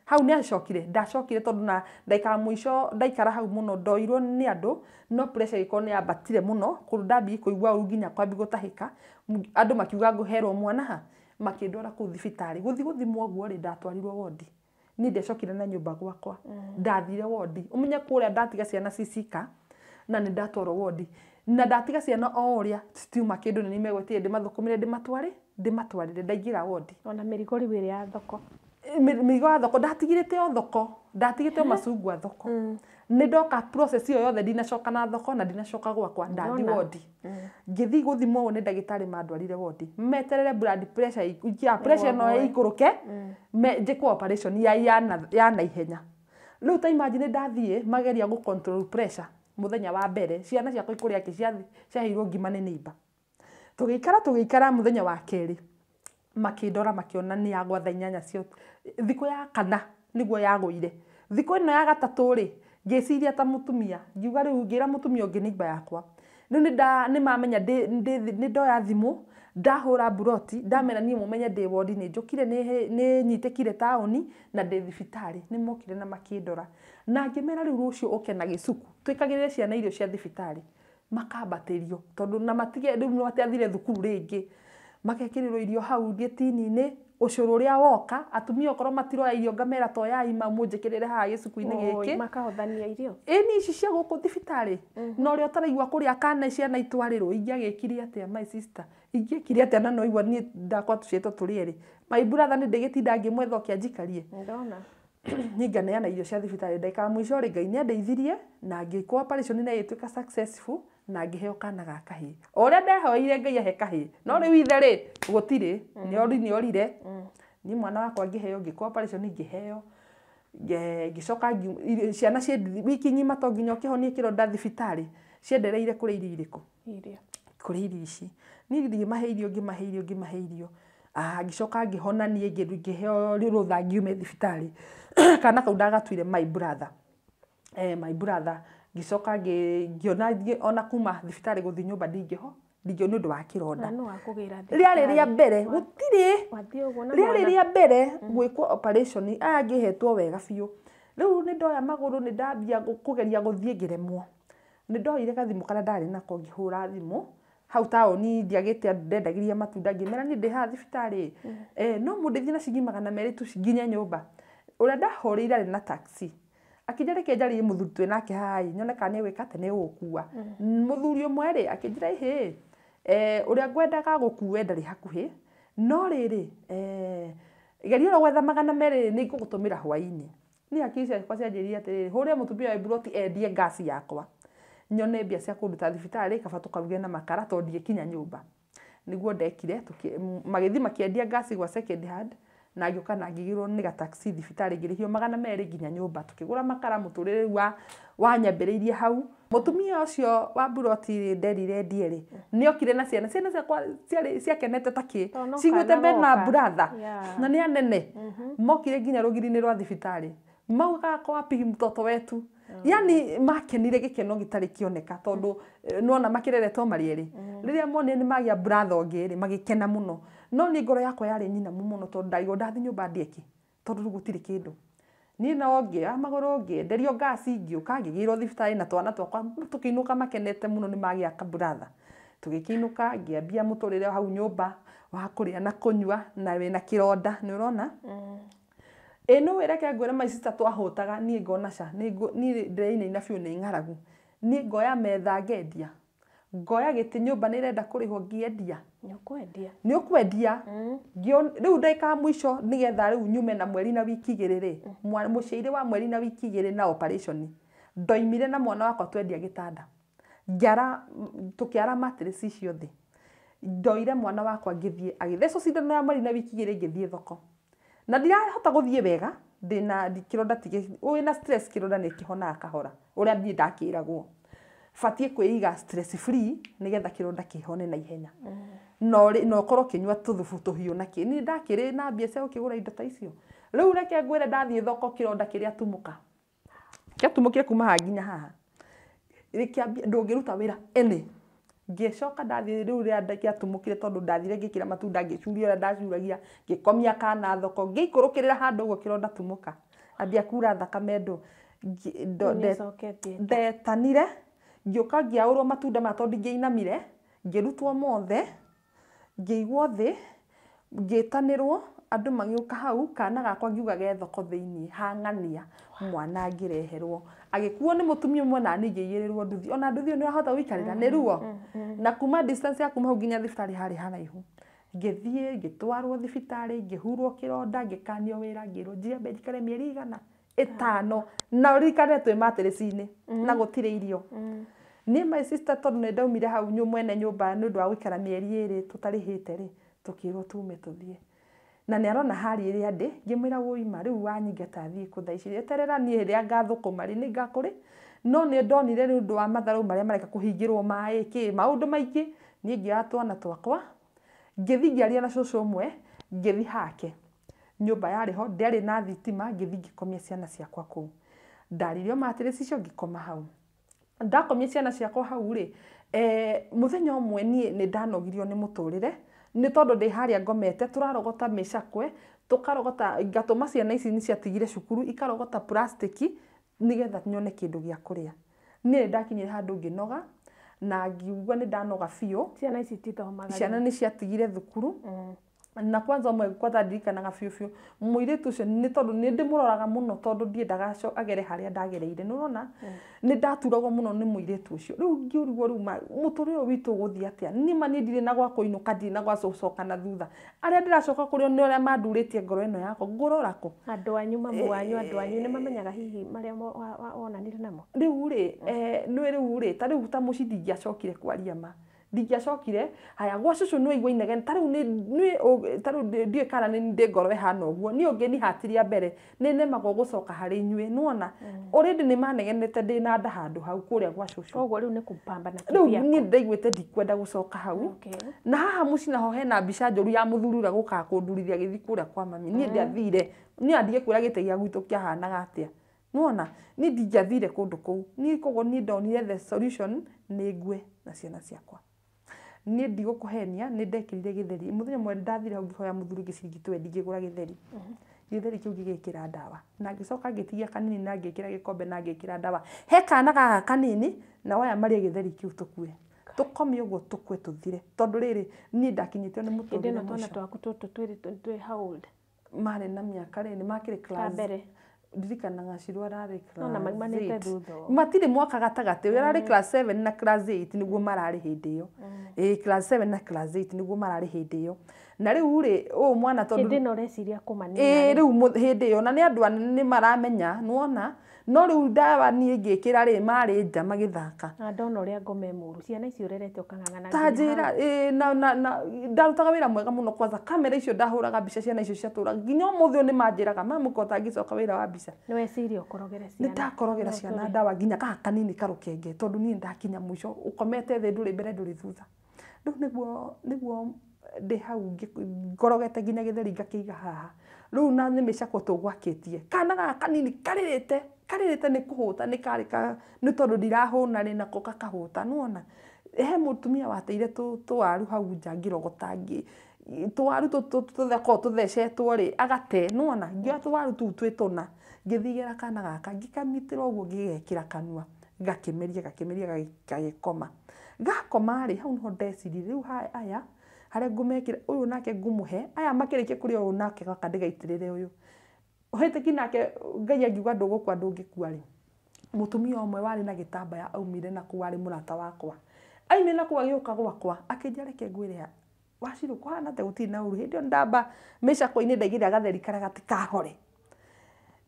Speaker 1: hau nĩacokire ndacokire tondũ na ndaikara mũico ndaikara hau mũno ndoirwo nĩ andũ no pressure ĩgĩkorwo nĩyambatire mũno kũndũ ndambia kũigua ũru nginya kwambia gũtahĩka andũ makiuga ngũherwo mwana ha makĩndwara kũu thibitarĩ gũthiĩ gũthimwo ũguo rĩ ndatwarirwo wondi. Niĩ ndiacokire na nyũmba gwakwa ndathire wondi ũmenye kũrĩa ndatiga ciana cicika na nĩ ndatwarwo wondi na ndatiga ciana o ũrĩa citiuma kĩndũ nĩ megwetire ndĩmathũkũmĩre ndĩmatwarĩre ndaingĩra wondi.
Speaker 2: Ona mĩrigo rĩu ĩrĩa ya thoko
Speaker 1: mĩrigo ya thoko ndatigirĩte o thoko ndatigĩte o macungwa thoko nĩ ndoka process ĩyo yothe ndinacoka na thoko na ndinacoka gwakwa ndathi wondi. Ngĩthiĩ gũthimwo nĩ ndagĩtarĩ mandwarire wondi meterere blood pressure ya pressure no ĩikũrũke njĩkwo operation ya naihenya. Rĩu ta imagine ndathiĩ mageria gũ control pressure mũthenya wa mbere, ciana ciakwa ikũrĩa kĩ ciaheirwo ngima nĩ neighbor. Tũgĩikara mũthenya wa kerĩ makĩndora makĩona nĩ yagwa thaa 8 cia thikũ ya kana nĩguo yagũire. Thikũ ĩno ya gatatũ rĩ, ngĩciria ta mũtumia, ngiuga rĩu ngĩra mũtumia ũngĩ neighbor yakwa, rĩu nĩ mamenya nĩ ndoya thimũ ndahũra mburoti ndamera niĩ mũmenye ndĩ wodi nĩ njũkire nĩ nyitĩkire taũni na ndĩ thibitarĩ. Nĩ mokire na makĩndora na ngĩmera rĩu rũciũ ũke na gĩcuku twĩkagĩrĩre ciana irio cia thibitarĩ makambatĩrio tondũ na matige rĩu matiathire thukuru rĩngĩ magekĩrĩrwo irio hau gĩtini-inĩ ũcũrũ ũrĩa woka atumia okorwo matiroya irio ngamera toyai mũnjĩkĩrĩre haha gĩcuku-inĩ gĩkĩ
Speaker 2: makahothania irio
Speaker 1: ĩni ici cia gũkũ thibitarĩ na ũrĩa ũtaraigua kũrĩa kana ciana itwarĩrwo ingĩagĩkire atĩa my sister ingĩekire atĩa na no igua niĩ ndakwa tũciĩtwo tũrĩ erĩ my brother nĩ ndĩgĩtinda ngĩmwetha oke anjikarie
Speaker 2: ndona
Speaker 1: niĩ nganeana irio cia thibitarĩ ndagĩka ya mũico rĩ Ngai nĩ andeithirie na ngĩkwo operation na ĩgĩtuĩka successful na ngĩheo kana ga kahĩĩ o ũrĩa ndehoeire Ngai ahe kahĩĩ no rĩu ithe rĩ gũtirĩ nĩ orire niĩ mwana wakwa ngĩheo ngĩkwo operation ngĩheo ngĩcoka ciana wiki ng'ima to nginya ũkĩhonie kĩronda thibitarĩ ciendereire kũrĩa irio irĩkũ kũrĩa irio ici niĩ ngĩmahe irio ngĩmahe irio ngĩmahe irio ngĩcoka ngĩhona niĩ ngĩheo rũtha ngiume thibitarĩ kana kau ndagatuire my brother my brother ngĩcoka ngĩona ona kuma thibitarĩ gũthiĩ nyũmba ndingĩho ndingĩho nĩ ũndũ wa kĩronda rĩarĩ rĩa mbere gũtirĩ rĩarĩ rĩa mbere gwĩkwo operation aya ngĩhetwo wega biũ rĩu nĩ ndoya magũrũ nĩ ndambia kũgeria gũthiĩ ngĩremwo nĩ ndoire gathimũ karĩa ndarĩ nako ngĩhũra thimũ hau taũni ndiagĩte andũ ndendagĩria matunda ngĩmera niĩ ndĩ haha thibitarĩ no mũndeithie na ciringi 200 tu nginye nyũmba ũrĩa ndahũrĩire arĩ na taxi akĩnjĩra reke njarĩrie mũthuri twĩ nake haha ĩ nyone kana nĩ egwĩka atĩ nĩ egũgũkua mũthuri ũmwe rĩ akĩnjĩra ĩhĩ ũrĩa ngwendaga gũkue ndarĩ hakuhĩ no rĩrĩ geria oro gwetha 200 nĩ ngũgũtũmĩra hwaĩ-inĩ niĩ hakiri ciakwa cianjĩrire atĩrĩrĩ hũre mũtumia wa mburoti endie ngasi yakwa nyone mbia cia kũnduta thibitarĩ kaba tũkaruge na makara tondũ ndingĩkinya nyũmba nĩguo ndekire magĩthiĩ makĩendia ngasi gwa second hand na ngĩũka na ngĩgĩrwo nĩ gataxi thibitarĩ ngĩrĩhio 200 nginya nyũmba tũkĩgũra makara mũtũrĩre rĩu wanyambĩrĩirie hau mũtumia ũcio wa mburoti rĩ nderire endie rĩ nĩokire na ciana ciana ciakwa ciarĩ ciakenete ta kĩ ciguĩte mena brother na nĩ anene mokire nginya rũgiri-inĩ rwa thibitarĩ maugaga kwa wapi mtoto wetu yani makenire gĩkeno gĩtarĩ kĩoneka tondũ nĩwona makĩreretwo marĩ erĩ rĩrĩa monire nĩ magĩa brother ũngĩ rĩ magĩkena mũno no niĩ ngoro yakwa yarĩ nyinamu mũno tondũ ndarigwo ndathiĩ nyũmba ndĩe kĩ tondũ rĩu gũtirĩ kĩndũ niĩ no ngĩoya magũrũ ngĩenderio ngasi ngĩũka ngĩgĩrwo thibitarĩ na twana twakwa tũkĩinũka makenete mũno nĩ magĩa kaburatha tũgĩkĩinũka ngĩambia mũtũrĩre hau nyũmba wa kũrĩa na kũnyua na wĩna kĩronda nĩ ũrona ĩ no wĩreke ngwĩre my sister twahũtaga niĩ ngona ca niĩ ndĩreinaina biũ nĩ ng'aragu niĩ ngoya metha ngendia ngoya gĩtĩ nyũmba nĩ ĩrenda kũrĩhwo ngĩendia nĩ ũkwendia rĩu ndagĩka ya mũico nĩgetha rĩu nyume na mweri na wiki igĩrĩ rĩ mũciairĩ wa mweri na wiki igĩrĩ na operation ndoimire na mwana wakwa twendia gĩtanda ngĩara tũkĩara mattress icio thĩ ndoire mwana wakwa ngĩthiĩ agĩthecwo cindano ya mweri na wiki igĩrĩ ngĩthiĩ thoko na ndirahota gũthiĩ wega ndĩna kĩronda wĩna stress kĩronda nĩ kĩhonaga kahora ũrĩa niĩ ndakĩragwo batiĩ kwĩiga stress free nĩgetha kĩronda kĩhone na ihenya na ũkorwo ũkĩnyua tũthubu tũhiũ na kĩ niĩ ndakĩrĩ na mbia cia gũkĩgũra indo ta icio rĩu reke ngwĩre ndathiĩ thoko kĩronda kĩrĩa tumũka kĩatumũkire kuma haha nginya haha rĩkĩambia ndũngĩruta wĩra any ngĩcoka ndathiĩ rĩu rĩrĩa kĩatumũkire tondũ ndathire ngĩkĩra matunda ngĩcuria ũrĩa ndacuragia ngĩkomia kana thoko ngĩikũrũkĩrĩra handũ ũguo kĩronda tumũka ambia kura thakame ndũ ndetanire ngĩũka ngĩaũrwo matunda maya tondũ ndingĩinamire ngĩrutwo mothe ngĩigwo thĩ ngĩtanĩrwo andũ magĩũka hau kana gakwa ngiuga ge thoko thĩiniĩ hang'ania mwana ngĩreherwo agĩkuo nĩ mũtumia ũmwe na niĩ ngĩigĩrĩrwo nduthi ona nduthi ĩyo nĩ ũrahota gũikarĩra nĩ ruo na kuma distance ya kuma hau nginya thibitarĩ harĩ haraihu ngĩthiĩ ngĩtwarwo thibitarĩ ngĩhurwo kĩronda ngĩkanio wĩra ngĩrwo njiambe njikare mĩeri 5 na ũririkane twĩ mattress-inĩ na gũtirĩ irio niĩ my sister tondũ nĩ ndaumire hau mwene nyũmba nĩ ũndũ wa gũikara mĩeri 2 tũtarĩhĩte rĩ tũkĩrwo tume tũthiĩ Na nĩ arona hari ĩrĩa ndĩ, ngĩmwĩra wũima rĩu wanyingata thiĩ kũ thaa ici, eterera niĩ rĩrĩa ngathũkũma rĩ nĩ ngakũrĩ. No nĩ ndonire nĩ ũndũ wa matharũ marĩa mareka kũhingĩrwo maĩ kĩ maũndũ maingĩ, niĩ ngĩoya twana twakwa, ngĩthiĩ ngĩaria na cũcũ ũmwe, ngĩthiĩ hake. Nyũmba yarĩ ho, ndĩarĩ na thitima, ngĩthiĩ ngĩkomia ciana ciakwa kũu. Ndaririo mattress icio ngĩkoma hau. Ndakomia ciana ciakwa hau rĩ, mũthenya ũmwe niĩ nĩ ndanogirio nĩ mũtũrĩre, nĩ tondũ ndĩ harĩa ngomete, tũrarogota mĩcakwe, tũkarogota, ngatũma ciana ici nĩ ciatigire cukuru, ikarogota plastiki, nĩgetha nyone kĩndũ gĩa kũrĩa. Niĩ nĩ ndakinyire handũ ngĩnoga, na ngiuga nĩ ndanoga biũ.
Speaker 2: Ciana ici itithomaga.
Speaker 1: Ciana nĩ ciatigire thukuru. Na kwanza ũmwe kwanza ndirikanaga biũ biũ, mũirĩtu ũcio nĩ tondũ nĩ ndĩmũroraga mũno tondũ ndiendaga agere harĩa ndagereire, nĩ ũrona? Nĩ ndaturagwo mũno nĩ mũirĩtu ũcio. Rĩu ngĩũrigwo rĩu mũtũrĩre ũyũ witũ ũgũthiĩ atĩa? Nĩ ma niĩ ndirĩ na gwa kũinũka, ndirĩ na gwa gũcoka na thutha. Arĩa ndĩracoka kũrĩ o nĩ arĩa mandurĩtie ngoro ĩno yakwa, ngũrora kũ?
Speaker 2: Andũ anyu, mamu wanyu, andũ anyu nĩ mamenyaga hihi marĩa wonanire namo?
Speaker 1: Rĩu rĩ, nĩ rĩu rĩ, ta rĩu ta mũciĩ ndingĩacokire kwaria ma. Ndingĩacokire, haya gwa cũcũ nĩ waigua inegene, ta rĩu nĩ ta rĩu ndiũĩ kana nĩ ndĩ ngoro ĩhana ũguo, niĩ ũngĩnihatĩria mbere, nĩ nemagwo gũcoka harĩ inyuĩ, nĩwona? Already nĩ manegenete ndĩ na nda handũ hau kũrĩa gwa cũcũ.
Speaker 2: Koguo rĩu nĩ kũpambana
Speaker 1: Rĩu
Speaker 2: kivyako.
Speaker 1: niĩ ndaiguĩte ndikwenda gũcoka hau. Na haha mũciĩ naho hena mbica njũru ya mũthuri ũrĩa gũkaga kũndurithia agĩthiĩ kũrĩa kwa mami. Niĩ ndiathire, niĩ andige kwĩra gĩtĩ gĩa gwitũ kĩahanaga atĩa. Nĩwona? Niĩ ndingĩathire kũndũ kũu. Niĩ koguo niĩ ndonire the solution nĩ ngue na ciana ciakwa. Niĩ ndigũkũhenia, nĩ ndekĩrire gĩtheri. Mũthenya ũmwe ndathire hau ngĩhoya mũthuri gĩciringi twendi ngĩgũra gĩtheri. Gĩtheri kĩu ngĩgĩkĩra ndawa. Na ngĩcoka ngĩtigia kanini na ngĩkĩra gĩkombe na ngĩkĩra ndawa. He kana gaka kanini, na waya marĩe gĩtheri kĩu tũkue. Tũkome ũguo tũkue tũthire. Tondũ rĩrĩ, niĩ ndakinyĩtio nĩ
Speaker 2: Hĩndĩ
Speaker 1: mũtũrĩre
Speaker 2: ĩno twana
Speaker 1: mũico.
Speaker 2: twaku tũtũ twĩrĩ twĩ how old?
Speaker 1: Marĩ na mĩaka rĩ, nĩ makĩrĩ class.
Speaker 2: Mbere.
Speaker 1: Ndirikanaga Shiro ararĩ
Speaker 2: No na
Speaker 1: class
Speaker 2: maumanĩte
Speaker 1: 8.
Speaker 2: thutha ũũ.
Speaker 1: Matirĩ mwaka gatagatĩ, ũyũ ararĩ class 7 na class 8 nĩguo mararĩ hĩndĩ ĩyo. Ĩĩ class 7 na class 8 nĩguo mararĩ hĩndĩ ĩyo. Na rĩu rĩ, ũyũ mwana tondũ
Speaker 2: Hĩndĩ ĩno ũreciria kũmanina.
Speaker 1: Ĩĩ rĩu hĩndĩ ĩyo na nĩ andũ anene nĩ maramenya, nĩwona? No rĩu ndawa niĩ ngĩkĩra rĩ, marĩ nja magĩthaka.
Speaker 2: Na ndona ũrĩa ngoma ĩ mũru, ciana ici ũrerete ũkang'ang'ana
Speaker 1: Ta
Speaker 2: nginya
Speaker 1: njĩra,
Speaker 2: hau.
Speaker 1: ĩĩ na ndarutaga wĩra mwega mũno kwanza kamera icio ndahũraga mbica ciana icio ciatũraga nginya ũmũthĩ ũyũ nĩ manjĩraga mamu ko ũtangĩcoka wĩra wa mbica.
Speaker 2: Nĩ weciria ũkorogere ciana.
Speaker 1: Nĩ ndakorogera ciana ndawa nginya gaka kanini karũkenge tondũ niĩ ndakinya mũico ũkomete thĩ ndũrĩ mbere ndũrĩ thutha. Rĩu nĩguo ndĩ hau ngorogete nginya gĩtheri ngakĩiga haha. Rĩu na nĩ mĩcakwe tũgwakĩtie. Kana gaka kanini karĩrĩte, karĩrĩte nĩ kũhũta nĩ karĩ ka nĩ tondũ ndirahũna rĩ nako gakahũta, nĩwona? He mũtumia wateire tũwaru hau nja ngĩrogota tũwaru tũkoragwo tũthecetwo rĩ, agate, nĩwona? Ngĩoya tũwaru tũu twĩ tũna, ngĩthigĩra kana gaka, ngĩkanyitĩra ũguo ngĩgekĩra kanua, gakĩmeria gakĩmeria gagĩkoma. Gakoma rĩ, hau nĩho ndeciririe, rĩu aya, harĩa ngũmekĩra, ũyũ nake ngũmũhe, aya makĩrĩkia kũrĩa ũyũ nake gaka ndĩgaitĩrĩre ũyũ. Hĩtĩki nake Ngai angiuga ndũgũkua ndũngĩkua rĩ, mũtumia ũmwe warĩ na gĩtambaya aumire na kũu arĩ mũrata wakwa. Aumire na kũu agĩũka gwakwa, akĩnjĩra reke ngwĩre Wacirũ kũhana atĩa gũtirĩ na ũru. Hĩndĩ ĩyo ndamba mĩcakwe-inĩ ndaigĩrĩra gatheri karĩa gatikahore.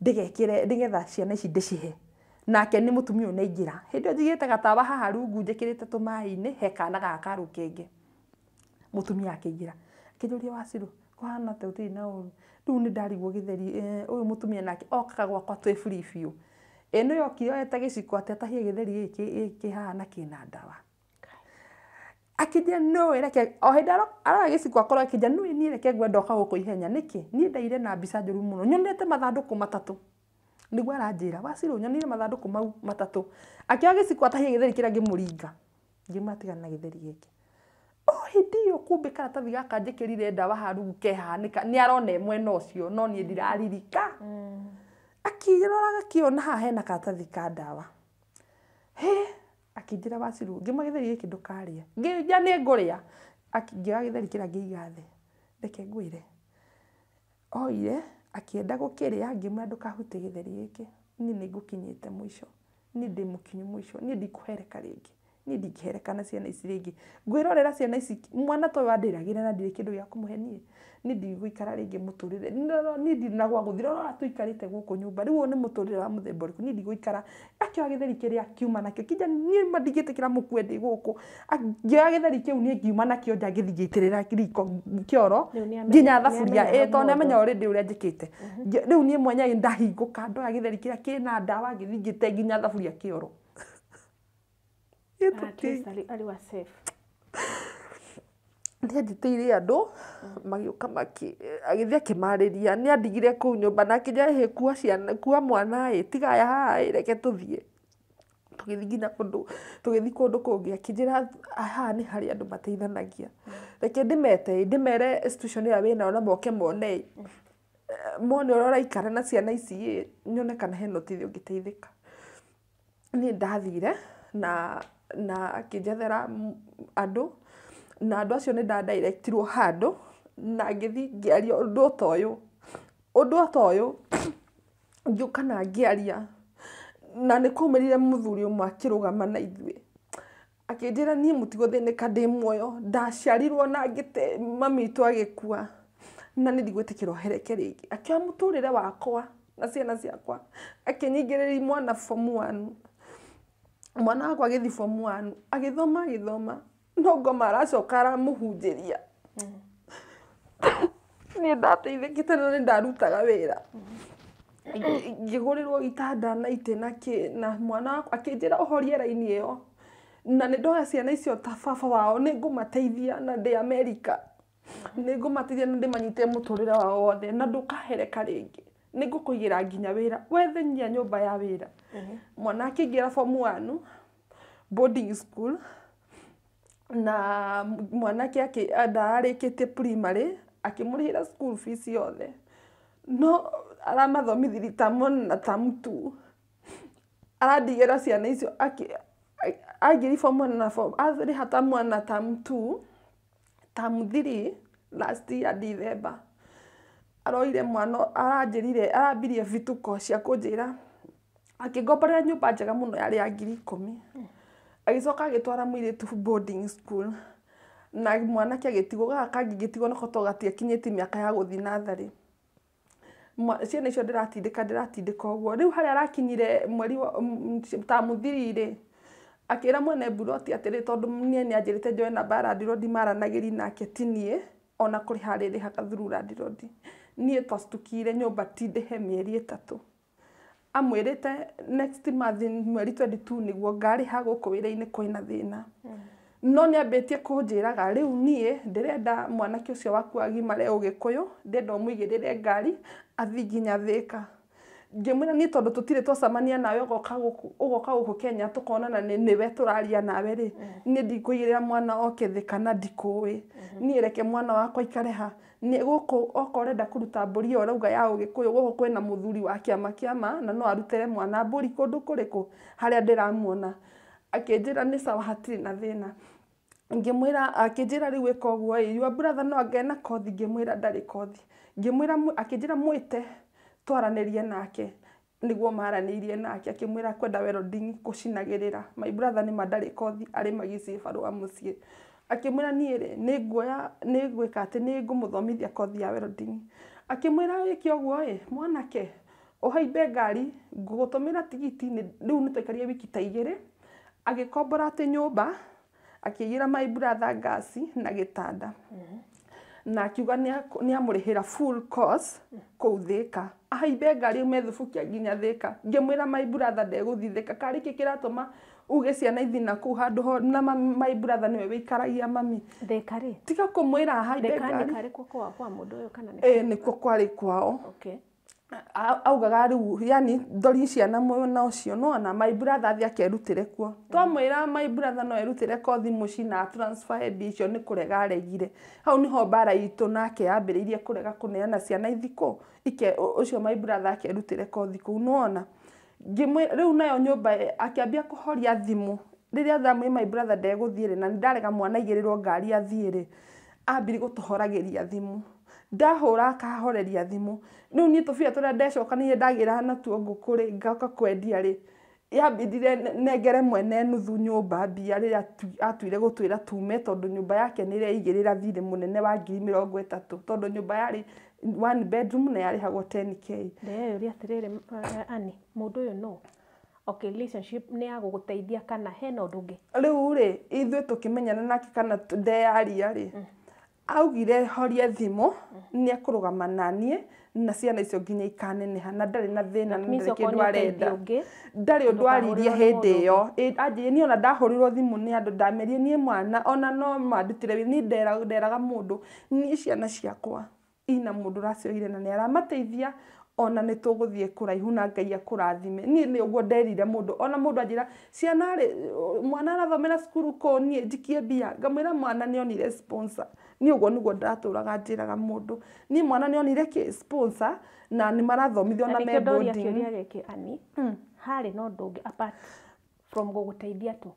Speaker 1: Ndĩgekĩre nĩgetha ciana ici ndĩcihe. Nake nĩ mũtumia ũyũ nĩaingĩra. Hĩndĩ ĩyo njigĩte gatawa haha rungu njĩkĩrĩte tũmaĩ-inĩ, he kana gaka ka rũkenge. Mũtumia akĩingĩra. Akĩnjũria Wacirũ, kũhana atĩa gũtirĩ na ũru. Rĩu nĩ ndarigwo gĩtheri, ũyũ mũtumia nake okaga gwakwa twĩ free biũ. Ĩ nĩwe okire oete gĩciko atĩ atahie gĩtheri gĩkĩ kĩ haha na kĩna ndawa. Akĩnjĩra nĩũĩ reke, o hĩndĩ aroya gĩciko akorwo akĩnjĩra nĩũĩ niĩ reke ngwenda ũka gũkũ ihenya. Nĩkĩ? Niĩ ndaire na mbica njũru mũno. Nyonete mathandũkũ matatũ. Nĩguo aranjĩra, Wacirũ nyonire mathandũkũ mau matatũ. Akĩoya gĩciko atahie gĩtheri kĩrĩa ngĩmũringa. Ngĩmwĩra tigana na gĩtheri gĩkĩ. O hĩndĩ ĩyo kumbe karatathi gaka njĩkĩrire ndawa haha rungu ke haha nĩ arona e mwena ũcio no niĩ ndiraririka. Akĩrora akĩona haha hena karatathi ka ndawa. Hĩ, akĩnjĩra Wacirũ, ngĩmwĩra gĩtheri gĩkĩ ndũkarĩe. Ngĩnjĩra nĩ ngũrĩa. Akĩoya gĩtheri kĩrĩa ngĩiga thĩ. Reke ngwĩre. Oire, akĩenda gũkĩrĩa, ngĩmwĩra ndũkahutie gĩtheri gĩkĩ. Niĩ nĩ ngũkinyĩte mũico. Niĩ ndĩ mũkinyu mũico. Niĩ ndikũhereka rĩngĩ. Niĩ ndingĩhereka na ciana ici rĩngĩ. Ngwĩrorera ciana ici, mwana ta ũyũ andĩragĩra na ndirĩ kĩndũ gĩa kũmũhe niĩ. Niĩ ndigũikara rĩngĩ mũtũrĩre. Niĩ ndirĩ na gwa gũthiĩ. Rora tũikarĩte gũkũ nyũmba. Rĩu ũyũ nĩ mũtũrĩre wa mũthemba ũrĩkũ? Niĩ ndigũikara. Akĩoya gĩtheri kĩrĩa akiuma nakĩo. Kĩnja niĩ ma ndingĩtĩkĩra mũkue ndĩ gũkũ. Ngĩoya gĩtheri kĩu niĩ ngiuma nakĩo nja ngĩthiĩ ngĩitĩrĩra riko kĩoro nginya thaburia. Ĩĩ tondũ nĩamenya already ũrĩa njĩkĩte. Rĩu niĩ mwenyewe ndahingũka ndoya gĩtheri kĩrĩa kĩna ndawa ngĩthiĩ ngĩte nginya thaburia kĩoro.
Speaker 2: At least arĩ wa safe.
Speaker 1: Nĩanjĩtĩire andũ magĩũka agĩthiĩ akĩmarĩria. Nĩandigire kũu nyũmba na akĩnjĩra hĩ kua ciana, kua mwana ĩ, tiga aya haha ĩ, reke tũthiĩ. Tũgĩthiĩ nginya kũndũ, tũgĩthiĩ kũndũ kũngĩ akĩnjĩra haha nĩ harĩa andũ mateithanagia. Reke ndĩmete ĩ, ndĩmere situation ĩrĩa wĩnayo na moke mone ĩ, mone ũrĩa ũraikara na ciana ici ĩ, nyone kana hena ũteithio ũngĩteithĩka. Niĩ ndathire na akĩnjethera andũ, na andũ acio nĩ ndadirectirwo handũ na ngĩthiĩ ngĩaria ũndũ ta ũyũ. Ũndũ ta ũyũ ngĩũka na ngĩaria, na nĩ kwaumĩrire mũthuri ũmwe akĩrũgama na ithuĩ. Akĩnjĩra niĩ mũtigũthĩnĩka ndĩ muoyo, ndaciarirwo na ngĩte mami witũ agĩkua, na niĩ ndigwĩtĩkĩra ũhereke rĩngĩ. Akĩoya mũtũrĩre wakwa na ciana ciakwa, akĩnyingĩrĩria mwana form 1. Mwana wakwa agĩthiĩ form 1, agĩthoma agĩthoma, no ngoma aracoka aramũhunjĩria. Niĩ ndateithĩkĩte na nĩ ndarutaga wĩra. Ngĩgũrĩrwo gĩtanda na itĩ na kĩ, na mwana wakwa akĩnjĩra ũhorie raini ĩyo. Na nĩ ndoya ciana icio ta baba wao, nĩ ngũmateithia na ndĩ Amerika. Nĩ ngũmateithia na ndĩmanyite mũtũrĩre wao wothe na ndũkahereka rĩngĩ. Nĩ ngũkũigĩra nginya wĩra, wethe nginya nyũmba ya wĩra. Mwana akĩingĩra form 1 boarding school, na mwanake ndararĩkĩtie primary, akĩmũrĩhĩra school fees yothe. No aramathomithirie term 1 na term 2. Arandigĩra ciana icio aingĩria form 1 na form, arĩha term 1 na term 2, term 3 last year December. Aroire mwana, aranjĩrire, arambirie vituko cia kũnjĩra, akĩngomborera nyũmba njega mũno yarĩ ya 10,000. Agĩcoka agĩtwara mũirĩtu boarding school, na mwanake agĩtigwo, gaka kangĩ gĩtigwo nako tondũ gatiakinyĩtie mĩaka ya gũthiĩ natharĩ. Ciana icio ndĩratindĩka ũguo. Rĩu harĩa arakinyire mweri wa term 3 rĩ, akĩra mwene mburoti atĩrĩ, tondũ niĩ nĩanjĩrĩte njoe namba ya landlord maranagĩrie nake ti niĩ, ona kũrĩha arĩrĩhaga through landlord. Niĩ twacukire nyũmba ti ndĩhe mĩeri 3. Amwĩrĩte next month mweri 22 nĩguo ngarĩha gũkũ wĩra-inĩ kwĩna thĩna. No nĩambĩtie kũnjĩraga rĩu niĩ ndĩrenda mwanake ũcio waku agimare ũgĩkũyũ, ndĩrenda ũmũigĩrĩre ngari athiĩ nginya Thĩka. Ngĩmwĩra niĩ tondũ tũtirĩ twacemania nawe ũgoka gũkũ Kenya tũkonana nĩwe tũraria nawe rĩ, niĩ ndikũigĩrĩra mwana oke Thĩka na ndikũĩ. Niĩ reke mwana wakwa aikare ha. Nĩ gũkũ okorwo ũrenda kũruta mbũri ĩyo ũrauga ya ũgĩkũyũ, gũkũ kwĩna mũthuri wa kĩama kĩama na no arutĩre mwana mbũri kũndũ kũrĩkũ harĩa ndĩramuona. Akĩnjĩra nĩ sawa hatirĩ na thĩna. Ngĩmwĩra, akĩnjĩra rĩu ĩka ũguo ĩ, your brother no angĩe na kothi, ngĩmwĩra ndarĩ kothi. Ngĩmwĩra, akĩnjĩra mwĩte twaranĩrie nake. Nĩguo maranĩirie nake, akĩmwĩra kwenda welding kũcinagĩrĩra. My brother nĩma ndarĩ kothi, arĩmagia cibarũa mũciĩ. Akĩmwĩra niĩ rĩ, nĩnguoya, nĩngwĩka atĩ nĩngũmũthomithia kothi ya welding. Akĩmwĩra wĩke ũguo ĩ, mwanake, ũhaimbe ngari, ngũgũtũmĩra tigiti, rĩu nĩtwaikarire wiki ta 2. Agĩkombora atĩ nyũmba, akĩigĩra my brother ngasi na gĩtanda. Na akiuga nĩamũrĩhĩra full course kũu Thĩka. Ahaimbe ngari aume Thubukia nginya Thĩka. Ngĩmwĩra my brother ndegũthiĩ Thĩka. Karĩ kĩ kĩratũma uge ciana ithiĩ na kũu handũ ho, na my brother nĩwe wĩikaragia mami.
Speaker 2: Thĩka rĩ?
Speaker 1: Tiga kũmwĩra ahaimbe
Speaker 2: Thĩka
Speaker 1: ngari.
Speaker 2: Nĩ karĩ kuo kwa mũndũ ũyũ kana nĩ?
Speaker 1: Ĩĩ nĩkuo kwarĩ kwao.
Speaker 2: Okay.
Speaker 1: Augaga rĩu yani ndori ciana mwena ũcio, nĩwona my brother athiĩ akerutĩre kuo. Twamwĩra my brother no erutĩre kothi mũciĩ na transfer mbia icio nĩ kũrega aregire. Hau nĩho mbara itũ nake yambĩrĩirie kũrega kũneana ciana ithiĩ kũ, ũcio my brother akerutĩre kothi kũu, nĩwona. Ngĩmwĩra rĩu nayo nyũmba akĩambia kũhoria thimũ. Rĩrĩa ndamwĩrire my brother ndegũthiĩ rĩ, na nĩndarega mwana aigĩrĩrwo ngari athiĩ rĩ, ambirie gũtũhoragĩria thimũ. Ndahũra akahoreria thimũ. Rĩu niĩ tũbia tũrĩa ndecokanĩire ndagĩra natuo ngũkũ rĩ, ngoka kwendia rĩ, Yambindire nengere mwene nuthu nyũmba mbia rĩrĩa atuire gũtwĩra tume tondũ nyũmba yake nĩ ĩreigĩrĩra thirĩ mũnene wa 30,000 tondũ nyũmba yarĩ one bedroom na yarĩhagwo 10K.
Speaker 2: Ndĩreyũria atĩrĩrĩ, Annie, mũndũ ũyũ no okay, relationship nĩ ya gũgũteithia kana hena ũndũ ũngĩ?
Speaker 1: Rĩu rĩ, ithuĩ tũkĩmenyana nake kana ndeyaria rĩ, augire horie thimũ, nĩ ekũrũgama naniĩ na ciana icio nginya ikaneneha na ndarĩ na thĩna na
Speaker 2: Means
Speaker 1: ndarĩ
Speaker 2: okorwo
Speaker 1: kĩndũ
Speaker 2: nĩ ũteithio
Speaker 1: arenda.
Speaker 2: ũngĩ,
Speaker 1: Ndarĩ ũndũ aririe
Speaker 2: ndũkahũrĩrwo nĩ
Speaker 1: hĩndĩ
Speaker 2: mũndũ
Speaker 1: ĩyo. Anjĩrire niĩ ona ndahũrirwo thimũ nĩ andũ ndamerire niĩ mwana ona no mandutire wĩra niĩ nderaga mũndũ niĩ ciana ciakwa ina mũndũ ũracioire na nĩ aramateithia ona nĩ tũgũthiĩ kũraihu na Ngai akũrathime. Niĩ nĩ ũguo nderire mũndũ ona mũndũ anjĩra ciana rĩ mwana arathomera cukuru kũ niĩ njikie mbia ngamwĩra mwana nĩ onire sponsor. Niĩ ũguo nĩguo ndatũraga njĩraga mũndũ niĩ mwana nĩ onire kĩ sponsor na nĩ marathomithio
Speaker 2: Na
Speaker 1: na me
Speaker 2: nĩkĩo ndoria
Speaker 1: boarding.
Speaker 2: kĩũria gĩkĩ Annie, harĩ na ũndũ ũngĩ apart from gũgũteithia tu?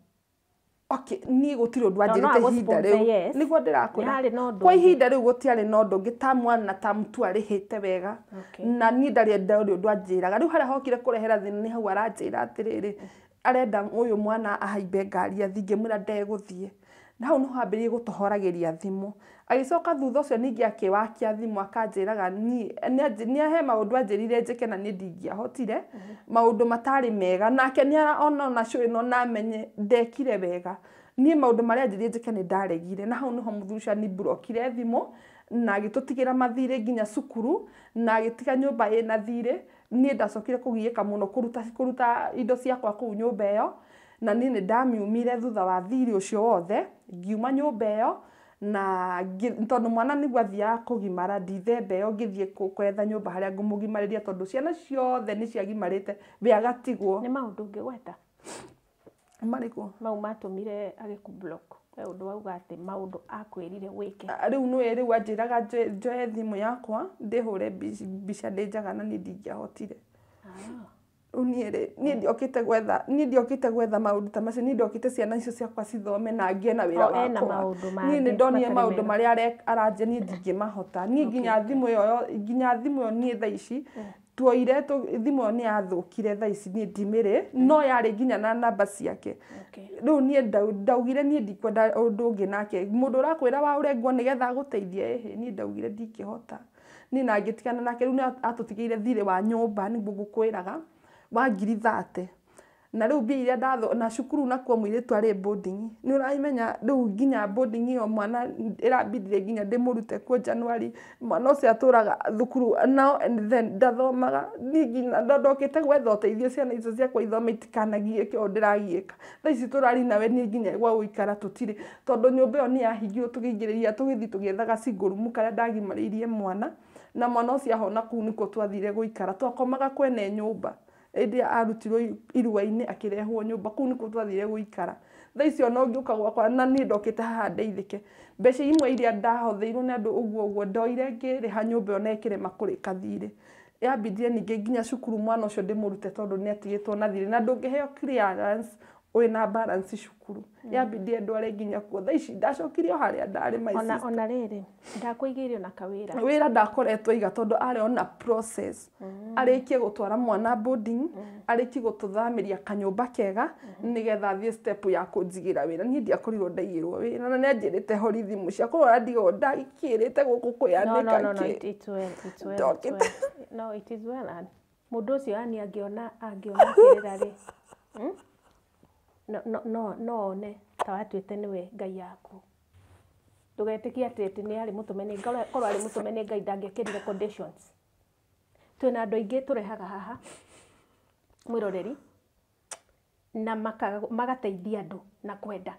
Speaker 1: Okay, niĩ gũtirĩ ũndũ
Speaker 2: No, no
Speaker 1: anjĩrĩte ihinda
Speaker 2: agũ-sponsor,
Speaker 1: rĩu
Speaker 2: yes.
Speaker 1: nĩguo ndĩrakwĩra
Speaker 2: Nĩ harĩ na ũndũ
Speaker 1: kwa
Speaker 2: ũngĩ.
Speaker 1: ihinda rĩu gũtiarĩ na ũndũ ũngĩ ta mwana ta mtu arĩhĩte wega.
Speaker 2: Okay.
Speaker 1: Na niĩ ndarĩ ndarĩ ũndũ anjĩraga rĩu harĩa hokire kũrehera thĩna nĩ hau aranjĩra atĩrĩrĩ arenda ũyũ mwana ahaimbe ngari athiĩ ngĩmwĩra ndegũthiĩ na hau nĩho ambĩrĩirie gũtũhoragĩria thimũ agĩcoka thutha ũcio ningĩ akĩwakia thimũ akanjĩraga niĩ nĩ he maũndũ anjĩrire njĩke na niĩ ndingĩahotire maũndũ matarĩ mega nake nĩ ona cũĩ no namenye ndekire wega niĩ maũndũ marĩa anjĩrire njĩke nĩ ndaregire na hau nĩho mũthuri ũcio aniburokire thimũ na agĩtũtigĩra mathirĩ nginya cukuru na agĩtiga nyũmba ĩna thirĩ niĩ ndacokire kũgiĩka mũno kũruta indo ciakwa kũu nyũmba ĩyo na niĩ nĩ ndamiumire thutha wa thirĩ ũcio wothe ngiuma nyũmba ĩyo na tondũ mwana nĩguo athiaga kũgimara ndithemba ĩyo ngĩthiĩ kwetha nyũmba harĩa ngũmũgimarĩria tondũ ciana ciothe nĩ ciagimarĩte we agatigwo.
Speaker 2: Nĩ maũndũ ũngĩgweta
Speaker 1: Marĩkũ?
Speaker 2: Mau matũmire agĩkũ-block we ũndũ wauga atĩ maũndũ akwĩrire wĩke.
Speaker 1: Rĩu nĩwe rĩu anjĩraga njoe thimũ yakwa ndĩhũre mbica ndĩ njaga na niĩ ndingĩahotire. Rĩu niĩ rĩ niĩ ndiokĩte gwetha maũndũ ta macio niĩ ndiokĩte ciana icio ciakwa cithome na ngĩe na wĩra
Speaker 2: ena
Speaker 1: wakwa.
Speaker 2: Maũndũ
Speaker 1: Niĩ nĩ
Speaker 2: mangĩ
Speaker 1: ndonire
Speaker 2: matarĩ
Speaker 1: maũndũ
Speaker 2: mega.
Speaker 1: marĩa aranjia niĩ ndingĩmahota niĩ nginya thimũ ĩyo niĩ thaa ici tuoire thimũ ĩyo nĩ yathũkire thaa ici niĩ ndimĩrĩ no yarĩ nginya na namba ciake. Rĩu niĩ ndaugire niĩ ndikwenda ũndũ ũngĩ nake mũndũ ũrakwĩra waũre nguo nĩgetha agũteithie ĩhĩ niĩ ndaugire ndingĩhota niĩ na ngĩtigana nake rĩu nĩ atũtigĩire thirĩ wa nyũmba nĩguo ngũkwĩraga wa 30,000 na rĩu mbia iria ndatho na cukuru nakuo mũirĩtu arĩ boarding nĩ ũramenya rĩu nginya boarding ĩyo mwana ĩrambindire nginya ndĩmũrute kuo January mwana ũcio atũraga thukuru now and then ndathomaga niĩ nginya ndokĩte gwetha ũteithio ciana icio ciakwa ithome itikanagiĩke ũũ ndĩragiĩka thaa ici tũrari nawe niĩ nginya gwa gũikara tũtirĩ tondũ nyũmba ĩyo nĩ yahingirwo tũkĩingĩrĩria tũgĩthiĩ tũgĩethaga single room karĩa ndagimarĩirie mwana na mwana ũcio ahona kũu nĩkuo twathire gũikara twakomaga kwene nyũmba hĩndĩ ĩrĩa arutirwo irua-inĩ akĩrehwo nyũmba kũu nĩkuo twathire gũikara thaa icio ona ũngĩũka gwakwa na niĩ ndokĩte haha ndeithĩke mbeca imwe iria ndahotheirwo nĩ andũ ũguo ũguo ndoire ngĩrĩha nyũmba ĩyo na ĩkĩrema kũrĩka thirĩ yambindire ningĩ nginya cukuru mwana ũcio ndĩmũrute tondũ nĩ atigĩtwo na thirĩ na ndũngĩheo clearance wĩna balance cukuru yambindire ndware nginya kuo thaa ici ndacokirie o harĩa ndarĩ my sister.
Speaker 2: Ona rĩrĩ ndakũigĩire ona kawĩra
Speaker 1: wĩra ndakoretwo iga tondũ arĩ ona process arĩkie gũtwara mwana boarding arĩkie gũtũthamĩria kanyũmba kega nĩgetha athiĩ step ya kũnjigĩra wĩra niĩ ndiakorirwo ndaigĩrwo wĩra na nĩanjĩrĩte hori thimũ ciakwa ũrĩa ndigwo ndakĩrĩte gũkũ kwĩanĩka
Speaker 2: No, no,
Speaker 1: kĩ
Speaker 2: it, it's well, it's well, it's
Speaker 1: Ndokĩte.
Speaker 2: well. No, it is well, Ann. Mũndũ ũcio Ann angĩona kĩrĩra rĩ, no one ta watuĩte nĩwe Ngai yaku. Ndũgetĩkie atĩ nĩ arĩ mũtũme nĩ Ngai, korwo arĩ mũtũme nĩ Ngai ndangĩekĩrire conditions. Twĩna andũ aingĩ tũrehaga haha mwĩroreri na magateithia andũ na kwenda.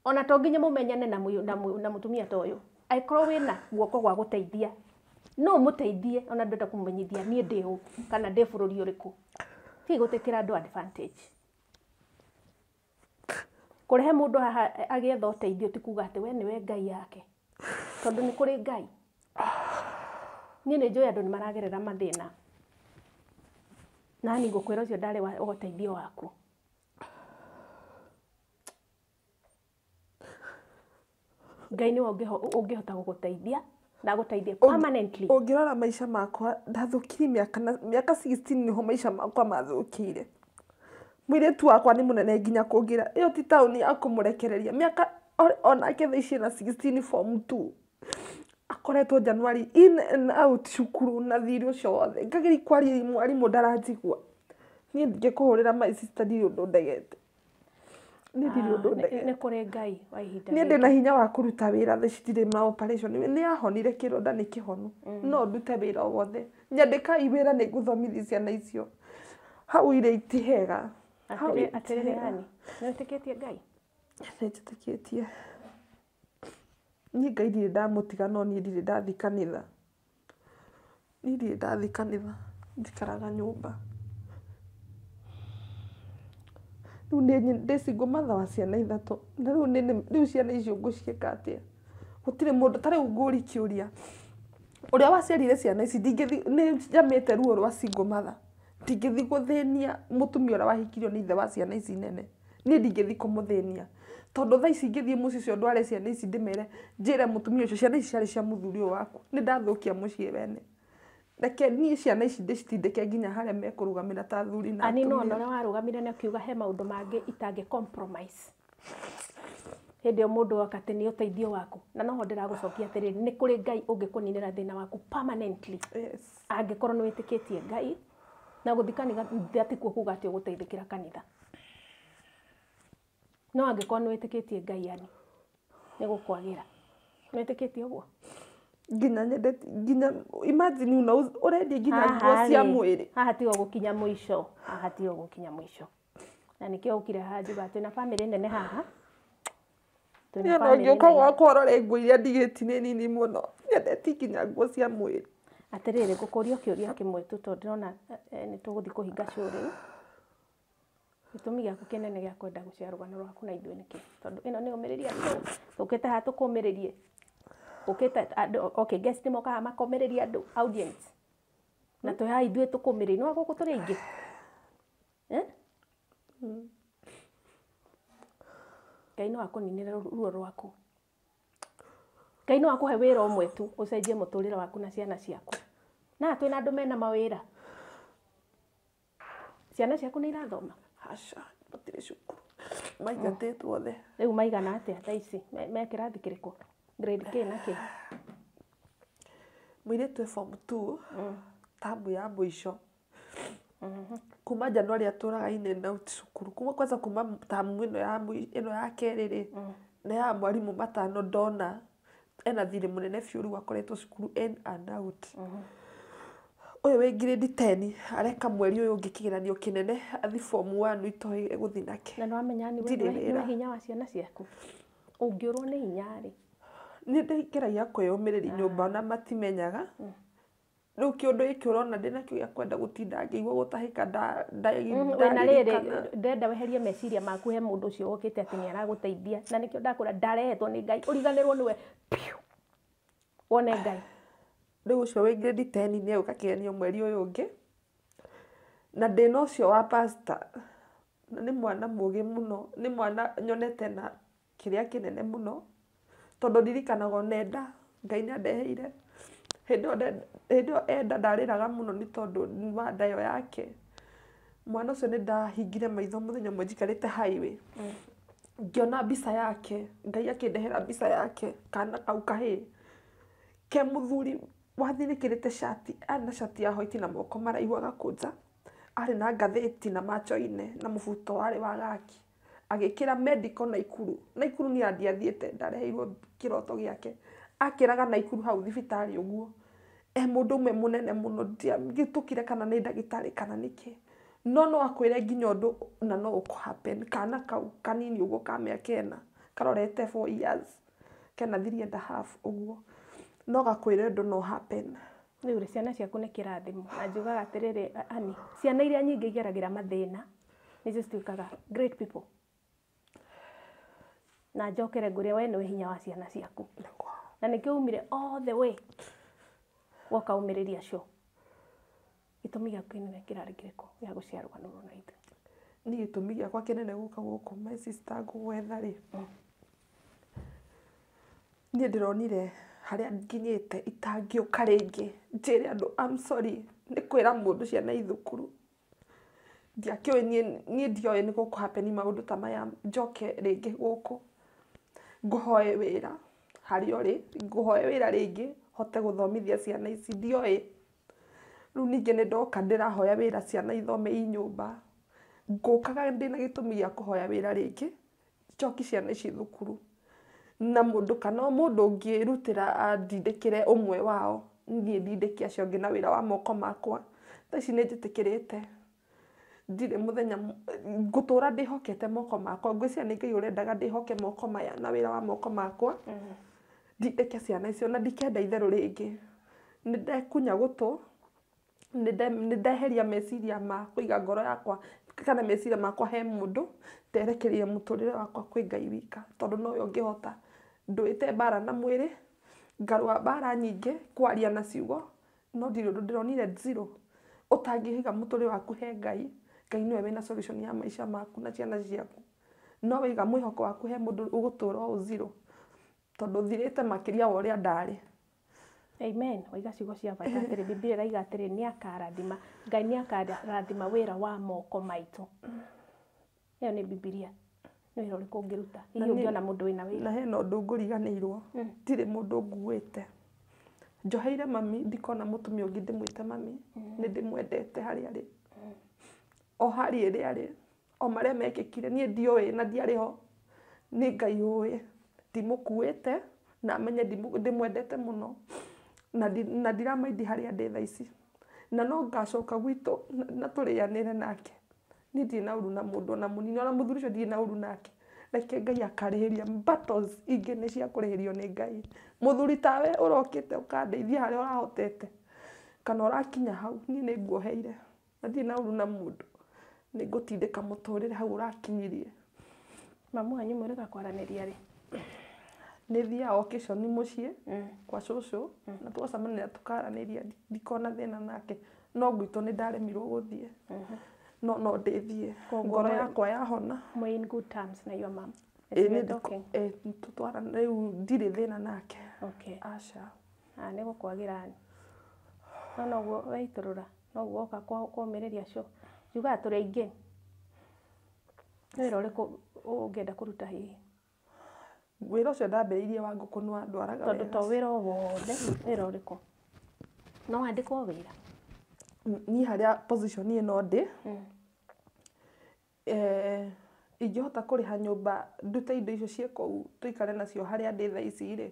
Speaker 2: Ona to nginya mũmenyane na mũtumia ta ũyũ. Angĩkorwo wĩna guoko gwa gũteithia, no ũmũteithie ona ndũrenda kũmũmenyithia niĩ ndĩ ũ kana ndĩ bũrũri ũrĩkũ. Ti gũtĩkĩra andũ advantage. Kũrehe mũndũ haha agĩetha ũteithio ti kuga atĩ we nĩwe Ngai yake. Tondũ nĩ kũrĩ Ngai. Niĩ nĩ njũĩ andũ nĩ maragerera mathĩna. Na niĩ ngũkwĩra ũcio ndarĩ wa ũteithio waku. Ngai nĩwe ũngĩhota gũgũteithia na agũteithie permanently.
Speaker 1: Ũngĩrora maica makwa ndathũkirie mĩaka 16 nĩho maica makwa mathũkĩire. Mũirĩtu wakwa nĩ mũnene nginya kũngĩra. Ĩyo ti taũni ya kũmũrekereria. Mĩaka onake thaa ici ena 16 form 2. Akoretwo January in and out cukuru na thirĩ ũcio wothe. Ngageria kwaria mwarimũ ndaranjigua. Niĩ ndingĩkũhũrĩra my sister ndirĩ ũndũ ndegete. Niĩ ndirĩ ũndũ ndegete.
Speaker 2: Nĩ kũrĩ Ngai wa ihinda.
Speaker 1: Niĩ ndĩna hinya wa kũruta wĩra thaa ici ndirĩ ma operation. Nĩ ahonire kĩronda nĩ kĩhonu. No ndute wĩra o wothe. Nyandĩkai wĩra nĩ ngũthomithia ciana icio. Hau irĩ iti hega.
Speaker 2: Atĩrĩrĩ Ann, nĩ wĩtĩkĩtie Ngai?
Speaker 1: Nĩ njĩtĩkĩtie. Niĩ Ngai ndirĩ ndamũtiga no niĩ ndirĩ ndathiĩ kanitha. Niĩ ndirĩ ndathiĩ kanitha. Njikaraga nyũmba. Rĩu ndĩ single mother wa ciana ithatũ. Na rĩu rĩu ciana icio ngũciĩka atĩa? Gũtirĩ mũndũ ta rĩu ngũri kĩũria. Ũrĩa waciarire ciana ici ndingĩthiĩ nĩ njamĩte ruo rwa single mother. Ndingĩthiĩ gũthĩnia mũtumia ũrĩa wahikirio nĩ ithe wa ciana ici nene. Niĩ ndingĩthiĩ kũmũthĩnia. Tondũ thaa ici ingĩthiĩ mũciĩ ũcio ndware ciana ici ndĩmere njĩre mũtumia ũcio ciana ici ciarĩ cia mũthuri ũyũ waku. Nĩ ndathũkia mũciĩ wene. Reke niĩ ciana ici ndĩcitindĩke nginya harĩa mekũrũgamĩra ta athuri na
Speaker 2: Ani no
Speaker 1: atumia.
Speaker 2: ona ũrĩa warũgamire na ũkiuga he maũndũ mangĩ itangĩ compromise. Hĩndĩ ĩyo mũndũ oka atĩ nĩ ũteithio waku. Na noho ndĩragũcokia atĩrĩrĩ, nĩ kũrĩ Ngai ũngĩkũninĩra thĩna waku permanently.
Speaker 1: Yes.
Speaker 2: Angĩkorwo nĩ wĩtĩkĩtie Ngai na gũthiĩ kanitha tikuo kuga atĩ ũgũteithĩkĩra kanitha. No angĩkorwo nĩ wĩtĩkĩtie Ngai yani nĩ gũkwagĩra. Nĩ wĩtĩkĩtie ũguo?
Speaker 1: Nginya nyendete nginya imagine una ũrendia nginya nguo cia mwĩrĩ.
Speaker 2: Haha tiho gũkinya mũico. Haha tiho gũkinya mũico. Na nĩkĩo ũkire haha njuga twĩna bamĩrĩ nene haha. Twĩna
Speaker 1: Niĩ ona
Speaker 2: bamĩrĩ
Speaker 1: ũngĩũka
Speaker 2: nene.
Speaker 1: gwakwa ũrore nguo iria ndigĩti nĩ nini mũno. Nyendete nginya nguo cia mwĩrĩ.
Speaker 2: Atĩrĩrĩ, ngũkũria kĩũria kĩmwe tu tondũ ndĩrona nĩ tũgũthiĩ kũhinga show rĩu. Gĩtũmi gĩaku kĩnene gĩa kwenda gũcea rũgano rwaku na ithuĩ nĩkĩ? Tondũ ĩno nĩ ũmĩrĩria show. Tũkĩte haha tũkũmĩrĩrie. Ũkĩte andũ, okay, guest nĩ mokaga makomĩrĩria andũ, audience. Na twĩ haha ithuĩ tũkũmĩrĩrie. Nĩ gũkũ tũrĩ aingĩ. Eh? Ngai no akũninĩre ruo rwaku. Ngai no akũhe wĩra ũmwe tu ũcenjie mũtũrĩre waku na ciana ciaku. Na twĩna andũ mena mawĩra. Ciana ciaku nĩ irathoma?
Speaker 1: Aca, matirĩ cukuru. Maingatĩtwo othe.
Speaker 2: Rĩu maigana atĩa thaa ici? Me kĩrathi kĩrĩkũ? Grade kĩ na kĩ?
Speaker 1: Mũirĩtu e form 2, tamu ya mũico. Kuma January atũraga in and out cukuru. Kuma kwanza kuma tamu ĩno ya ĩno ya kerĩ rĩ, na ya mwarimũ matano ndona ena thirĩ mũnene biũ rĩu akoretwo cukuru in and out. Ũyũ wĩ grade 10 areka mweri ũyũ ũngĩ kĩgeranio kĩnene athi form 1 itoĩ egũthiĩ nake.
Speaker 2: Na nĩ wamenya nĩ
Speaker 1: Ndirĩ wĩra.
Speaker 2: nĩwe hinya wa ciana ciaku. Ũngĩũrwo nĩ hinya rĩ,
Speaker 1: Nĩ ndĩgeragia kwĩyũmĩrĩria nyũmba ona matimenyaga. Rĩu kĩũndũ gĩkĩ ũrona ndĩnakĩo gĩa kwenda gũtinda ngĩigua gũtahĩka
Speaker 2: wĩna rĩrĩ
Speaker 1: ndaririkana.
Speaker 2: Ndĩrenda weherie meciria maku he mũndũ ũcio wokĩte atĩ nĩ aragũteithia na nĩkĩo ndakwĩra ndarehetwo nĩ Ngai ũriganĩrwo nĩwe piũ wone Ngai.
Speaker 1: Rĩu ũcio wĩ grade 10 nĩ egũka kĩgeranio mweri ũyũ ũngĩ. Na ndĩna ũcio wa pastor na nĩ mwana mũgĩ mũno, nĩ mwana nyonete na kĩrĩa kĩnene mũno tondũ ndirikanaga ona enda Ngai nĩ andeheire. Hĩndĩ ĩyo enda ndarĩraga mũno nĩ tondũ wa nda ĩyo yake. Mwana ũcio nĩ ndahingire maitho mũthenya ũmwe njikarĩte highway. Ngĩona mbica yake, Ngai akĩndehera mbica yake, kana kau kahĩĩ. Ke mũthuri wathinĩkĩrĩte cati, arĩ na cati ya white na moko maraihu agakũnja. Arĩ na ngathĩti na macho-inĩ na mũbuto warĩ wa gaki. Agĩkĩra medical Naikuru. Naikuru niĩ ndiathiĩte, ndareheirwo kĩroto gĩake. Akĩraga Naikuru hau thibitarĩ ũguo. E mũndũ ũmwe mũnene mũno, ndiagĩtũkire kana nĩ ndagĩtarĩ kana nĩkĩ. No no akwĩre nginya ũndũ na no ũkũ happen. Kana kau kanini ũguo ka mĩaka ĩna, karorete 4 years, kena 3.5 ũguo. No gakwĩre ũndũ no happen.
Speaker 2: Rĩu rĩ ciana ciaku nĩ kĩrathimo na njugaga atĩrĩrĩ Ani, ciana iria nyingĩ igeragĩra mathĩna nĩcio cituĩkaga great people. Na njokere ngwĩre we nĩwe hinya wa ciana ciaku. Na nĩkĩo umire all the way woka ũmĩrĩria show. Gĩtũmi gĩaku kĩnene kĩrarĩ kĩrĩkũ gĩa gũcea rũgano rũrũ na ithuĩ?
Speaker 1: Niĩ gĩtũmi gĩakwa kĩnene gũka gũkũ my sister ngũgwetha rĩ, niĩ ndĩronire harĩa nginyĩte itangĩũka rĩngĩ njĩre andũ I'm sorry nĩ kwĩra mũndũ ciana i thukuru. Ndiakĩũĩ niĩ ndioĩ nĩ gũkũ happen maũndũ ta maya njoke rĩngĩ gũkũ ngũhoe wĩra harĩa ũrĩ, ngũhoe wĩra rĩngĩ hote gũthomithia ciana ici, ndioĩ. Rĩu ningĩ nĩ ndoka ndĩrahoya wĩra ciana ithome i nyũmba, ngũkaga ndĩna gĩtũmi gĩa kũhoya wĩra rĩngĩ njoki ciana ici thukuru. Na mũndũ kana mũndũ ũngĩrutĩra andindĩkĩre ũmwe wao, niĩ ndindĩke acio angĩ na wĩra wa moko makwa. Thaa ici nĩ njĩtĩkĩrĩte ndirĩ mũthenya ngũtũra ndĩhokete moko makwa, ngwĩciria nĩ Ngai ũrendaga ndĩhoke moko maya na wĩra wa moko makwa, ndindĩke ciana icio na ndikenda itherũ rĩngĩ. Nĩ ndekunya gũtũ, nĩ ndeheria meciria ma kũiga ngoro yakwa kana meciria makwa he mũndũ, nderekeria mũtũrĩre wakwa kwĩ Ngai wika tondũ nowe ũngĩhota. Ndũĩte mbara na mwĩrĩ, ngarũa mbara nyingĩ kwaria na ciugo, no ndirĩ ũndũ ndĩronire zero. Ũtangĩiga mũtũrĩre waku he Ngai, Ngai nĩwe wĩna solution ya maica maku na ciana ciaku. No waiga mwĩhoko waku he mũndũ ũgũtũra ũũ zero, tondũ thirĩte makĩria wa ũrĩa ndarĩ.
Speaker 2: Amen. Waiga ciugo cia bata atĩrĩ, Biblia ĩraiga atĩrĩ, nĩ akarathima, Ngai nĩ akarathima wĩra wa moko maitũ. Ĩyo nĩ Biblia. Nĩ wĩra ũrĩkũ ũngĩruta? Hihi ũngĩona mũndũ wĩna wĩra?
Speaker 1: Na hena ũndũ ngũriganĩirwo, ndirĩ mũndũ nguĩte. Njoheire mami ndikona mũtumia ũngĩ ndĩmwĩte mami, nĩ ndĩmwendete harĩa arĩ. O harĩa ĩrĩa arĩ, o marĩa mekĩkire niĩ ndiũĩ na ndiarĩ ho, nĩ Ngai ũĩ. Ndimũkuĩte na amenye ndĩmwendete mũno na ndiramaindi harĩa ndĩ thaa ici. Na no ngacoka gwitũ na tũrĩanĩre nake. Niĩ ndirĩ na ũru na mũndũ ona mũnini, ona mũthuri ũcio ndirĩ na ũru nake. Reke Ngai akarĩhĩria battles ingĩ nĩ cia kũrĩhĩrio nĩ Ngai. Mũthuri tawe ũrokĩte ũkandeithia harĩa ũrahotete kana ũrakinya hau, niĩ nĩ nguoheire na ndirĩ na ũru na mũndũ. Nĩ ngũtindĩka mũtũrĩre hau ũrakinyirie.
Speaker 2: Mamu wanyu mwĩrĩga kwaranĩria rĩ?
Speaker 1: Nĩ thiaga occasion mũciĩ kwa cũcũ na twacemania tũkaranĩria, ndikona thĩna nake. No gwitũ nĩ ndaremirwo gũthiĩ, no no ndĩthiĩ. Ngoro yakwa yahona.
Speaker 2: Mwĩ in good terms na your mom? As we are talking?
Speaker 1: Rĩu ndirĩ thĩna nake.
Speaker 2: Okay.
Speaker 1: Aca.
Speaker 2: Nĩ gũkwagĩra no noguo weitũrũra, noguo woka kũmĩrĩria show. Njugaga tũrĩ aingĩ. Nĩ wĩra ũrĩkũ ũngĩenda kũruta hihi?
Speaker 1: Wĩra ũcio ndambĩrĩirie wa ngũkũ nĩ wandwaraga
Speaker 2: wega. Tondũ to wĩra o wothe, wĩra ũrĩkũ? No wandĩkwo wĩra?
Speaker 1: Niĩ harĩa position ĩno ndĩ, ingĩhota kũrĩha nyũmba ndute indo icio ciĩ kũu tũikare nacio harĩa ndĩ thaa ici rĩ,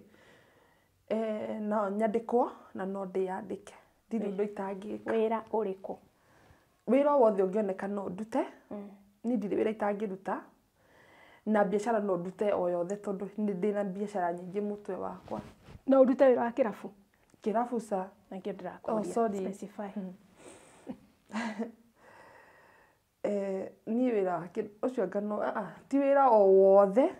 Speaker 1: no nyandĩkwo na no ndĩyandĩke. Ndirĩ ũndũ itangĩka.
Speaker 2: Wĩra ũrĩkũ?
Speaker 1: Wĩra o wothe ũngĩoneka no ndute. Niĩ ndirĩ wĩra itangĩruta. Na biacara no ndute o yothe tondũ nĩ ndĩna biacara nyingĩ mũtwe wakwa.
Speaker 2: No ũrute wĩra wa kĩrabu?
Speaker 1: Kĩrabu ca.
Speaker 2: Nakĩo ndĩrakũria.
Speaker 1: Oh, sorry.
Speaker 2: Specify.
Speaker 1: Niĩ wĩra wa ũcio ngano, ti wĩra o wothe,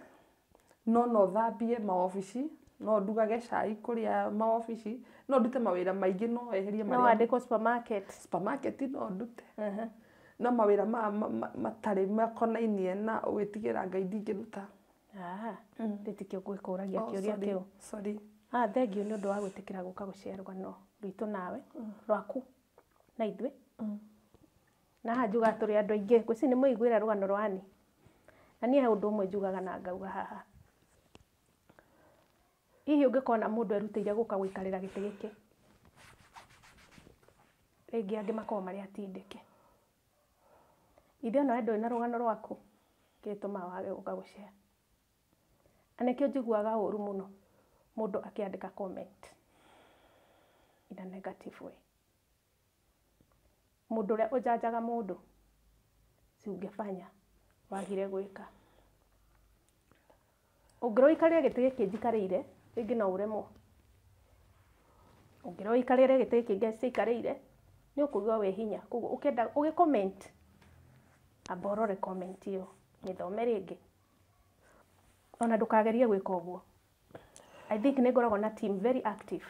Speaker 1: no no thambie maobici, no ndugage cai kũrĩa maobici, no ndute mawĩra maingĩ, no eherie
Speaker 2: marĩa. No wandĩkwo supermarket?
Speaker 1: Supermarket no ndute. No mawĩra maya matarĩ makonainie na gwĩtigĩra Ngai ndingĩruta.
Speaker 2: Ndĩtikio ngwĩkũragia kĩũria kĩu.
Speaker 1: Sorry.
Speaker 2: Thengiũ nĩ ũndũ wa gwĩtĩkĩra gũka gũshare rũgano rwitũ nawe, rwaku na ithuĩ. Na haha njugaga tũrĩ andũ aingĩ, ngwĩciria nĩ mwaiguĩra rũgano rwa Ann. Na niĩ he ũndũ ũmwe njugaga na ngauga haha. Hihi ũngĩkona mũndũ erutĩire gũka gũikarĩra gĩtĩ gĩkĩ, rĩngĩ angĩ makoragwo marĩ atindĩke. Ithe ona we ndũrĩ na rũgano rwaku kĩtũmaga wage gũka gũshare. Na nĩkĩo njiguaga ũru mũno mũndũ akĩandĩka comment in a negative way. Mũndũ ũrĩa ũjanjaga mũndũ si ũngĩbanya wagire gwĩka. Ũngĩrwo ũikarĩre gĩtĩ gĩkĩ njikarĩire, rĩngĩ no ũremwo. Ũngĩrwo ũikarĩre gĩtĩ gĩkĩ cikarĩire, nĩ ũkũigua wĩ hinya. Koguo ũkĩenda ũgĩ comment, amba ũrore comment ĩyo, mĩthome rĩngĩ. Ona ndũkagerie gwĩka ũguo. I think nĩ ngoragwo na team very active.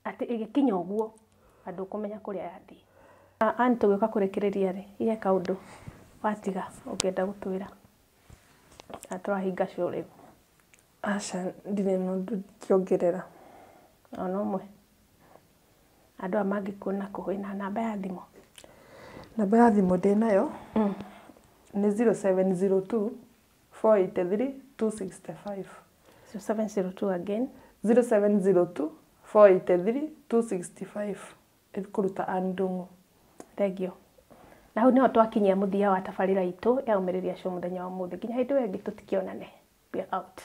Speaker 2: Atĩ ĩgĩkinya ũguo, andũ kũmenya kũrĩa yathiĩ. Ann tũgĩũka kũrĩkĩrĩria rĩ, he kaũndũ watiga ũngĩenda gũtwĩra? Na tũrahinga show rĩu.
Speaker 1: Aca, ndirĩ na ũndũ ingĩongerera.
Speaker 2: Ona ũmwe. Andũ aya mangĩkuona kũ, wĩna namba ya thimũ?
Speaker 1: Namba ya thimũ ndĩ nayo nĩ 0702 483 265.
Speaker 2: 0702 again?
Speaker 1: 0702 483 265, ĩkũruta Ann Ndung'u.
Speaker 2: Thengio. Na hau niho twakinyia mũthia wa tabarĩra itũ ya Ũmĩrĩria Show mũthenya wa ũmũthĩ. Nginya hĩndĩ ĩyo ĩngĩ tũtikĩonane. We are out.